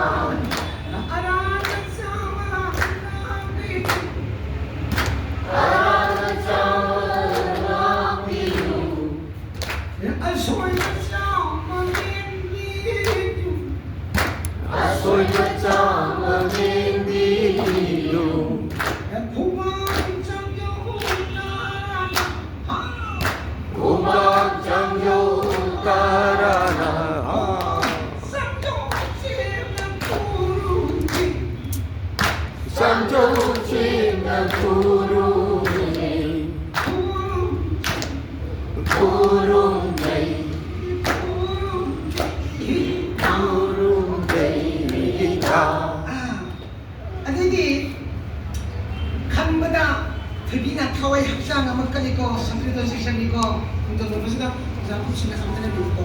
ꯑꯔꯥꯟꯕ ꯆꯥꯕ ꯂꯥꯛꯄꯤꯌꯨ꯫ ꯑꯔꯥꯟꯕ ꯆꯥꯕ ꯂꯥꯛꯄꯤꯌꯨ꯫ ꯑꯁꯣꯏꯕ ꯆꯥꯕ ꯃꯦꯟꯕꯤꯌꯨ꯫ ꯑꯁꯣꯏꯕ ꯆꯥꯕ ꯃꯦꯟꯕꯤꯌꯨ꯫ ꯈꯨꯃꯥꯡ ꯆꯪꯌꯧ ꯇꯥꯔꯥꯅ꯫ ꯈꯨꯃꯥꯡ ꯆꯪꯌꯧ ꯇꯥꯔꯥꯅ꯫ ꯆꯪꯌꯧ ꯆꯦꯟꯅ ꯈꯨꯔꯨꯝꯃꯤ꯫ ꯆꯪꯌꯧ ꯆꯦꯟꯅ ꯈꯨꯔꯨꯝꯃꯤ꯫ ꯈꯨꯔꯨꯝꯖꯩ꯫ ꯈꯨꯔꯨꯝꯖꯩ꯫ ꯑꯗꯨꯗꯤ ꯈꯟꯕꯗ ꯊꯣꯏꯕꯤꯅ ꯊꯋꯥꯏ ꯍꯛꯆꯥꯡ ꯑꯃ ꯀꯜꯂꯤꯀꯣ, ꯁꯪꯀ꯭ꯔꯤꯇ ꯁꯦꯛꯁꯟꯒꯤꯀꯣ, ꯈꯨꯟꯗꯣꯟ ꯂꯣꯟꯕꯁꯤꯗ ꯑꯣꯖꯥ ꯈꯨꯠꯁꯤꯟꯅ ꯈꯪꯗꯅꯕꯤꯌꯨꯀꯣ꯫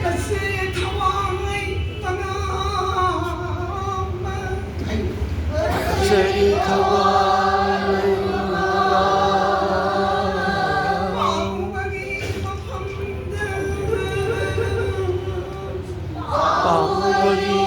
ꯀꯆꯦ ꯊꯋꯥꯏ ꯃꯅꯥ ꯑꯃ ꯍꯥꯏꯌꯨ꯫ ꯀꯆꯦ ꯊꯋꯥꯏ ꯃꯅꯥ ꯄꯥꯎꯕꯒꯤ ꯃꯐꯝꯗ꯫ ꯄꯥꯎꯕꯒꯤ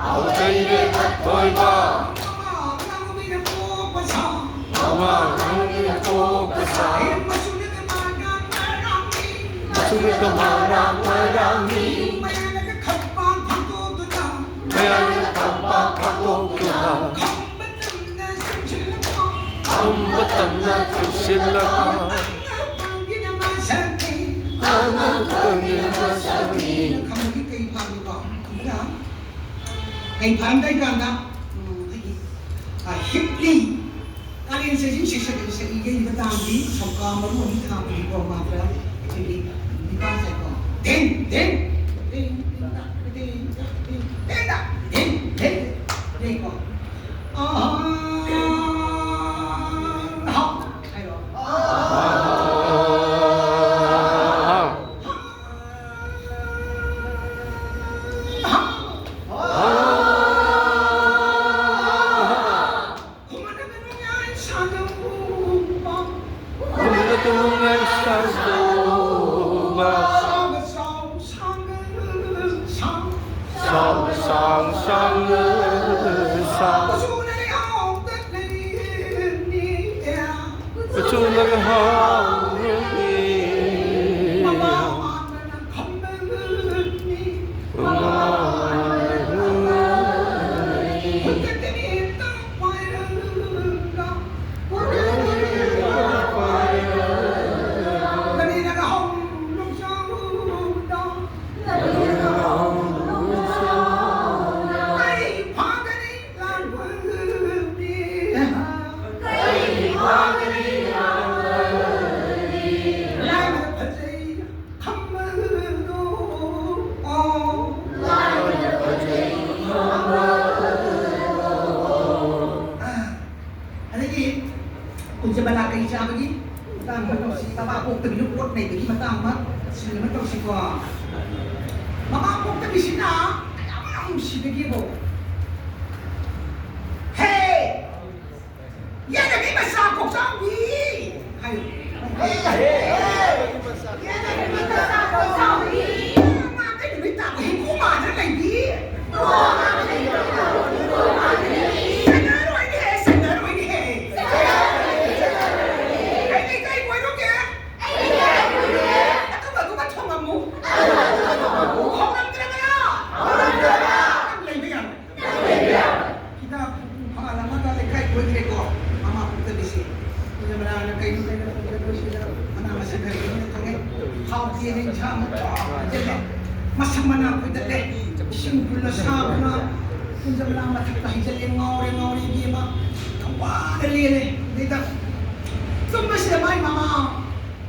ꯍꯥꯎꯖꯩꯔꯦ ꯑꯊꯣꯏꯕ꯫ ꯃꯃꯥ ꯅꯪꯅ ꯄꯣꯛꯄ ꯁꯥ꯫ ꯃꯃꯥ ꯅꯪꯅ ꯄꯣꯛꯄ ꯁꯥ꯫ ꯃꯆꯨꯅ ꯀꯅꯥꯅ ꯉꯔꯥꯡꯅꯤ꯫ ꯃꯆꯨꯅ ꯀꯅꯥꯅ ꯉꯔꯥꯡꯅꯤ꯫ ꯃꯌꯥꯅꯒ ꯈꯝꯄꯥꯛ ꯐꯥꯛꯇꯣꯛꯇꯨꯅ꯫ ꯃꯌꯥꯅꯒ ꯈꯝꯄꯥꯛ ꯐꯥꯛꯇꯣꯛꯇꯨꯅ꯫ ꯈꯝꯕ ꯇꯝꯅ ꯆꯪꯁꯤꯜꯂꯛꯄ꯫ ꯈꯝꯕ ꯇꯝꯅ ꯆꯪꯁꯤꯜꯂꯛꯄ꯫ ꯑꯉꯥꯡ ꯄꯥꯡꯒꯤꯅ ꯃꯁꯛꯅꯤ꯫ ꯑꯉꯥꯡ ꯄꯥꯡꯒꯤꯅ ꯃꯁꯛꯅꯤ꯫ ꯈꯝꯕꯒꯤ ꯀꯩ ꯄꯥꯝꯃꯤꯕ? ꯀꯩ ꯐꯥꯔꯝꯗꯥꯏ ꯀꯥꯟꯗ, ꯎꯝ, ꯑꯩꯈꯣꯏꯒꯤ, ꯑ, ꯍꯤꯞꯂꯤ꯫ ꯀꯥꯂꯦꯟ ꯁꯦꯁꯟ ꯁꯦꯁꯟ ꯁꯦꯁꯟ ꯌꯩꯕ ꯇꯥꯡꯗꯤ ꯁꯧꯀꯥ ꯃꯔꯨ ꯑꯅꯤ ꯊꯥꯕꯅꯤꯀꯣ, ꯃꯥꯇ꯭ꯔ ꯑꯩꯈꯣꯏꯒꯤ ꯅꯤꯄꯥꯟ ꯁꯥꯏꯀꯣ꯫ ꯙꯦꯟ, ꯙꯦꯟ, ꯙꯦꯟ, ꯙꯦꯟ, ꯙꯦꯟ, ꯙꯦꯟ, ꯙꯦꯟ, ꯙꯦꯟ, ꯙꯦꯟ ꯀꯣ꯫ ꯑꯍꯥ, ꯍꯥꯎ, ꯍꯥꯏꯔꯣ꯫ ꯑꯗꯒꯤ ꯀꯨꯟꯖꯕꯂꯥ ꯀꯩ ꯆꯥꯕꯒꯤ ꯃꯇꯥꯡ ꯑꯃ ꯇꯧꯁꯤ, ꯃꯃꯥ ꯄꯣꯛꯇꯕꯤꯅ ꯄꯣꯠ ꯅꯩꯕꯒꯤ ꯃꯇꯥꯡ ꯑꯃ, ꯁꯤꯟ ꯑꯃ ꯇꯧꯁꯤꯀꯣ꯫ ꯃꯃꯥ ꯄꯣꯛꯇꯕꯤꯁꯤꯅ ꯀꯌꯥꯃꯨꯛ ꯌꯥꯝ ꯅꯨꯡꯁꯤꯕꯒꯦꯕꯣ꯫ ꯍꯦ! ꯌꯦꯅꯒꯤ ꯃꯆꯥ ꯀꯣꯛꯆꯥꯎꯕꯤ! ꯍꯥꯏꯌꯨ꯫ ꯌꯦꯅꯒꯤ ꯃꯆꯥ ꯀꯣꯛꯆꯥꯎꯕꯤ! ꯃꯥ ꯀꯩ ꯅꯨꯃꯤꯠ ꯇꯥꯕ ꯍꯤꯡꯒꯣꯜ ꯃꯥꯗ ꯂꯩꯕꯤ! ꯍꯤꯗꯥꯛ ꯏꯝꯐꯥꯜ ꯑꯃꯗ ꯂꯩꯀꯥꯏ ꯀꯣꯏꯈ꯭ꯔꯦꯀꯣ꯫ ꯃꯃꯥ ꯄꯣꯛꯇꯕꯤꯁꯦ꯫ ꯀꯨꯟꯖꯃꯂꯥꯅ ꯀꯩꯅꯣ ꯀꯩꯅꯣ ꯇꯧꯕꯗ ꯑꯩꯈꯣꯏ ꯁꯤꯗ ꯃꯅꯥ ꯃꯁꯤꯡ ꯈꯔ ꯈꯔ ꯊꯣꯡꯉꯦ꯫ ꯍꯥꯎꯇꯦꯅ ꯏꯟꯁꯥꯡ ꯑꯃ ꯍꯥꯏꯖꯜꯂꯦ꯫ ꯃꯁꯝ ꯃꯅꯥ ꯐꯣꯏꯗꯠꯂꯦ꯫ ꯏꯁꯤꯡ ꯐꯨꯜꯂ ꯁꯥꯕꯅ ꯀꯨꯟꯖꯃꯂꯥ ꯃꯊꯛꯇ ꯍꯩꯖꯜꯂꯦ꯫ ꯉꯥꯎꯔꯦ, ꯉꯥꯎꯔꯦ ꯏꯕꯦꯝꯃ꯫ ꯊꯋꯥꯗ ꯂꯦꯜꯂꯦ꯫ ꯑꯗꯩꯗ ꯇꯨꯝꯕꯁꯤꯗ ꯃꯥꯏ ꯃꯃꯥ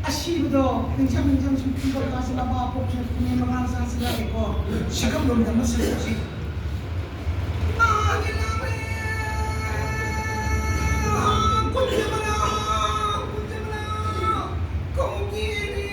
ꯑꯁꯤꯕꯗꯣ ꯅꯤꯡꯁꯤꯡ ꯅꯤꯡꯁꯤꯡ ꯁꯨꯝ ꯄꯨꯕ ꯀꯥꯟꯁꯤꯗ ꯃꯄꯥ ꯄꯣꯛꯁꯤꯅ ꯄꯨꯅꯦ ꯃꯉꯥ ꯆꯥꯁꯤꯜꯂꯛꯑꯦꯀꯣ꯫ ꯁꯒꯝ ꯂꯣꯝꯗ ꯑꯃ ꯁꯤꯜꯂꯛꯁꯤ꯫ ꯃꯥꯒꯤ ꯂꯥꯡꯂꯦ꯫ ꯀꯨꯟꯖꯃꯂꯥ, ꯀꯨꯟꯖꯃꯂꯥ, ꯀꯨꯝꯀꯤꯅꯤ꯫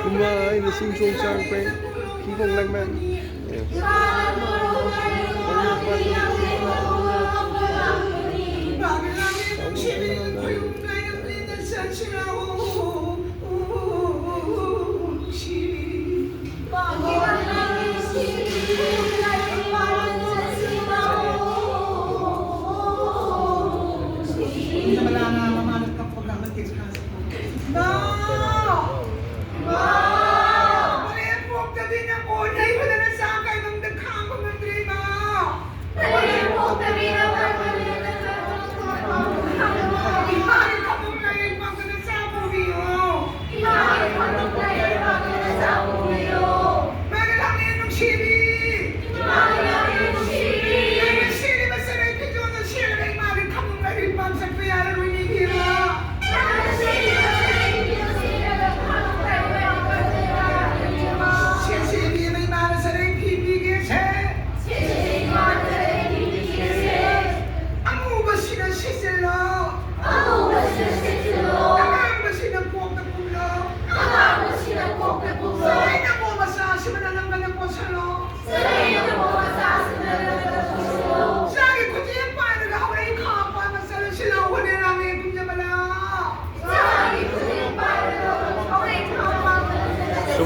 Ima, ai, na sing chong chang peng, ki kong lang man.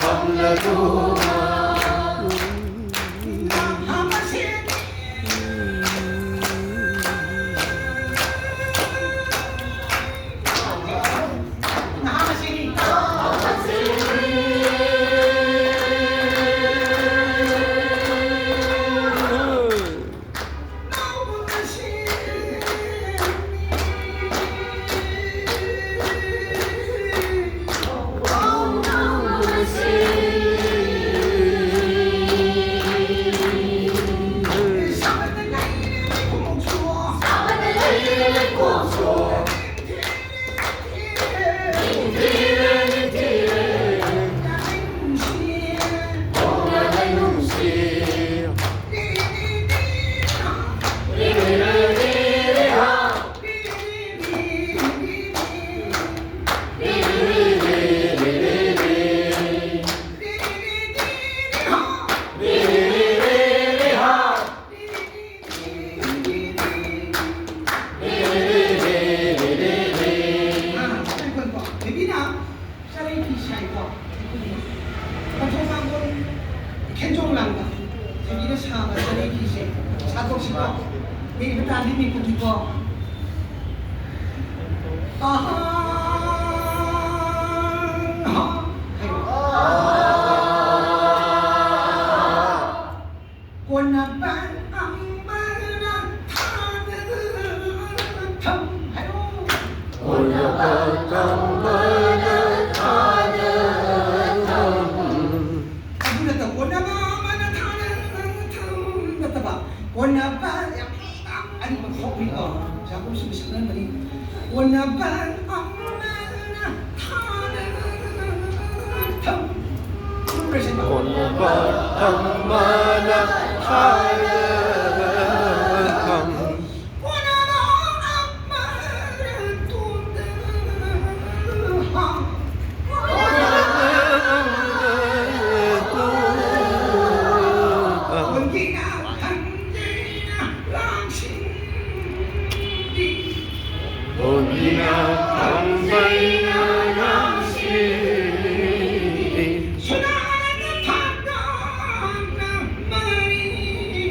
ꯐꯝꯂꯗꯨꯅ ꯅꯨꯄꯤꯅ ꯆꯔꯩ ꯐꯤ ꯁꯥꯏꯀꯣ꯫ ꯃꯊꯣꯡ ꯃꯥꯡꯒꯣꯟ ꯈꯦꯟꯖꯣꯡ ꯂꯥꯡꯕ ꯊꯣꯏꯕꯤꯅ ꯁꯥꯕ ꯆꯔꯩ ꯐꯤꯁꯦ ꯁꯥꯊꯣꯛꯁꯤꯀꯣ꯫ ꯃꯤꯅꯤꯠ ꯇꯥꯗꯤ ꯃꯤꯀꯨꯞꯅꯤꯀꯣ꯫ ꯑꯍꯥ꯫ ꯀꯣꯟꯅꯕ ꯌꯥꯝ ꯑꯔꯤꯕ ꯐꯣꯛꯅꯤꯀꯣ, ꯑꯣꯖꯥ ꯀꯧꯕꯁꯨ ꯁꯛꯅꯔꯝꯕꯅꯤ꯫ ꯀꯣꯟꯅꯕ ꯑꯃꯅ ꯊꯥꯗ ꯊꯝ-, ꯀꯣꯟꯅꯕ ꯑꯃꯅ ꯊꯥꯗ ꯊꯝ꯫ ꯀꯣꯟꯅꯕ ꯑꯃꯅ ꯇꯨꯡꯗ ꯍꯥ-, ꯀꯣꯟꯒꯤꯅ ꯍꯟꯖꯤꯅ ꯂꯥꯡꯁꯤꯟꯕꯤ꯫ ꯀꯣꯟꯒꯤꯅ ꯍꯟꯖꯤꯅ ꯂꯥꯡꯁꯤꯟꯕꯤ꯫ ꯁꯨꯅꯥꯅ ꯊꯥꯡꯒꯥꯅ ꯃꯔꯤꯕꯤ꯫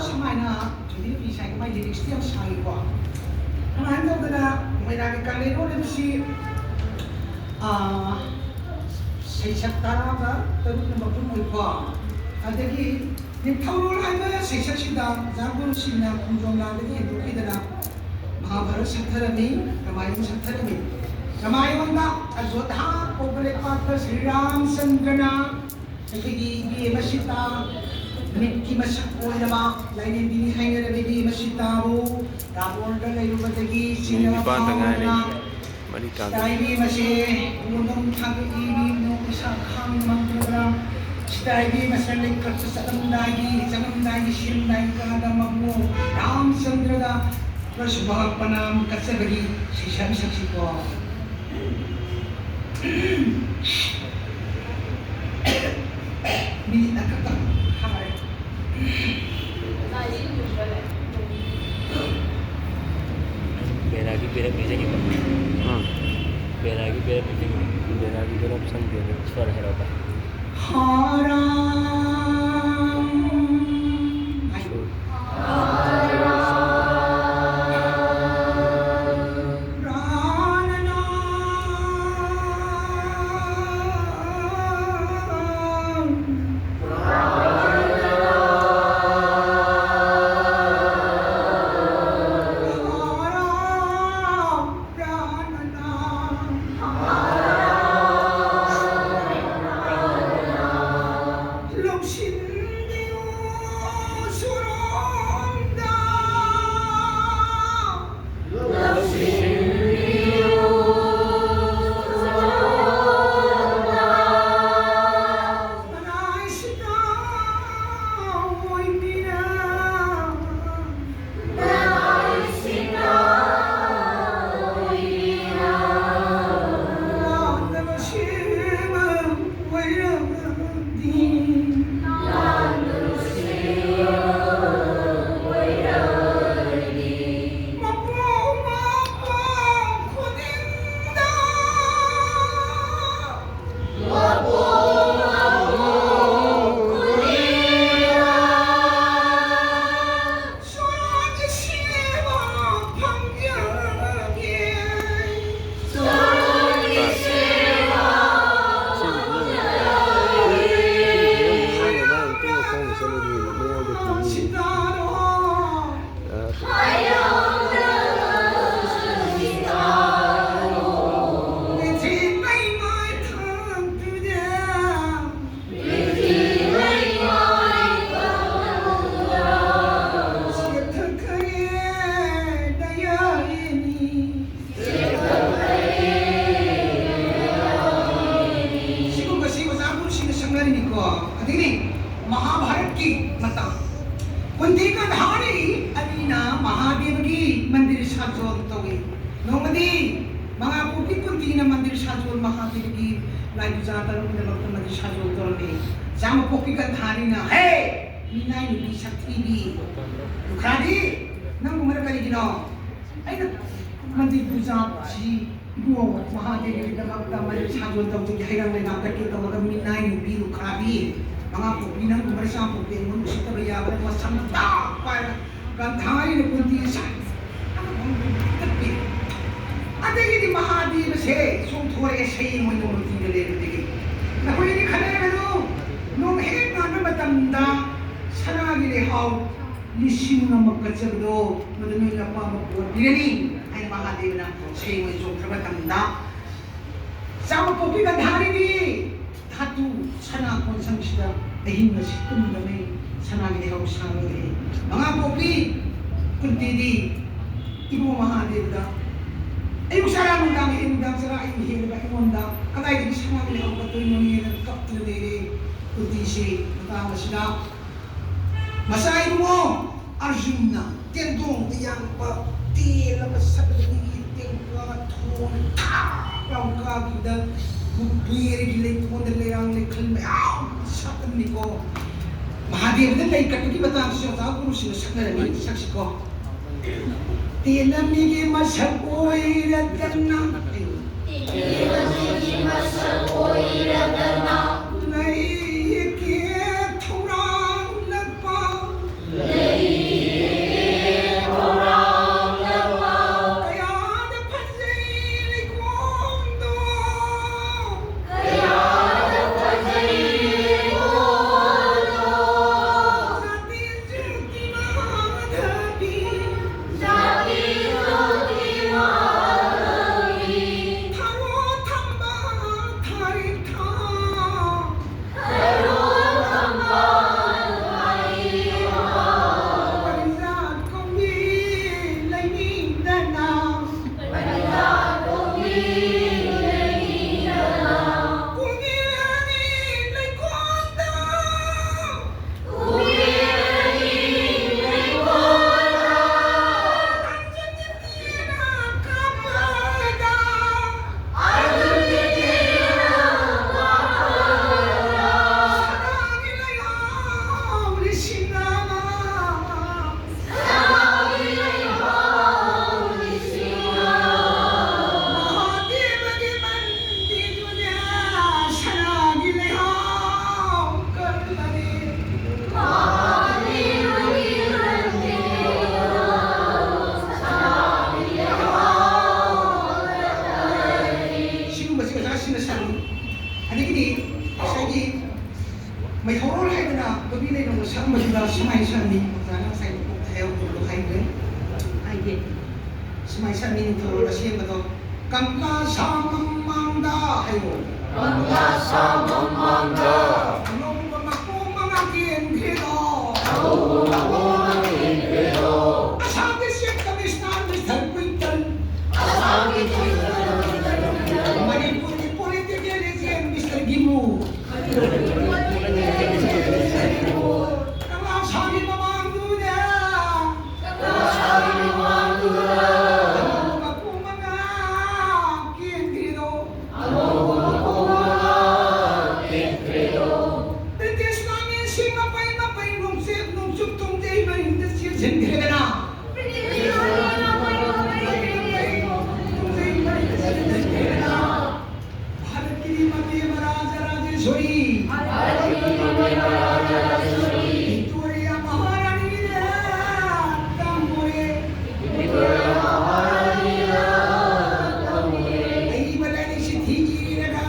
ꯁꯨꯃꯥꯏꯅ ꯖꯨꯕꯤꯂꯤ ꯅꯨꯄꯤꯁꯦ ꯍꯥꯏꯗꯤ ꯃꯥꯏ ꯂꯤꯔꯤꯛꯁꯇꯤ ꯌꯥꯝ ꯁꯥꯡꯉꯤꯀꯣ꯫ ꯀꯃꯥꯏꯅ ꯇꯧꯗꯅ ꯃꯣꯏꯔꯥꯡꯒꯤ ꯀꯪꯂꯩꯔꯣꯜ ꯍꯥꯏꯕꯁꯤ, ꯑꯥ, ꯁꯩꯁꯛ ꯇꯔꯥꯒ ꯇꯔꯨꯛꯅ ꯃꯄꯨꯟ ꯑꯣꯏꯀꯣ꯫ ꯑꯗꯒꯤ ꯅꯤꯡꯊꯧꯔꯣꯜ ꯍꯥꯏꯕ ꯁꯩꯁꯛꯁꯤꯗ ꯑꯣꯖꯥ ꯒꯨꯔꯨꯁꯤꯡꯅ ꯈꯣꯡꯖꯣꯝ ꯂꯥꯟꯗꯒꯤ ꯍꯦꯟꯗꯣꯛꯈꯤꯗꯅ ꯃꯍꯥꯚꯥꯔꯠ ꯁꯛꯊꯔꯝꯃꯤ, ꯔꯥꯃꯥꯌꯟ ꯁꯛꯊꯔꯝꯃꯤ꯫ ꯔꯥꯃꯥꯌꯟꯗ ꯑꯌꯣꯙꯥ ꯀꯧꯕ ꯂꯩꯄꯥꯛꯇ ꯁ꯭ꯔꯤꯔꯥꯝꯆꯟꯗ꯭ꯔꯅ ꯑꯩꯈꯣꯏꯒꯤ ꯏꯕꯦꯝꯃ ꯁꯤꯇꯥ, ꯃꯤꯠꯀꯤ ꯃꯁꯛ ꯑꯣꯏꯔꯕ, ꯂꯥꯏꯔꯦꯝꯕꯤꯅꯤ ꯍꯥꯏꯅꯔꯕ ꯏꯕꯦꯝꯃ ꯁꯤꯇꯥꯕꯨ ꯔꯥꯕꯣꯟꯗ ꯂꯩꯔꯨꯕꯗꯒꯤ ꯆꯤꯡꯅꯕ ꯅꯤꯄꯥꯟꯗ ꯉꯥꯏꯔꯦ꯫ ꯐꯥꯎꯗꯅ ꯃꯔꯤ ꯇꯥꯗꯣꯔꯦ꯫ ꯁꯤꯇꯥ ꯏꯕꯦꯝꯃꯁꯦ ꯀꯣꯟꯗꯣꯝ ꯊꯥꯡꯒꯠꯂꯤ, ꯏꯕꯦꯝꯃ ꯄꯩꯁꯥ ꯈꯥꯡ ꯉꯝꯗ꯭ꯔꯕ꯭ꯔꯥ? ꯁꯤꯗ ꯍꯥꯏꯕꯤ ꯃꯁꯜ ꯂꯩꯈꯠꯄ ꯆꯠꯂꯝꯗꯥꯏꯒꯤ, ꯆꯪꯉꯝꯗꯥꯏꯒꯤ, ꯁꯦꯝꯗꯥꯏꯒꯤ ꯀꯥꯟꯗ ꯃꯄꯨ ꯔꯥꯝꯆꯟꯗ꯭ꯔꯗ ꯁꯨꯚꯥꯒ ꯄ꯭ꯔꯅꯥꯝ ꯀꯠꯆꯕꯒꯤ ꯁꯤꯁꯟ ꯁꯛꯁꯤꯀꯣ꯫ ꯃꯤꯅꯤꯠ ꯑꯃꯈꯛꯇꯪ ꯍꯥꯏ꯫ ꯕꯦꯔꯥꯒꯤ ꯕꯦꯔꯞ ꯅꯤꯡꯁꯤꯡꯉꯤꯕ? ꯎꯝ꯫ ꯕꯦꯔꯥꯒꯤ ꯕꯦꯔꯞ ꯅꯤꯡꯁꯤꯡꯉꯤꯕ? ꯕꯦꯔꯥꯒꯤ ꯕꯦꯔꯞ ꯆꯪꯗꯦꯅꯦ꯫ ꯁꯣꯔ ꯍꯥꯏꯔꯛꯑꯣ ꯚꯥꯏ꯫ ꯍꯥꯔꯥꯝ꯫ ꯁꯣꯔ꯫ ꯃꯟꯗꯤꯔ ꯁꯥꯖꯣꯜ ꯇꯧꯏ꯫ ꯅꯣꯡꯃꯗꯤ ꯃꯉꯥ ꯄꯣꯛꯄꯤ ꯀꯨꯟꯇꯤꯅ ꯃꯟꯗꯤꯔ ꯁꯥꯖꯣꯜ, ꯃꯍꯥꯗꯦꯕꯒꯤ ꯂꯥꯏ ꯄꯨꯖꯥ ꯇꯧꯅꯕꯒꯤꯗꯃꯛꯇ ꯃꯟꯗꯤꯔ ꯁꯥꯖꯣꯜ ꯇꯧꯔꯝꯃꯤ꯫ ꯆꯥꯝꯃ ꯄꯣꯛꯄꯤ ꯒꯟꯙꯥꯔꯤꯅ, "ꯍꯦ, ꯃꯤꯅꯥꯏ ꯅꯨꯄꯤ ꯁꯛꯊꯤꯕꯤ, ꯂꯨꯈ꯭ꯔꯥꯕꯤ, ꯅꯪ ꯎꯃꯔ ꯀꯔꯤꯒꯤꯅꯣ?" ꯑꯩꯅ ꯃꯟꯗꯤꯔ ꯄꯨꯖꯥꯁꯤ ꯏꯕꯨꯡꯉꯣ ꯃꯍꯥꯗꯦꯕꯒꯤꯗꯃꯛꯇ ꯃꯟꯗꯤꯔ ꯁꯥꯖꯣꯜ ꯇꯧꯖꯒꯦ, ꯍꯩꯔꯥꯡ ꯂꯩꯕꯥꯛ ꯀꯠꯀꯦ ꯇꯧꯔꯒ ꯃꯤꯅꯥꯏ ꯅꯨꯄꯤ ꯂꯨꯈ꯭ꯔꯥꯕꯤ, ꯃꯉꯥ ꯄꯣꯛꯄꯤ, ꯅꯪ ꯎꯃꯔ ꯆꯥꯝꯃ ꯄꯣꯛꯄꯤ ꯑꯩꯉꯣꯟꯗ ꯎꯁꯤꯠꯇꯕ ꯌꯥꯕ꯭ꯔꯥ? ꯃꯁꯝ ꯇꯥꯛ ꯄꯥꯏꯔꯒ ꯒꯟꯙꯥꯔꯤꯅ ꯀꯨꯟꯇꯤ ꯁꯥꯏ꯫ ꯑꯗꯨꯗꯒꯤꯗꯤ ꯃꯍꯥꯗꯦꯕꯁꯦ ꯆꯣꯡꯊꯣꯔꯛꯑꯦ ꯁꯌꯦꯡ ꯑꯣꯏꯅ ꯃꯨꯔꯇꯤꯗ ꯂꯩꯕꯗꯒꯤ꯫ ꯅꯈꯣꯏꯅꯤ ꯈꯟꯅꯔꯒꯅꯨ, ꯅꯣꯡ ꯍꯦꯛ ꯉꯥꯟꯕ ꯃꯇꯝꯗ ꯁꯅꯥꯒꯤ ꯂꯩꯍꯥꯎ ꯂꯤꯁꯤꯡ ꯑꯃ ꯀꯠꯆꯕꯗꯣ ꯃꯗꯨ ꯅꯣꯏꯅ ꯑꯄꯥꯝꯕ ꯄꯣꯠ ꯄꯤꯔꯅꯤ ꯍꯥꯏꯅ ꯃꯍꯥꯗꯦꯕꯅ ꯁꯌꯦꯡ ꯑꯣꯏꯅ ꯆꯣꯡꯊꯔꯛꯄ ꯃꯇꯝꯗ, ꯆꯥꯝꯃ ꯄꯣꯛꯄꯤ ꯒꯟꯙꯥꯔꯤꯗꯤ ꯙꯥꯇꯨ ꯁꯅꯥ ꯀꯣꯟꯁꯪꯁꯤꯗ ꯑꯍꯤꯡ ꯑꯁꯤ ꯇꯨꯝꯗꯉꯩ ꯁꯅꯥꯒꯤ ꯂꯩꯍꯥꯎ ꯁꯥꯡꯂꯒ ꯂꯩ꯫ ꯃꯉꯥ ꯄꯣꯛꯄꯤ ꯀꯨꯟꯇꯤꯗꯤ ꯏꯕꯨꯡ ꯃꯍꯥꯗꯦꯕꯗ ꯑꯌꯨꯛ ꯆꯔꯥ ꯅꯨꯡꯗꯥꯡ, ꯑꯌꯨꯛ ꯅꯨꯡꯗꯥꯡ ꯆꯔꯥ ꯑꯌꯨꯛ ꯍꯦꯜꯂꯕ ꯑꯩꯉꯣꯟꯗ ꯀꯗꯥꯏꯗꯒꯤ ꯁꯅꯥꯒꯤ ꯂꯩꯍꯥꯎ ꯀꯠꯇꯣꯏꯅꯣꯅꯦꯅ ꯀꯞꯇꯨꯅ ꯂꯩꯔꯦ꯫ ꯀꯨꯟꯇꯤꯁꯤ ꯃꯇꯥꯡ ꯑꯁꯤꯗ ꯃꯆꯥ ꯏꯕꯨꯡꯉꯣ ꯑꯔꯖꯨꯟꯅ ꯇꯦꯟꯗꯣꯡꯗ ꯌꯥꯟꯕ ꯇꯦꯜ ꯑꯃ ꯁꯠꯂꯒ ꯇꯦꯡꯀꯣꯠ ꯊꯣꯡ ꯊꯥꯛ ꯂꯥꯎ ꯀꯥꯈꯤꯕꯗ ꯀꯨꯕꯦꯔꯒꯤ ꯂꯩꯀꯣꯟꯗ ꯂꯩꯔꯥꯡ ꯂꯩꯈꯜ ꯃꯌꯥꯝ ꯁꯥꯠꯂꯝꯃꯤꯀꯣ꯫ ꯃꯍꯥꯗꯦꯕꯗ ꯂꯩ ꯀꯠꯄꯒꯤ ꯃꯇꯥꯡꯁꯤꯁꯨ ꯑꯣꯖꯥ ꯒꯨꯔꯨꯁꯤꯡꯅ ꯁꯛꯅꯔꯝꯃꯤ, ꯁꯛꯁꯤꯀꯣ꯫ ꯇꯦꯂꯝꯃꯤꯒꯤ ꯃꯁꯛ ꯑꯣꯏꯔꯗꯅ, ꯇꯦꯂꯝꯃꯤꯒꯤ ꯃꯁꯛ ꯑꯣꯏꯔꯗꯅ, ꯂꯩꯒꯦ ꯊꯧꯔꯥꯡꯂꯛꯄ, ꯂꯩꯒꯦ ꯊꯧꯔꯥꯡꯂꯛꯄ, ꯀꯌꯥꯗ ꯐꯖꯩ ꯂꯩꯀꯣꯟꯗꯣ, ꯀꯌꯥꯗ ꯐꯖꯩ ꯂꯩꯀꯣꯟꯗꯣ꯫ ꯃꯥꯏꯁꯥꯃꯤ ꯅꯤꯡꯊꯧꯔꯣꯜ ꯑꯁꯦꯡꯕꯗꯣ ꯀꯪꯂꯥ ꯁꯥ ꯃꯃꯥꯡꯗ ꯍꯥꯏꯌꯣ꯫ ꯀꯪꯂꯥ ꯁꯥ ꯃꯃꯥꯡꯗ ꯑꯉꯧꯕ ꯃꯀꯣꯛ ꯃꯉꯥ ꯀꯦꯟꯈ꯭ꯔꯦꯗꯣ꯫ ꯑꯉꯧꯕ ꯃꯀꯣꯛ ꯃꯉꯥ ꯀꯦꯟꯈ꯭ꯔꯦꯗꯣ꯫ ꯑꯁꯥꯝꯒꯤ ꯆꯤꯐ ꯀꯃꯤꯁꯅꯔ ꯃꯤꯁꯇꯔ ꯀ꯭ꯋꯤꯟꯇꯟ꯫ ꯑꯁꯥꯝꯒꯤ ꯆꯤꯐ ꯀꯃꯤꯁꯅꯔ ꯃꯤꯁꯇꯔ ꯀ꯭ꯋꯤꯟꯇꯟ꯫ ꯃꯅꯤꯄꯨꯔꯒꯤ ꯄꯣꯂꯤꯇꯤꯀꯦꯜ ꯑꯦꯖꯦꯟ ꯃꯤꯁꯇꯔ ꯒꯤꯃꯨ꯫ ꯀꯪꯂꯥ ꯁꯥꯒꯤ ꯃꯃꯥꯡꯗꯨꯗ꯫ ꯀꯪꯂꯥ ꯁꯥꯒꯤ ꯃꯃꯥꯡꯗꯨꯗ꯫ ꯑꯉꯧꯕ ꯃꯀꯣꯛ ꯃꯉꯥ ꯀꯦꯟꯈ꯭ꯔꯤꯗꯣ꯫ ꯑꯉꯧꯕ ꯃꯀꯣꯛ ꯃꯉꯥ ꯀꯦꯟꯈ꯭ꯔꯤꯗꯣ꯫ ꯕ꯭ꯔꯤꯇꯤꯁ ꯂꯥꯟꯃꯤꯁꯤꯡ ꯃꯄꯩ ꯃꯄꯩ ꯅꯣꯡꯆꯨꯞ ꯅꯣꯡꯆꯨꯞ ꯇꯨꯡꯖꯩ ꯃꯔꯤꯡꯗ ꯆꯦꯟꯁꯤꯟꯈ꯭ꯔꯦꯗꯅ꯫ ꯕ꯭ꯔꯤꯇꯤꯁ ꯂꯥꯟꯃꯤ ꯃꯄꯩ ꯃꯄꯩ ꯅꯣꯡꯆꯨꯞ ꯅꯣꯡꯆꯨꯞ ꯇꯨꯡꯖꯩ ꯃꯔꯤꯡꯗ ꯆꯦꯟꯁꯤꯟꯈ꯭ꯔꯦꯗꯅ꯫ ꯚꯥꯔꯠꯀꯤ ꯃꯇꯦ ꯃꯔꯥꯖ ꯔꯥꯖꯦꯁ꯭ꯋꯔꯤ꯫ ꯚꯤꯛꯇꯣꯔꯤꯌꯥ ꯃꯍꯥꯔꯥꯅꯤꯅ ꯇꯝꯃꯨꯔꯦ꯫ ꯑꯏꯕ ꯂꯥꯏꯔꯤꯛꯁꯤ ꯊꯤꯔꯒ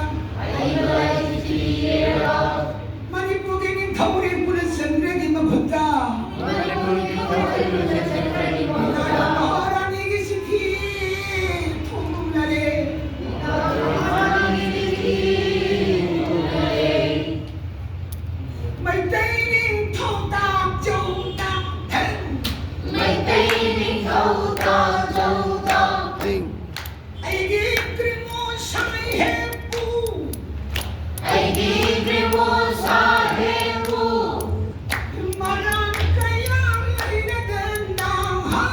ꯃꯅꯤꯄꯨꯔꯒꯤ ꯅꯤꯡꯊꯧꯔꯦꯜ ꯀꯨꯂꯆꯟꯗ꯭ꯔꯒꯤ ꯃꯈꯨꯠꯇ ꯃꯍꯥꯔꯥꯅꯤꯒꯤ ꯆꯤꯊꯤ ꯊꯣꯡꯂꯨꯝꯅꯔꯦ꯫ ꯃꯩꯇꯩ ꯅꯤꯡꯊꯧ ꯇꯥꯛꯆꯧ ꯇꯥꯛꯊꯟ꯫ ꯃꯩꯇꯩ ꯅꯤꯡꯊꯧ ꯇꯥꯛꯆꯧ ꯇꯥꯛꯊꯟ꯫ ꯑꯩꯒꯤ ꯒ꯭ꯔꯤꯃꯣ ꯁꯥꯍꯦꯕꯄꯨ꯫ ꯑꯩꯒꯤ ꯒ꯭ꯔꯤꯃꯣ ꯁꯥꯍꯦꯕꯄꯨ꯫ ꯃꯔꯥꯜ ꯀꯌꯥ ꯂꯩꯔꯗꯅ ꯍꯥ꯫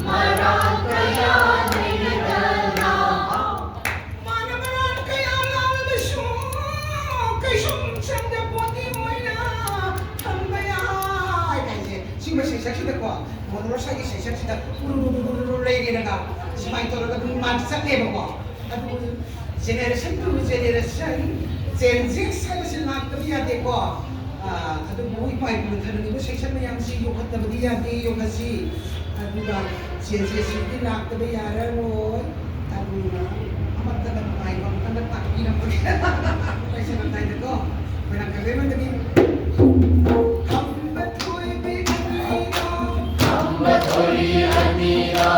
ꯃꯔꯥꯜ ꯀꯌꯥ ꯂꯩꯔꯗꯅ꯫ ꯃꯥꯅ ꯃꯔꯥꯜ ꯀꯌꯥ ꯂꯥꯜꯂꯕꯁꯨ ꯀꯩꯁꯨꯝ ꯆꯪꯗ ꯄꯣꯠꯇꯤ ꯃꯣꯏꯅ ꯊꯝꯕ ꯌꯥꯏ ꯍꯥꯏꯁꯦ꯫ ꯁꯤꯒꯨꯝꯕ ꯁꯩꯁꯛꯁꯤꯗꯀꯣ, ꯃꯣꯅꯣꯔꯣꯁꯥꯒꯤ ꯁꯩꯁꯛꯁꯤꯗ ꯎꯔꯨꯔꯨꯔꯨꯔꯨ ꯂꯩꯔꯦꯗꯅ, ꯁꯨꯃꯥꯏꯅ ꯇꯧꯔꯒ ꯑꯗꯨꯝ ꯃꯥ ꯆꯠꯂꯦꯕꯀꯣ꯫ ꯑꯗꯨꯕꯨ generation to generation changes ꯍꯥꯏꯕꯁꯤ ꯂꯥꯛꯇꯕ ꯌꯥꯗꯦꯀꯣ꯫ ꯑꯥ, ꯑꯗꯨꯕꯨ ꯏꯄꯥ ꯏꯄꯨꯅ ꯊꯝꯕꯤꯕ ꯁꯩꯁꯛ ꯃꯌꯥꯝꯁꯤ ꯌꯣꯛꯈꯠꯇꯕꯗꯤ ꯌꯥꯗꯦ, ꯌꯣꯛꯈꯠꯁꯤ꯫ ꯑꯗꯨꯒ changes ꯁꯤꯗꯤ ꯂꯥꯛꯇꯕ ꯌꯥꯔꯔꯣꯏ꯫ ꯑꯗꯨꯅ ꯑꯃꯠꯇꯅ ꯅꯨꯡꯉꯥꯏꯕ ꯑꯃꯇꯪꯒ ꯇꯥꯛꯄꯤꯔꯝꯕꯒꯦ꯫ ꯂꯣꯏꯁꯤꯜꯂꯝꯗꯥꯏꯗꯀꯣ, ꯃꯣꯏꯔꯥꯡ ꯀꯪꯂꯩꯔꯣꯟꯗꯒꯤ ꯈꯝꯕ ꯊꯣꯏꯕꯤ ꯑꯅꯤꯗꯣ꯫ ꯈꯝꯕ ꯊꯣꯏꯕꯤ ꯑꯅꯤꯗꯣ꯫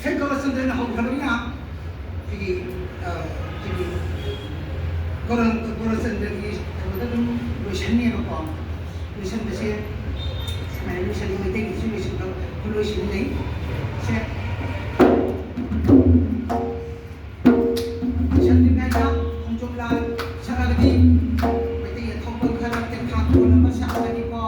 ꯁꯦ ꯒꯣꯔꯆꯟꯗ꯭ꯔꯅ ꯍꯧꯈ꯭ꯔꯕꯅꯤꯅ ꯑꯩꯈꯣꯏꯒꯤ, ꯑ, ꯑꯩꯈꯣꯏꯒꯤ ꯒꯣꯔ-, ꯒꯣꯔꯆꯟꯗ꯭ꯔꯒꯤ ꯀꯩꯅꯣꯗ ꯑꯗꯨꯝ ꯂꯣꯏꯁꯟꯅꯦꯕꯀꯣ꯫ ꯂꯣꯏꯁꯟꯕꯁꯦ ꯁꯨꯃꯥꯏꯅ ꯂꯣꯏꯁꯜꯂꯤ, ꯃꯩꯇꯩꯒꯤꯁꯨ ꯂꯣꯏꯁꯟꯕ ꯈꯨꯂꯣꯏꯁꯤꯟ ꯂꯩ꯫ ꯁꯦ ꯂꯣꯏꯁꯟꯗ꯭ꯔꯤꯉꯩꯗ ꯈꯣꯡꯖꯣꯝ ꯂꯥꯟ ꯁꯛꯑꯒꯗꯤ ꯃꯩꯇꯩ ꯑꯊꯧꯕ ꯈꯔ ꯇꯦꯟꯊꯥ ꯇꯣꯟꯅꯕ ꯁꯛꯑꯒꯗꯤꯀꯣ꯫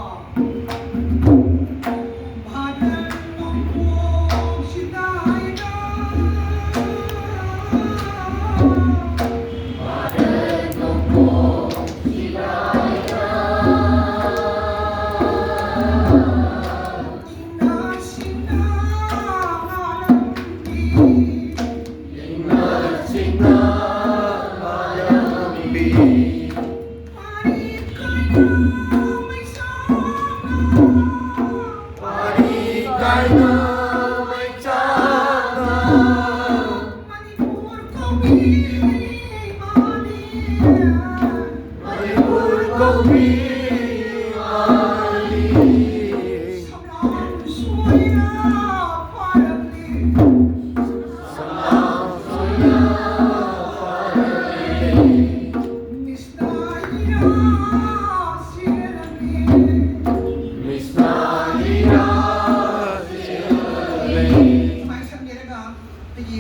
ꯑꯩꯈꯣꯏꯒꯤ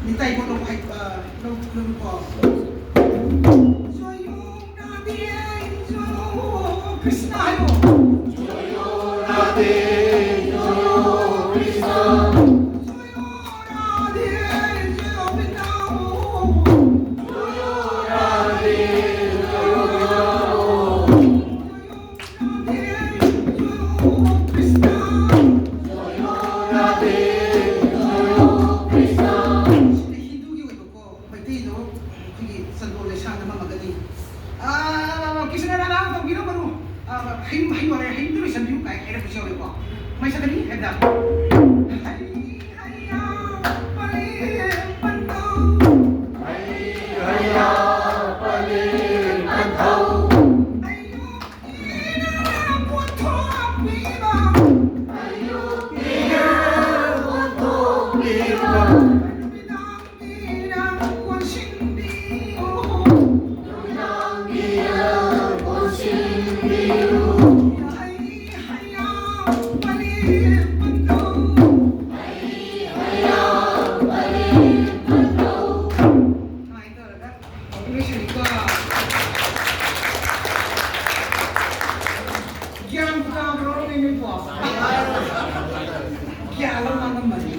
ꯅꯤꯇꯥꯏ ꯀꯣꯠꯂꯣ ꯍꯥꯏ-, ꯑ, ꯂꯧ-, ꯂꯧꯀꯣ꯫ ꯀ꯭ꯔꯤꯁꯅ ꯍꯥꯏꯌꯣ꯫ ꯁꯤꯗ ꯍꯤꯟꯗꯨꯒꯤ ꯑꯣꯏꯕꯀꯣ, ꯃꯩꯇꯩꯗꯣ ꯑꯩꯈꯣꯏꯒꯤ ꯆꯟꯗꯣꯟ ꯂꯩꯁꯥꯡꯗ ꯃꯝꯃꯒꯗꯤ, ꯑꯥ, ꯀ꯭ꯔꯤꯁꯅ ꯔꯥꯙꯥ ꯇꯧꯕꯤꯔꯝꯕꯅꯨ꯫ ꯑꯥ, ꯍꯩ, ꯍꯩ ꯋꯥꯔꯦ, ꯍꯩꯗꯨ ꯂꯣꯏꯁꯟꯕꯤꯌꯨ ꯀꯥꯏ ꯍꯥꯏꯔꯛꯄꯁꯨ ꯌꯥꯎꯋꯦꯀꯣ꯫ ꯒ꯭ꯌꯥꯟ ꯇꯥꯕ꯭ꯔꯣ ꯅꯣꯏꯕꯣ? ꯒ꯭ꯌꯥꯟ ꯑꯃ ꯉꯝꯃꯅꯤ꯫